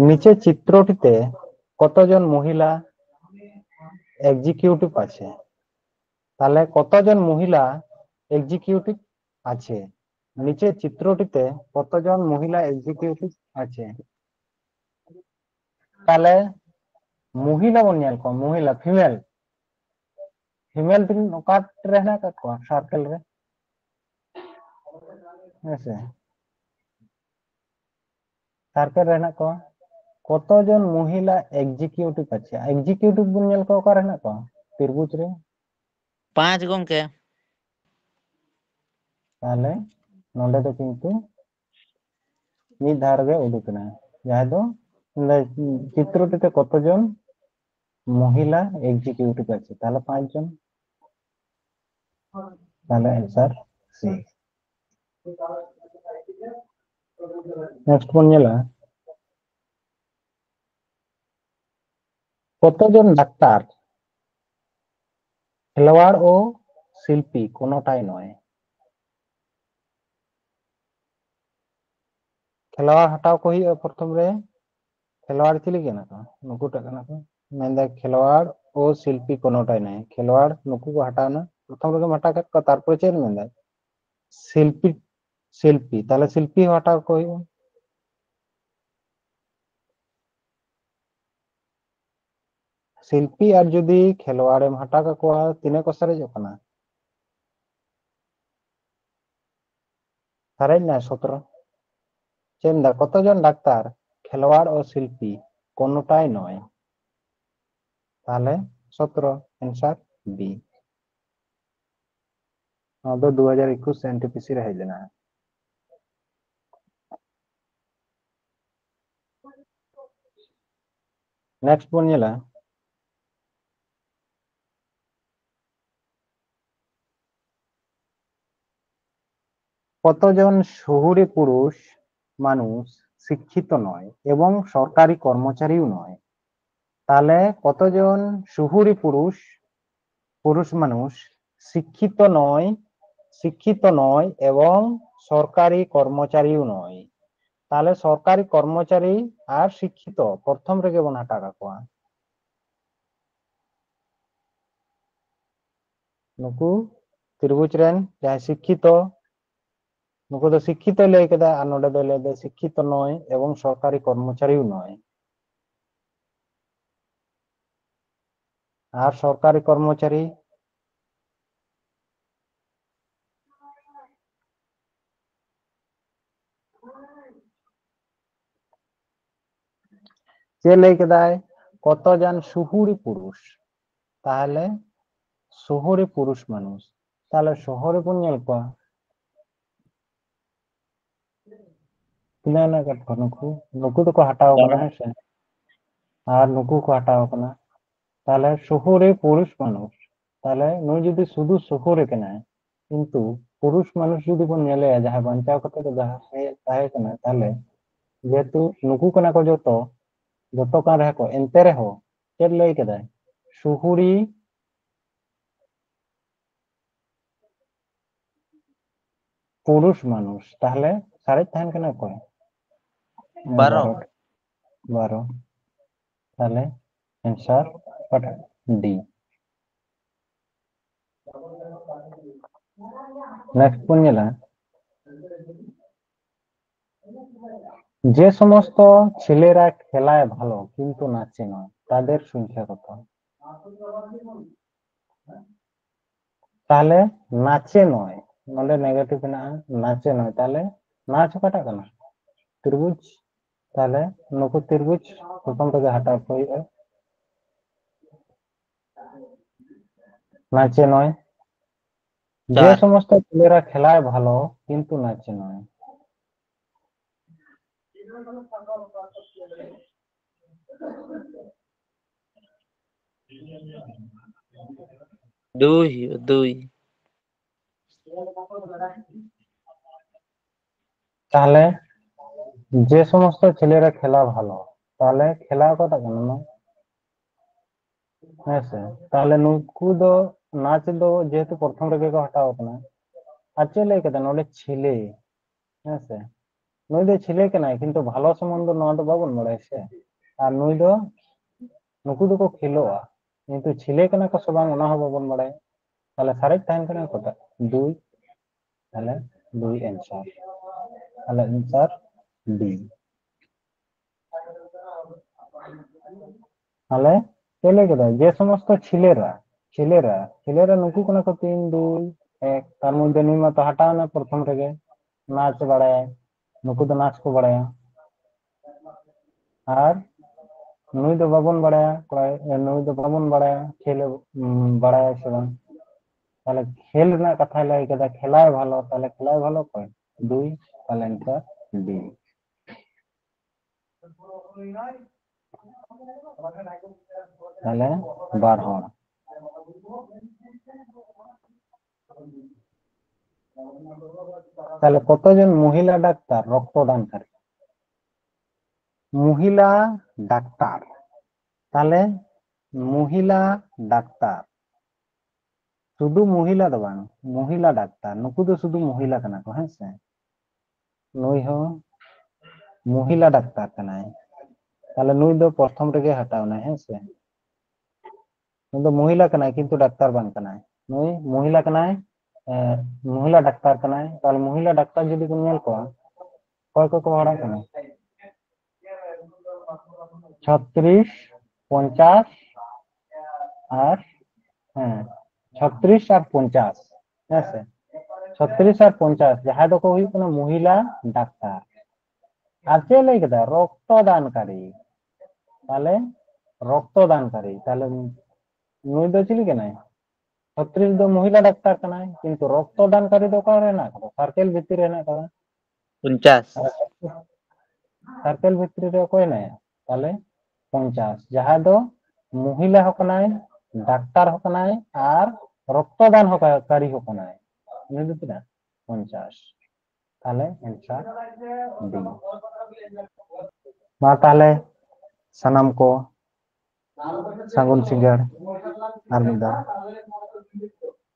নিচে চিত্রটিতে কতজন মহিলা এক্সিকিউটিভ আছে? তাহলে কতজন মহিলা এক্সিকিউটিভ আছে? নিচে চিত্রটিতে কতজন মহিলা এক্সিকিউটিভ আছে? তাহলে ᱢᱚᱦᱤᱞᱟ ᱵᱚᱱ ᱧᱮᱞ ᱠᱚᱣᱟ, ᱢᱚᱦᱤᱞᱟ, ᱯᱷᱤᱢᱮᱞ᱾ ᱯᱷᱤᱢᱮᱞ ᱛᱤᱱ ᱚᱠᱟ ᱨᱮ ᱦᱮᱱᱟᱜ ᱟᱠᱟᱫ ᱠᱚᱣᱟ? ᱥᱟᱨᱠᱮᱞ ᱨᱮ, ᱦᱮᱸ ᱥᱮ? ᱥᱟᱨᱠᱮᱞ ᱨᱮ ᱦᱮᱱᱟᱜ ᱠᱚᱣᱟ᱾ ᱠᱚᱛᱚ ᱡᱚᱱ ᱢᱚᱦᱤᱞᱟ ᱮᱠᱡᱤᱠᱤᱭᱩᱴᱤᱵᱷ ᱟᱪᱷᱮ? ᱮᱠᱡᱤᱠᱤᱭᱩᱴᱤᱵᱷ ᱵᱚᱱ ᱧᱮᱞ ᱠᱚᱣᱟ ᱚᱠᱟ ᱨᱮ ᱦᱮᱱᱟᱜ ᱠᱚᱣᱟ? ᱛᱤᱨᱵᱩᱡᱽ ᱨᱮ᱾ ᱯᱟᱸᱪ ᱜᱚᱝᱠᱮ᱾ ᱛᱟᱦᱞᱮ ᱱᱚᱰᱮ ᱫᱚ ᱠᱤᱱᱛᱩ ᱢᱤᱫ ᱫᱷᱟᱣ ᱨᱮᱜᱮ ᱩᱰᱩᱠ ᱮᱱᱟ, ᱡᱟᱦᱟᱸ ᱫᱚ ᱱᱚᱰᱮ ᱪᱤᱛᱨᱚ ᱴᱤᱛᱮ ᱠᱚᱛᱚ ᱡᱚᱱ ᱢᱚᱦᱤᱞᱟ ᱮᱠᱡᱤᱠᱤᱭᱩᱴᱤᱵᱷ ᱟᱪᱷᱮ? ᱛᱟᱦᱞᱮ ᱯᱟᱸᱪ ᱡᱚᱱ᱾ ᱛᱟᱦᱞᱮ ᱟᱱᱥᱟᱨ ᱥᱤ᱾ ᱱᱮᱠᱥᱴ ᱵᱚᱱ ᱧᱮᱞᱟ, ᱠᱚᱛᱚ ᱡᱚᱱ ᱰᱟᱠᱛᱟᱨ? ᱠᱷᱮᱞᱣᱟᱲ ᱳ ᱥᱤᱞᱯᱤ ᱠᱳᱱᱳᱴᱟᱭ ᱱᱚᱭ᱾ ᱠᱷᱮᱞᱣᱟᱲ ᱦᱟᱴᱟᱣ ᱠᱚ ᱦᱩᱭᱩᱜᱼᱟ ᱯᱨᱚᱛᱷᱚᱢ ᱨᱮ᱾ ᱠᱷᱮᱞᱣᱟᱲ ᱪᱤᱞᱤ ᱠᱟᱱᱟ ᱠᱚ? ᱱᱩᱠᱩᱴᱟᱜ ᱠᱟᱱᱟ ᱠᱚ᱾ ᱢᱮᱱᱫᱟᱭ ᱠᱷᱮᱞᱣᱟᱲ ᱳ ᱥᱤᱞᱯᱤ ᱠᱳᱱᱳᱴᱟᱭ ᱱᱚᱭ᱾ ᱠᱷᱮᱞᱣᱟᱲ ᱱᱩᱠᱩ ᱠᱚ ᱦᱟᱴᱟᱣ ᱮᱱᱟ, ᱯᱨᱚᱛᱷᱚᱢ ᱨᱮᱜᱮᱢ ᱦᱟᱴᱟᱣ ᱠᱮᱫ ᱠᱚᱣᱟ, ᱛᱟᱨᱯᱚᱨᱮ ᱪᱮᱫ ᱢᱮᱱᱫᱟᱭ? ᱥᱤᱞᱯᱤ, ᱥᱤᱞᱯᱤ, ᱛᱟᱦᱞᱮ ᱥᱤᱞᱯᱤ ᱦᱚᱸ ᱦᱟᱴᱟᱣ ᱠᱚ ᱦᱩᱭᱩᱜᱼᱟ᱾ ᱥᱤᱞᱯᱤ ᱟᱨ ᱡᱩᱫᱤ ᱠᱷᱮᱞᱣᱟᱲᱮᱢ ᱦᱟᱴᱟᱣ ᱠᱟᱠᱚᱣᱟ, ᱛᱤᱱᱟᱹᱜ ᱠᱚ ᱥᱟᱨᱮᱡᱚᱜ ᱠᱟᱱᱟ? ᱥᱟᱨᱮᱡ ᱱᱟᱭ ᱥᱚᱛᱨᱚ᱾ ᱪᱮᱫ ᱮᱢ ᱫᱟ? ᱠᱚᱛᱚ ᱡᱚᱱ ᱰᱟᱠᱛᱟᱨ, ᱠᱷᱮᱞᱣᱟᱲ ᱳ ᱥᱤᱞᱯᱤ ᱠᱳᱱᱳᱴᱟᱭ ᱱᱚᱭ᱾ ᱛᱟᱦᱞᱮ ᱥᱚᱛᱨᱚ, ᱟᱱᱥᱟᱨ ᱵᱤ᱾ ᱱᱚᱣᱟ ᱫᱚ ᱫᱩ ᱦᱟᱡᱟᱨ ᱮᱠᱩᱥ ᱮᱱ ᱴᱤ ᱯᱤ ᱥᱤ ᱨᱮ ᱦᱮᱡ ᱞᱮᱱᱟ᱾ ᱱᱮᱠᱥᱴ ᱵᱚᱱ ᱧᱮᱞᱟ, কতজন শহুরে পুরুষ মানুষ শিক্ষিত নয় এবং সরকারি কর্মচারীও নয়? তাহলে কতজন শহুরে পুরুষ, পুরুষ মানুষ শিক্ষিত নয়, শিক্ষিত নয় এবং সরকারি কর্মচারীও নয়? তাহলে সরকারি কর্মচারী আর শিক্ষিত প্রথম ᱨᱮᱜᱮ ᱵᱚᱱ ᱦᱟᱴᱟᱜ ᱟᱠᱚᱣᱟ᱾ ᱱᱩᱠᱩ ᱛᱨᱤᱵᱷᱩᱡᱽ ᱨᱮᱱ ᱡᱟᱦᱟᱸᱭ ᱥᱤᱠᱠᱷᱤᱛᱚ, ᱱᱩᱠᱩ ᱫᱚ ᱥᱤᱠᱠᱷᱤᱛᱚᱭ ᱞᱟᱹᱭ ᱠᱮᱫᱟ, ᱟᱨ ᱱᱚᱰᱮ ᱫᱚᱭ ᱞᱟᱹᱭ ᱮᱫᱟ ᱥᱤᱠᱠᱷᱤᱛᱚ ᱱᱚᱭ ᱮᱵᱚᱝ ᱥᱚᱨᱠᱟᱨᱤ ᱠᱚᱨᱢᱚᱪᱟᱨᱤ ᱱᱚᱭ᱾ ᱟᱨ ᱥᱚᱨᱠᱟᱨᱤ ᱠᱚᱨᱢᱚᱪᱟᱨᱤ ᱪᱮᱫ ᱞᱟᱹᱭ ᱠᱮᱫᱟᱭ? ᱠᱚᱛᱚ ᱡᱟᱱ ᱥᱩᱦᱩᱨᱤ ᱯᱩᱨᱩᱥ, ᱛᱟᱦᱞᱮ ᱥᱩᱦᱩᱨᱤ ᱯᱩᱨᱩᱥ ᱢᱟᱱᱩᱥ, ᱛᱟᱦᱞᱮ ᱥᱚᱦᱚᱨ ᱨᱮᱵᱚᱱ ᱧᱮᱞ ᱠᱚᱣᱟ᱾ ᱛᱤᱱᱟᱹᱜ ᱨᱮᱱᱟᱜ ᱠᱟᱴᱠᱚᱢ ᱱᱩᱠᱩ? ᱱᱩᱠᱩ ᱫᱚᱠᱚ ᱦᱟᱴᱟᱣ ᱠᱟᱱᱟ, ᱦᱮᱸ ᱥᱮ? ᱟᱨ ᱱᱩᱠᱩ ᱠᱚ ᱦᱟᱴᱟᱣ ᱠᱟᱱᱟ᱾ ᱛᱟᱦᱞᱮ ᱥᱩᱦᱩᱨᱤ ᱯᱩᱨᱩᱥ ᱢᱟᱱᱩᱥ, ᱛᱟᱦᱞᱮ ᱱᱩᱭ ᱡᱩᱫᱤ ᱥᱩᱫᱷᱩ ᱥᱩᱦᱩᱨᱤ ᱠᱟᱱᱟᱭ, ᱠᱤᱱᱛᱩ ᱯᱩᱨᱩᱥ ᱢᱟᱱᱩᱥ ᱡᱩᱫᱤ ᱵᱚᱱ ᱧᱮᱞᱮᱭᱟ, ᱡᱟᱦᱟᱸᱭ ᱵᱟᱧᱪᱟᱣ ᱠᱟᱛᱮ ᱫᱚ ᱡᱟᱦᱟᱸ ᱦᱮᱡ ᱛᱟᱦᱮᱸ ᱠᱟᱱᱟ, ᱛᱟᱦᱞᱮ ᱡᱮᱦᱮᱛᱩ ᱱᱩᱠᱩ ᱠᱟᱱᱟ ᱠᱚ ᱡᱚᱛᱚ, ᱡᱚᱛᱚ ᱠᱟᱱ ᱨᱮᱦᱚᱸ ᱠᱚ, ᱮᱱᱛᱮ ᱨᱮᱦᱚᱸ ᱪᱮᱫ ᱞᱟᱹᱭ ᱠᱮᱫᱟᱭ? ᱥᱩᱦᱩᱨᱤ ᱯᱩᱨᱩᱥ ᱢᱟᱱᱩᱥ, ᱛᱟᱦᱞᱮ ᱥᱟᱨᱮᱡ ᱛᱟᱦᱮᱱ ᱠᱟᱱᱟ ᱚᱠᱚᱭ? ᱵᱟᱨᱚ᱾ ᱵᱟᱨᱚ᱾ ᱵᱟᱨᱚ᱾ ᱛᱟᱦᱞᱮ answer ᱚᱠᱟᱴᱟᱜ? D. Next ᱵᱚᱱ ᱧᱮᱞᱟ, যে সমস্ত ছেলেরা খেলায় ভালো কিন্তু নাচে নয়, তাদের সংখ্যা কত? ᱛᱟᱦᱞᱮ ᱱᱟᱪᱮ ᱱᱚᱭ, ᱱᱚᱰᱮ negative ᱢᱮᱱᱟᱜᱼᱟ, ᱱᱟᱪᱮ ᱱᱚᱭ, ᱛᱟᱦᱞᱮ ᱱᱟᱪ ᱚᱠᱟᱴᱟᱜ ᱠᱟᱱᱟ? ᱛᱨᱤᱵᱷᱩᱡᱽ᱾ ᱛᱟᱦᱞᱮ ᱱᱩᱠᱩ ᱛᱨᱤᱵᱷᱩᱡᱽ ᱯᱨᱚᱛᱷᱚᱢ ᱨᱮᱜᱮ ᱦᱟᱴᱟᱣ ᱠᱚ ᱦᱩᱭᱩᱜᱼᱟ, ᱱᱟᱪᱮ ᱱᱚᱭ। যে চার। সমস্ত ছেলেরা খেলায় ভালো কিন্তু নাচে নয়। দুই ᱦᱩᱭᱩᱜᱼᱟ, ᱫᱩᱭ। ᱛᱟᱦᱞᱮ যে সমস্ত ছেলেরা খেলা ভালো, ᱛᱟᱦᱞᱮ ᱠᱷᱮᱞᱟ ᱚᱠᱟᱴᱟᱜ ᱠᱟᱱᱟ? ᱦᱮᱸ ᱥᱮ? ᱛᱟᱦᱞᱮ ᱱᱩᱠᱩ ᱫᱚ ᱱᱟᱪ ᱫᱚ ᱡᱮᱦᱮᱛᱩ ᱯᱨᱚᱛᱷᱚᱢ ᱨᱮᱜᱮ ᱠᱚ ᱦᱟᱴᱟᱣ ᱟᱠᱟᱱᱟ, ᱟᱨ ᱪᱮᱫ ᱞᱟᱹᱭ ᱠᱮᱫᱟ ᱱᱚᱰᱮ? ᱪᱷᱤᱞᱮ, ᱦᱮᱸ ᱥᱮ? ᱱᱩᱭ ᱫᱚ ᱪᱷᱤᱞᱮ ᱠᱟᱱᱟᱭ, ᱠᱤᱱᱛᱩ ᱵᱷᱟᱞᱚ ᱥᱚᱢᱵᱚᱱᱫᱷᱚ ᱱᱚᱣᱟ ᱫᱚ ᱵᱟᱵᱚᱱ ᱵᱟᱲᱟᱭᱟ ᱥᱮ᱾ ᱟᱨ ᱱᱩᱭ ᱫᱚ, ᱱᱩᱠᱩ ᱫᱚᱠᱚ ᱠᱷᱮᱞᱳᱜᱼᱟ, ᱠᱤᱱᱛᱩ ᱪᱷᱤᱞᱮ ᱠᱟᱱᱟ ᱠᱚ ᱥᱮ ᱵᱟᱝ ᱚᱱᱟ ᱦᱚᱸ ᱵᱟᱵᱚᱱ ᱵᱟᱲᱟᱭᱟ᱾ ᱛᱟᱦᱞᱮ ᱥᱟᱨᱮᱡ ᱛᱟᱦᱮᱱ ᱠᱟᱱᱟ ᱚᱠᱟᱴᱟᱜ? ᱫᱩᱭ᱾ ᱛᱟᱦᱞᱮ ᱫᱩᱭ ᱮᱱᱥᱟᱨ᱾ ᱛᱟᱦᱞᱮ ᱮᱱᱥᱟᱨ ᱰᱤ᱾ ᱛᱟᱦᱞᱮ ᱪᱮᱫ ᱞᱟᱹᱭ ᱠᱮᱫᱟ? ᱡᱮ ᱥᱚᱢᱚᱥᱛᱚ ᱪᱷᱤᱞᱮᱨᱟ, ᱪᱷᱤᱞᱮᱨᱟ, ᱪᱷᱤᱞᱮᱨᱟ ᱱᱩᱠᱩ ᱠᱟᱱᱟ ᱠᱚ ᱛᱤᱱ, ᱫᱩᱭ, ᱮᱠ, ᱛᱟᱨ ᱢᱚᱫᱽᱫᱷᱮ ᱱᱩᱭ ᱢᱟᱛᱚ ᱦᱟᱴᱟᱣ ᱮᱱᱟ ᱯᱨᱚᱛᱷᱚᱢ ᱨᱮᱜᱮ, ᱱᱟᱪ ᱵᱟᱲᱟᱭᱟᱭ, ᱱᱩᱠᱩ ᱫᱚ ᱱᱟᱪ ᱠᱚ ᱵᱟᱲᱟᱭᱟ᱾ ᱟᱨ ᱱᱩᱭ ᱫᱚ ᱵᱟᱵᱚᱱ ᱵᱟᱲᱟᱭᱟ, ᱠᱚᱲᱟ, ᱱᱩᱭ ᱫᱚ ᱵᱟᱵᱚᱱ ᱵᱟᱲᱟᱭᱟ ᱠᱷᱮᱞ, ᱩᱢ, ᱵᱟᱲᱟᱭᱟ ᱥᱮ ᱵᱟᱝ᱾ ᱛᱟᱦᱞᱮ ᱠᱷᱮᱞ ᱨᱮᱱᱟᱜ ᱠᱟᱛᱷᱟᱭ ᱞᱟᱹᱭ ᱠᱮᱫᱟ, ᱠᱷᱮᱞᱟᱭ ᱵᱷᱟᱞᱚ, ᱛᱟᱦᱞᱮ ᱠᱷᱮᱞᱟᱭ ᱵᱷᱟᱞᱚ ᱚᱠᱚᱭ? ᱫᱩᱭ, ᱛᱟᱦᱞᱮ ᱮᱱᱥᱟᱨ ᱰᱤ᱾ ᱛᱟᱦᱞᱮ ᱵᱟᱨ ᱦᱚᱲ᱾ ᱛᱟᱦᱞᱮ ᱠᱚᱛᱚ ᱡᱚᱱ ᱢᱚᱦᱤᱞᱟ ᱰᱟᱠᱛᱟᱨ ᱨᱚᱠᱛᱚ ᱫᱟᱱ ᱠᱟᱨᱤ? ᱢᱚᱦᱤᱞᱟ ᱰᱟᱠᱛᱟᱨ, ᱛᱟᱦᱞᱮ ᱢᱚᱦᱤᱞᱟ ᱰᱟᱠᱛᱟᱨ, ᱥᱩᱫᱷᱩ ᱢᱚᱦᱤᱞᱟ ᱫᱚ ᱵᱟᱝ, ᱢᱚᱦᱤᱞᱟ ᱰᱟᱠᱛᱟᱨ, ᱱᱩᱠᱩ ᱫᱚ ᱥᱩᱫᱷᱩ ᱢᱚᱦᱤᱞᱟ ᱠᱟᱱᱟ ᱠᱚ, ᱦᱮᱸ ᱥᱮ? ᱱᱩᱭ ᱦᱚᱸ ᱢᱚᱦᱤᱞᱟ ᱰᱟᱠᱛᱟᱨ ᱠᱟᱱᱟᱭ, ᱛᱟᱦᱞᱮ ᱱᱩᱭ ᱫᱚ ᱯᱨᱚᱛᱷᱚᱢ ᱨᱮᱜᱮ ᱦᱟᱛᱟᱣ ᱮᱱᱟᱭ, ᱦᱮᱸ ᱥᱮ? ᱱᱩᱭ ᱫᱚ ᱢᱚᱦᱤᱞᱟ ᱠᱟᱱᱟᱭ, ᱠᱤᱱᱛᱩ ᱰᱟᱠᱛᱟᱨ ᱵᱟᱝ ᱠᱟᱱᱟᱭ᱾ ᱱᱩᱭ ᱢᱚᱦᱤᱞᱟ ᱠᱟᱱᱟᱭ, ᱮ, ᱢᱚᱦᱤᱞᱟ ᱰᱟᱠᱛᱟᱨ ᱠᱟᱱᱟᱭ᱾ ᱛᱟᱦᱞᱮ ᱢᱚᱦᱤᱞᱟ ᱰᱟᱠᱛᱟᱨ ᱡᱩᱫᱤ ᱵᱚᱱ ᱧᱮᱞ ᱠᱚᱣᱟ, ᱚᱠᱚᱭ ᱠᱚᱠᱚ ᱯᱟᱲᱟᱜ ᱠᱟᱱᱟ? ᱪᱷᱚᱛᱨᱤᱥ, ᱯᱚᱧᱪᱟᱥ ᱟᱨ, ᱦᱮᱸ, ᱪᱷᱚᱛᱨᱤᱥ ᱟᱨ ᱯᱚᱧᱪᱟᱥ, ᱦᱮᱸ ᱥᱮ? ᱪᱷᱚᱛᱨᱤᱥ ᱟᱨ ᱯᱚᱧᱪᱟᱥ, ᱡᱟᱦᱟᱸᱭ ᱫᱚᱠᱚ ᱦᱩᱭᱩᱜ ᱠᱟᱱᱟ ᱢᱚᱦᱤᱞᱟ ᱰᱟᱠᱛᱟᱨ᱾ ᱟᱨ ᱪᱮᱫ ᱞᱟᱹᱭ ᱠᱮᱫᱟ? ᱨᱚᱠᱛᱚ ᱫᱟᱱᱠᱟᱨᱤ᱾ ᱛᱟᱦᱞᱮ ᱨᱚᱠᱛᱚ ᱫᱟᱱᱠᱟᱨᱤ, ᱛᱟᱦᱞᱮ ᱱᱩᱭ ᱫᱚ ᱪᱤᱞᱤ ᱠᱟᱱᱟᱭ? ᱪᱷᱚᱛᱨᱤᱥ ᱫᱚ ᱢᱚᱦᱤᱞᱟ ᱰᱟᱠᱛᱟᱨ ᱠᱟᱱᱟᱭ, ᱠᱤᱱᱛᱩ ᱨᱚᱠᱛᱚ ᱫᱟᱱᱠᱟᱨᱤ ᱫᱚ ᱚᱠᱟᱨᱮ ᱦᱮᱱᱟᱜ ᱠᱟᱫᱟ? ᱥᱟᱨᱠᱮᱞ ᱵᱷᱤᱛᱤᱨ ᱨᱮ ᱦᱮᱱᱟᱜ ᱠᱟᱫᱟ᱾ ᱯᱚᱧᱪᱟᱥ᱾ ᱥᱟᱨᱠᱮᱞ ᱵᱷᱤᱛᱨᱤ ᱨᱮ ᱚᱠᱚᱭ ᱦᱮᱱᱟᱭᱟ? ᱛᱟᱦᱞᱮ ᱯᱚᱧᱪᱟᱥ, ᱡᱟᱦᱟᱸᱭ ᱫᱚ ᱢᱚᱦᱤᱞᱟ ᱦᱚᱸ ᱠᱟᱱᱟᱭ, ᱰᱟᱠᱛᱟᱨ ᱦᱚᱸ ᱠᱟᱱᱟᱭ ᱟᱨ ᱨᱚᱠᱛᱚ ᱫᱟᱱ ᱦᱚᱸ ᱠᱟ-, ᱠᱟᱨᱤ ᱦᱚᱸ ᱠᱟᱱᱟᱭ᱾ ᱩᱱᱤ ᱫᱚ ᱛᱤᱱᱟᱹᱜ? ᱯᱚᱧᱪᱟᱥ᱾ ᱛᱟᱦᱞᱮ ᱮᱱᱥᱟᱨ ᱰᱤ᱾ ᱢᱟ ᱛᱟᱦᱞᱮ ᱥᱟᱱᱟᱢ ᱠᱚ ᱥᱟᱹᱜᱩᱱ ᱥᱤᱸᱜᱟᱹᱲ ᱟᱨ ᱢᱤᱫ ᱫᱷᱟᱣ᱾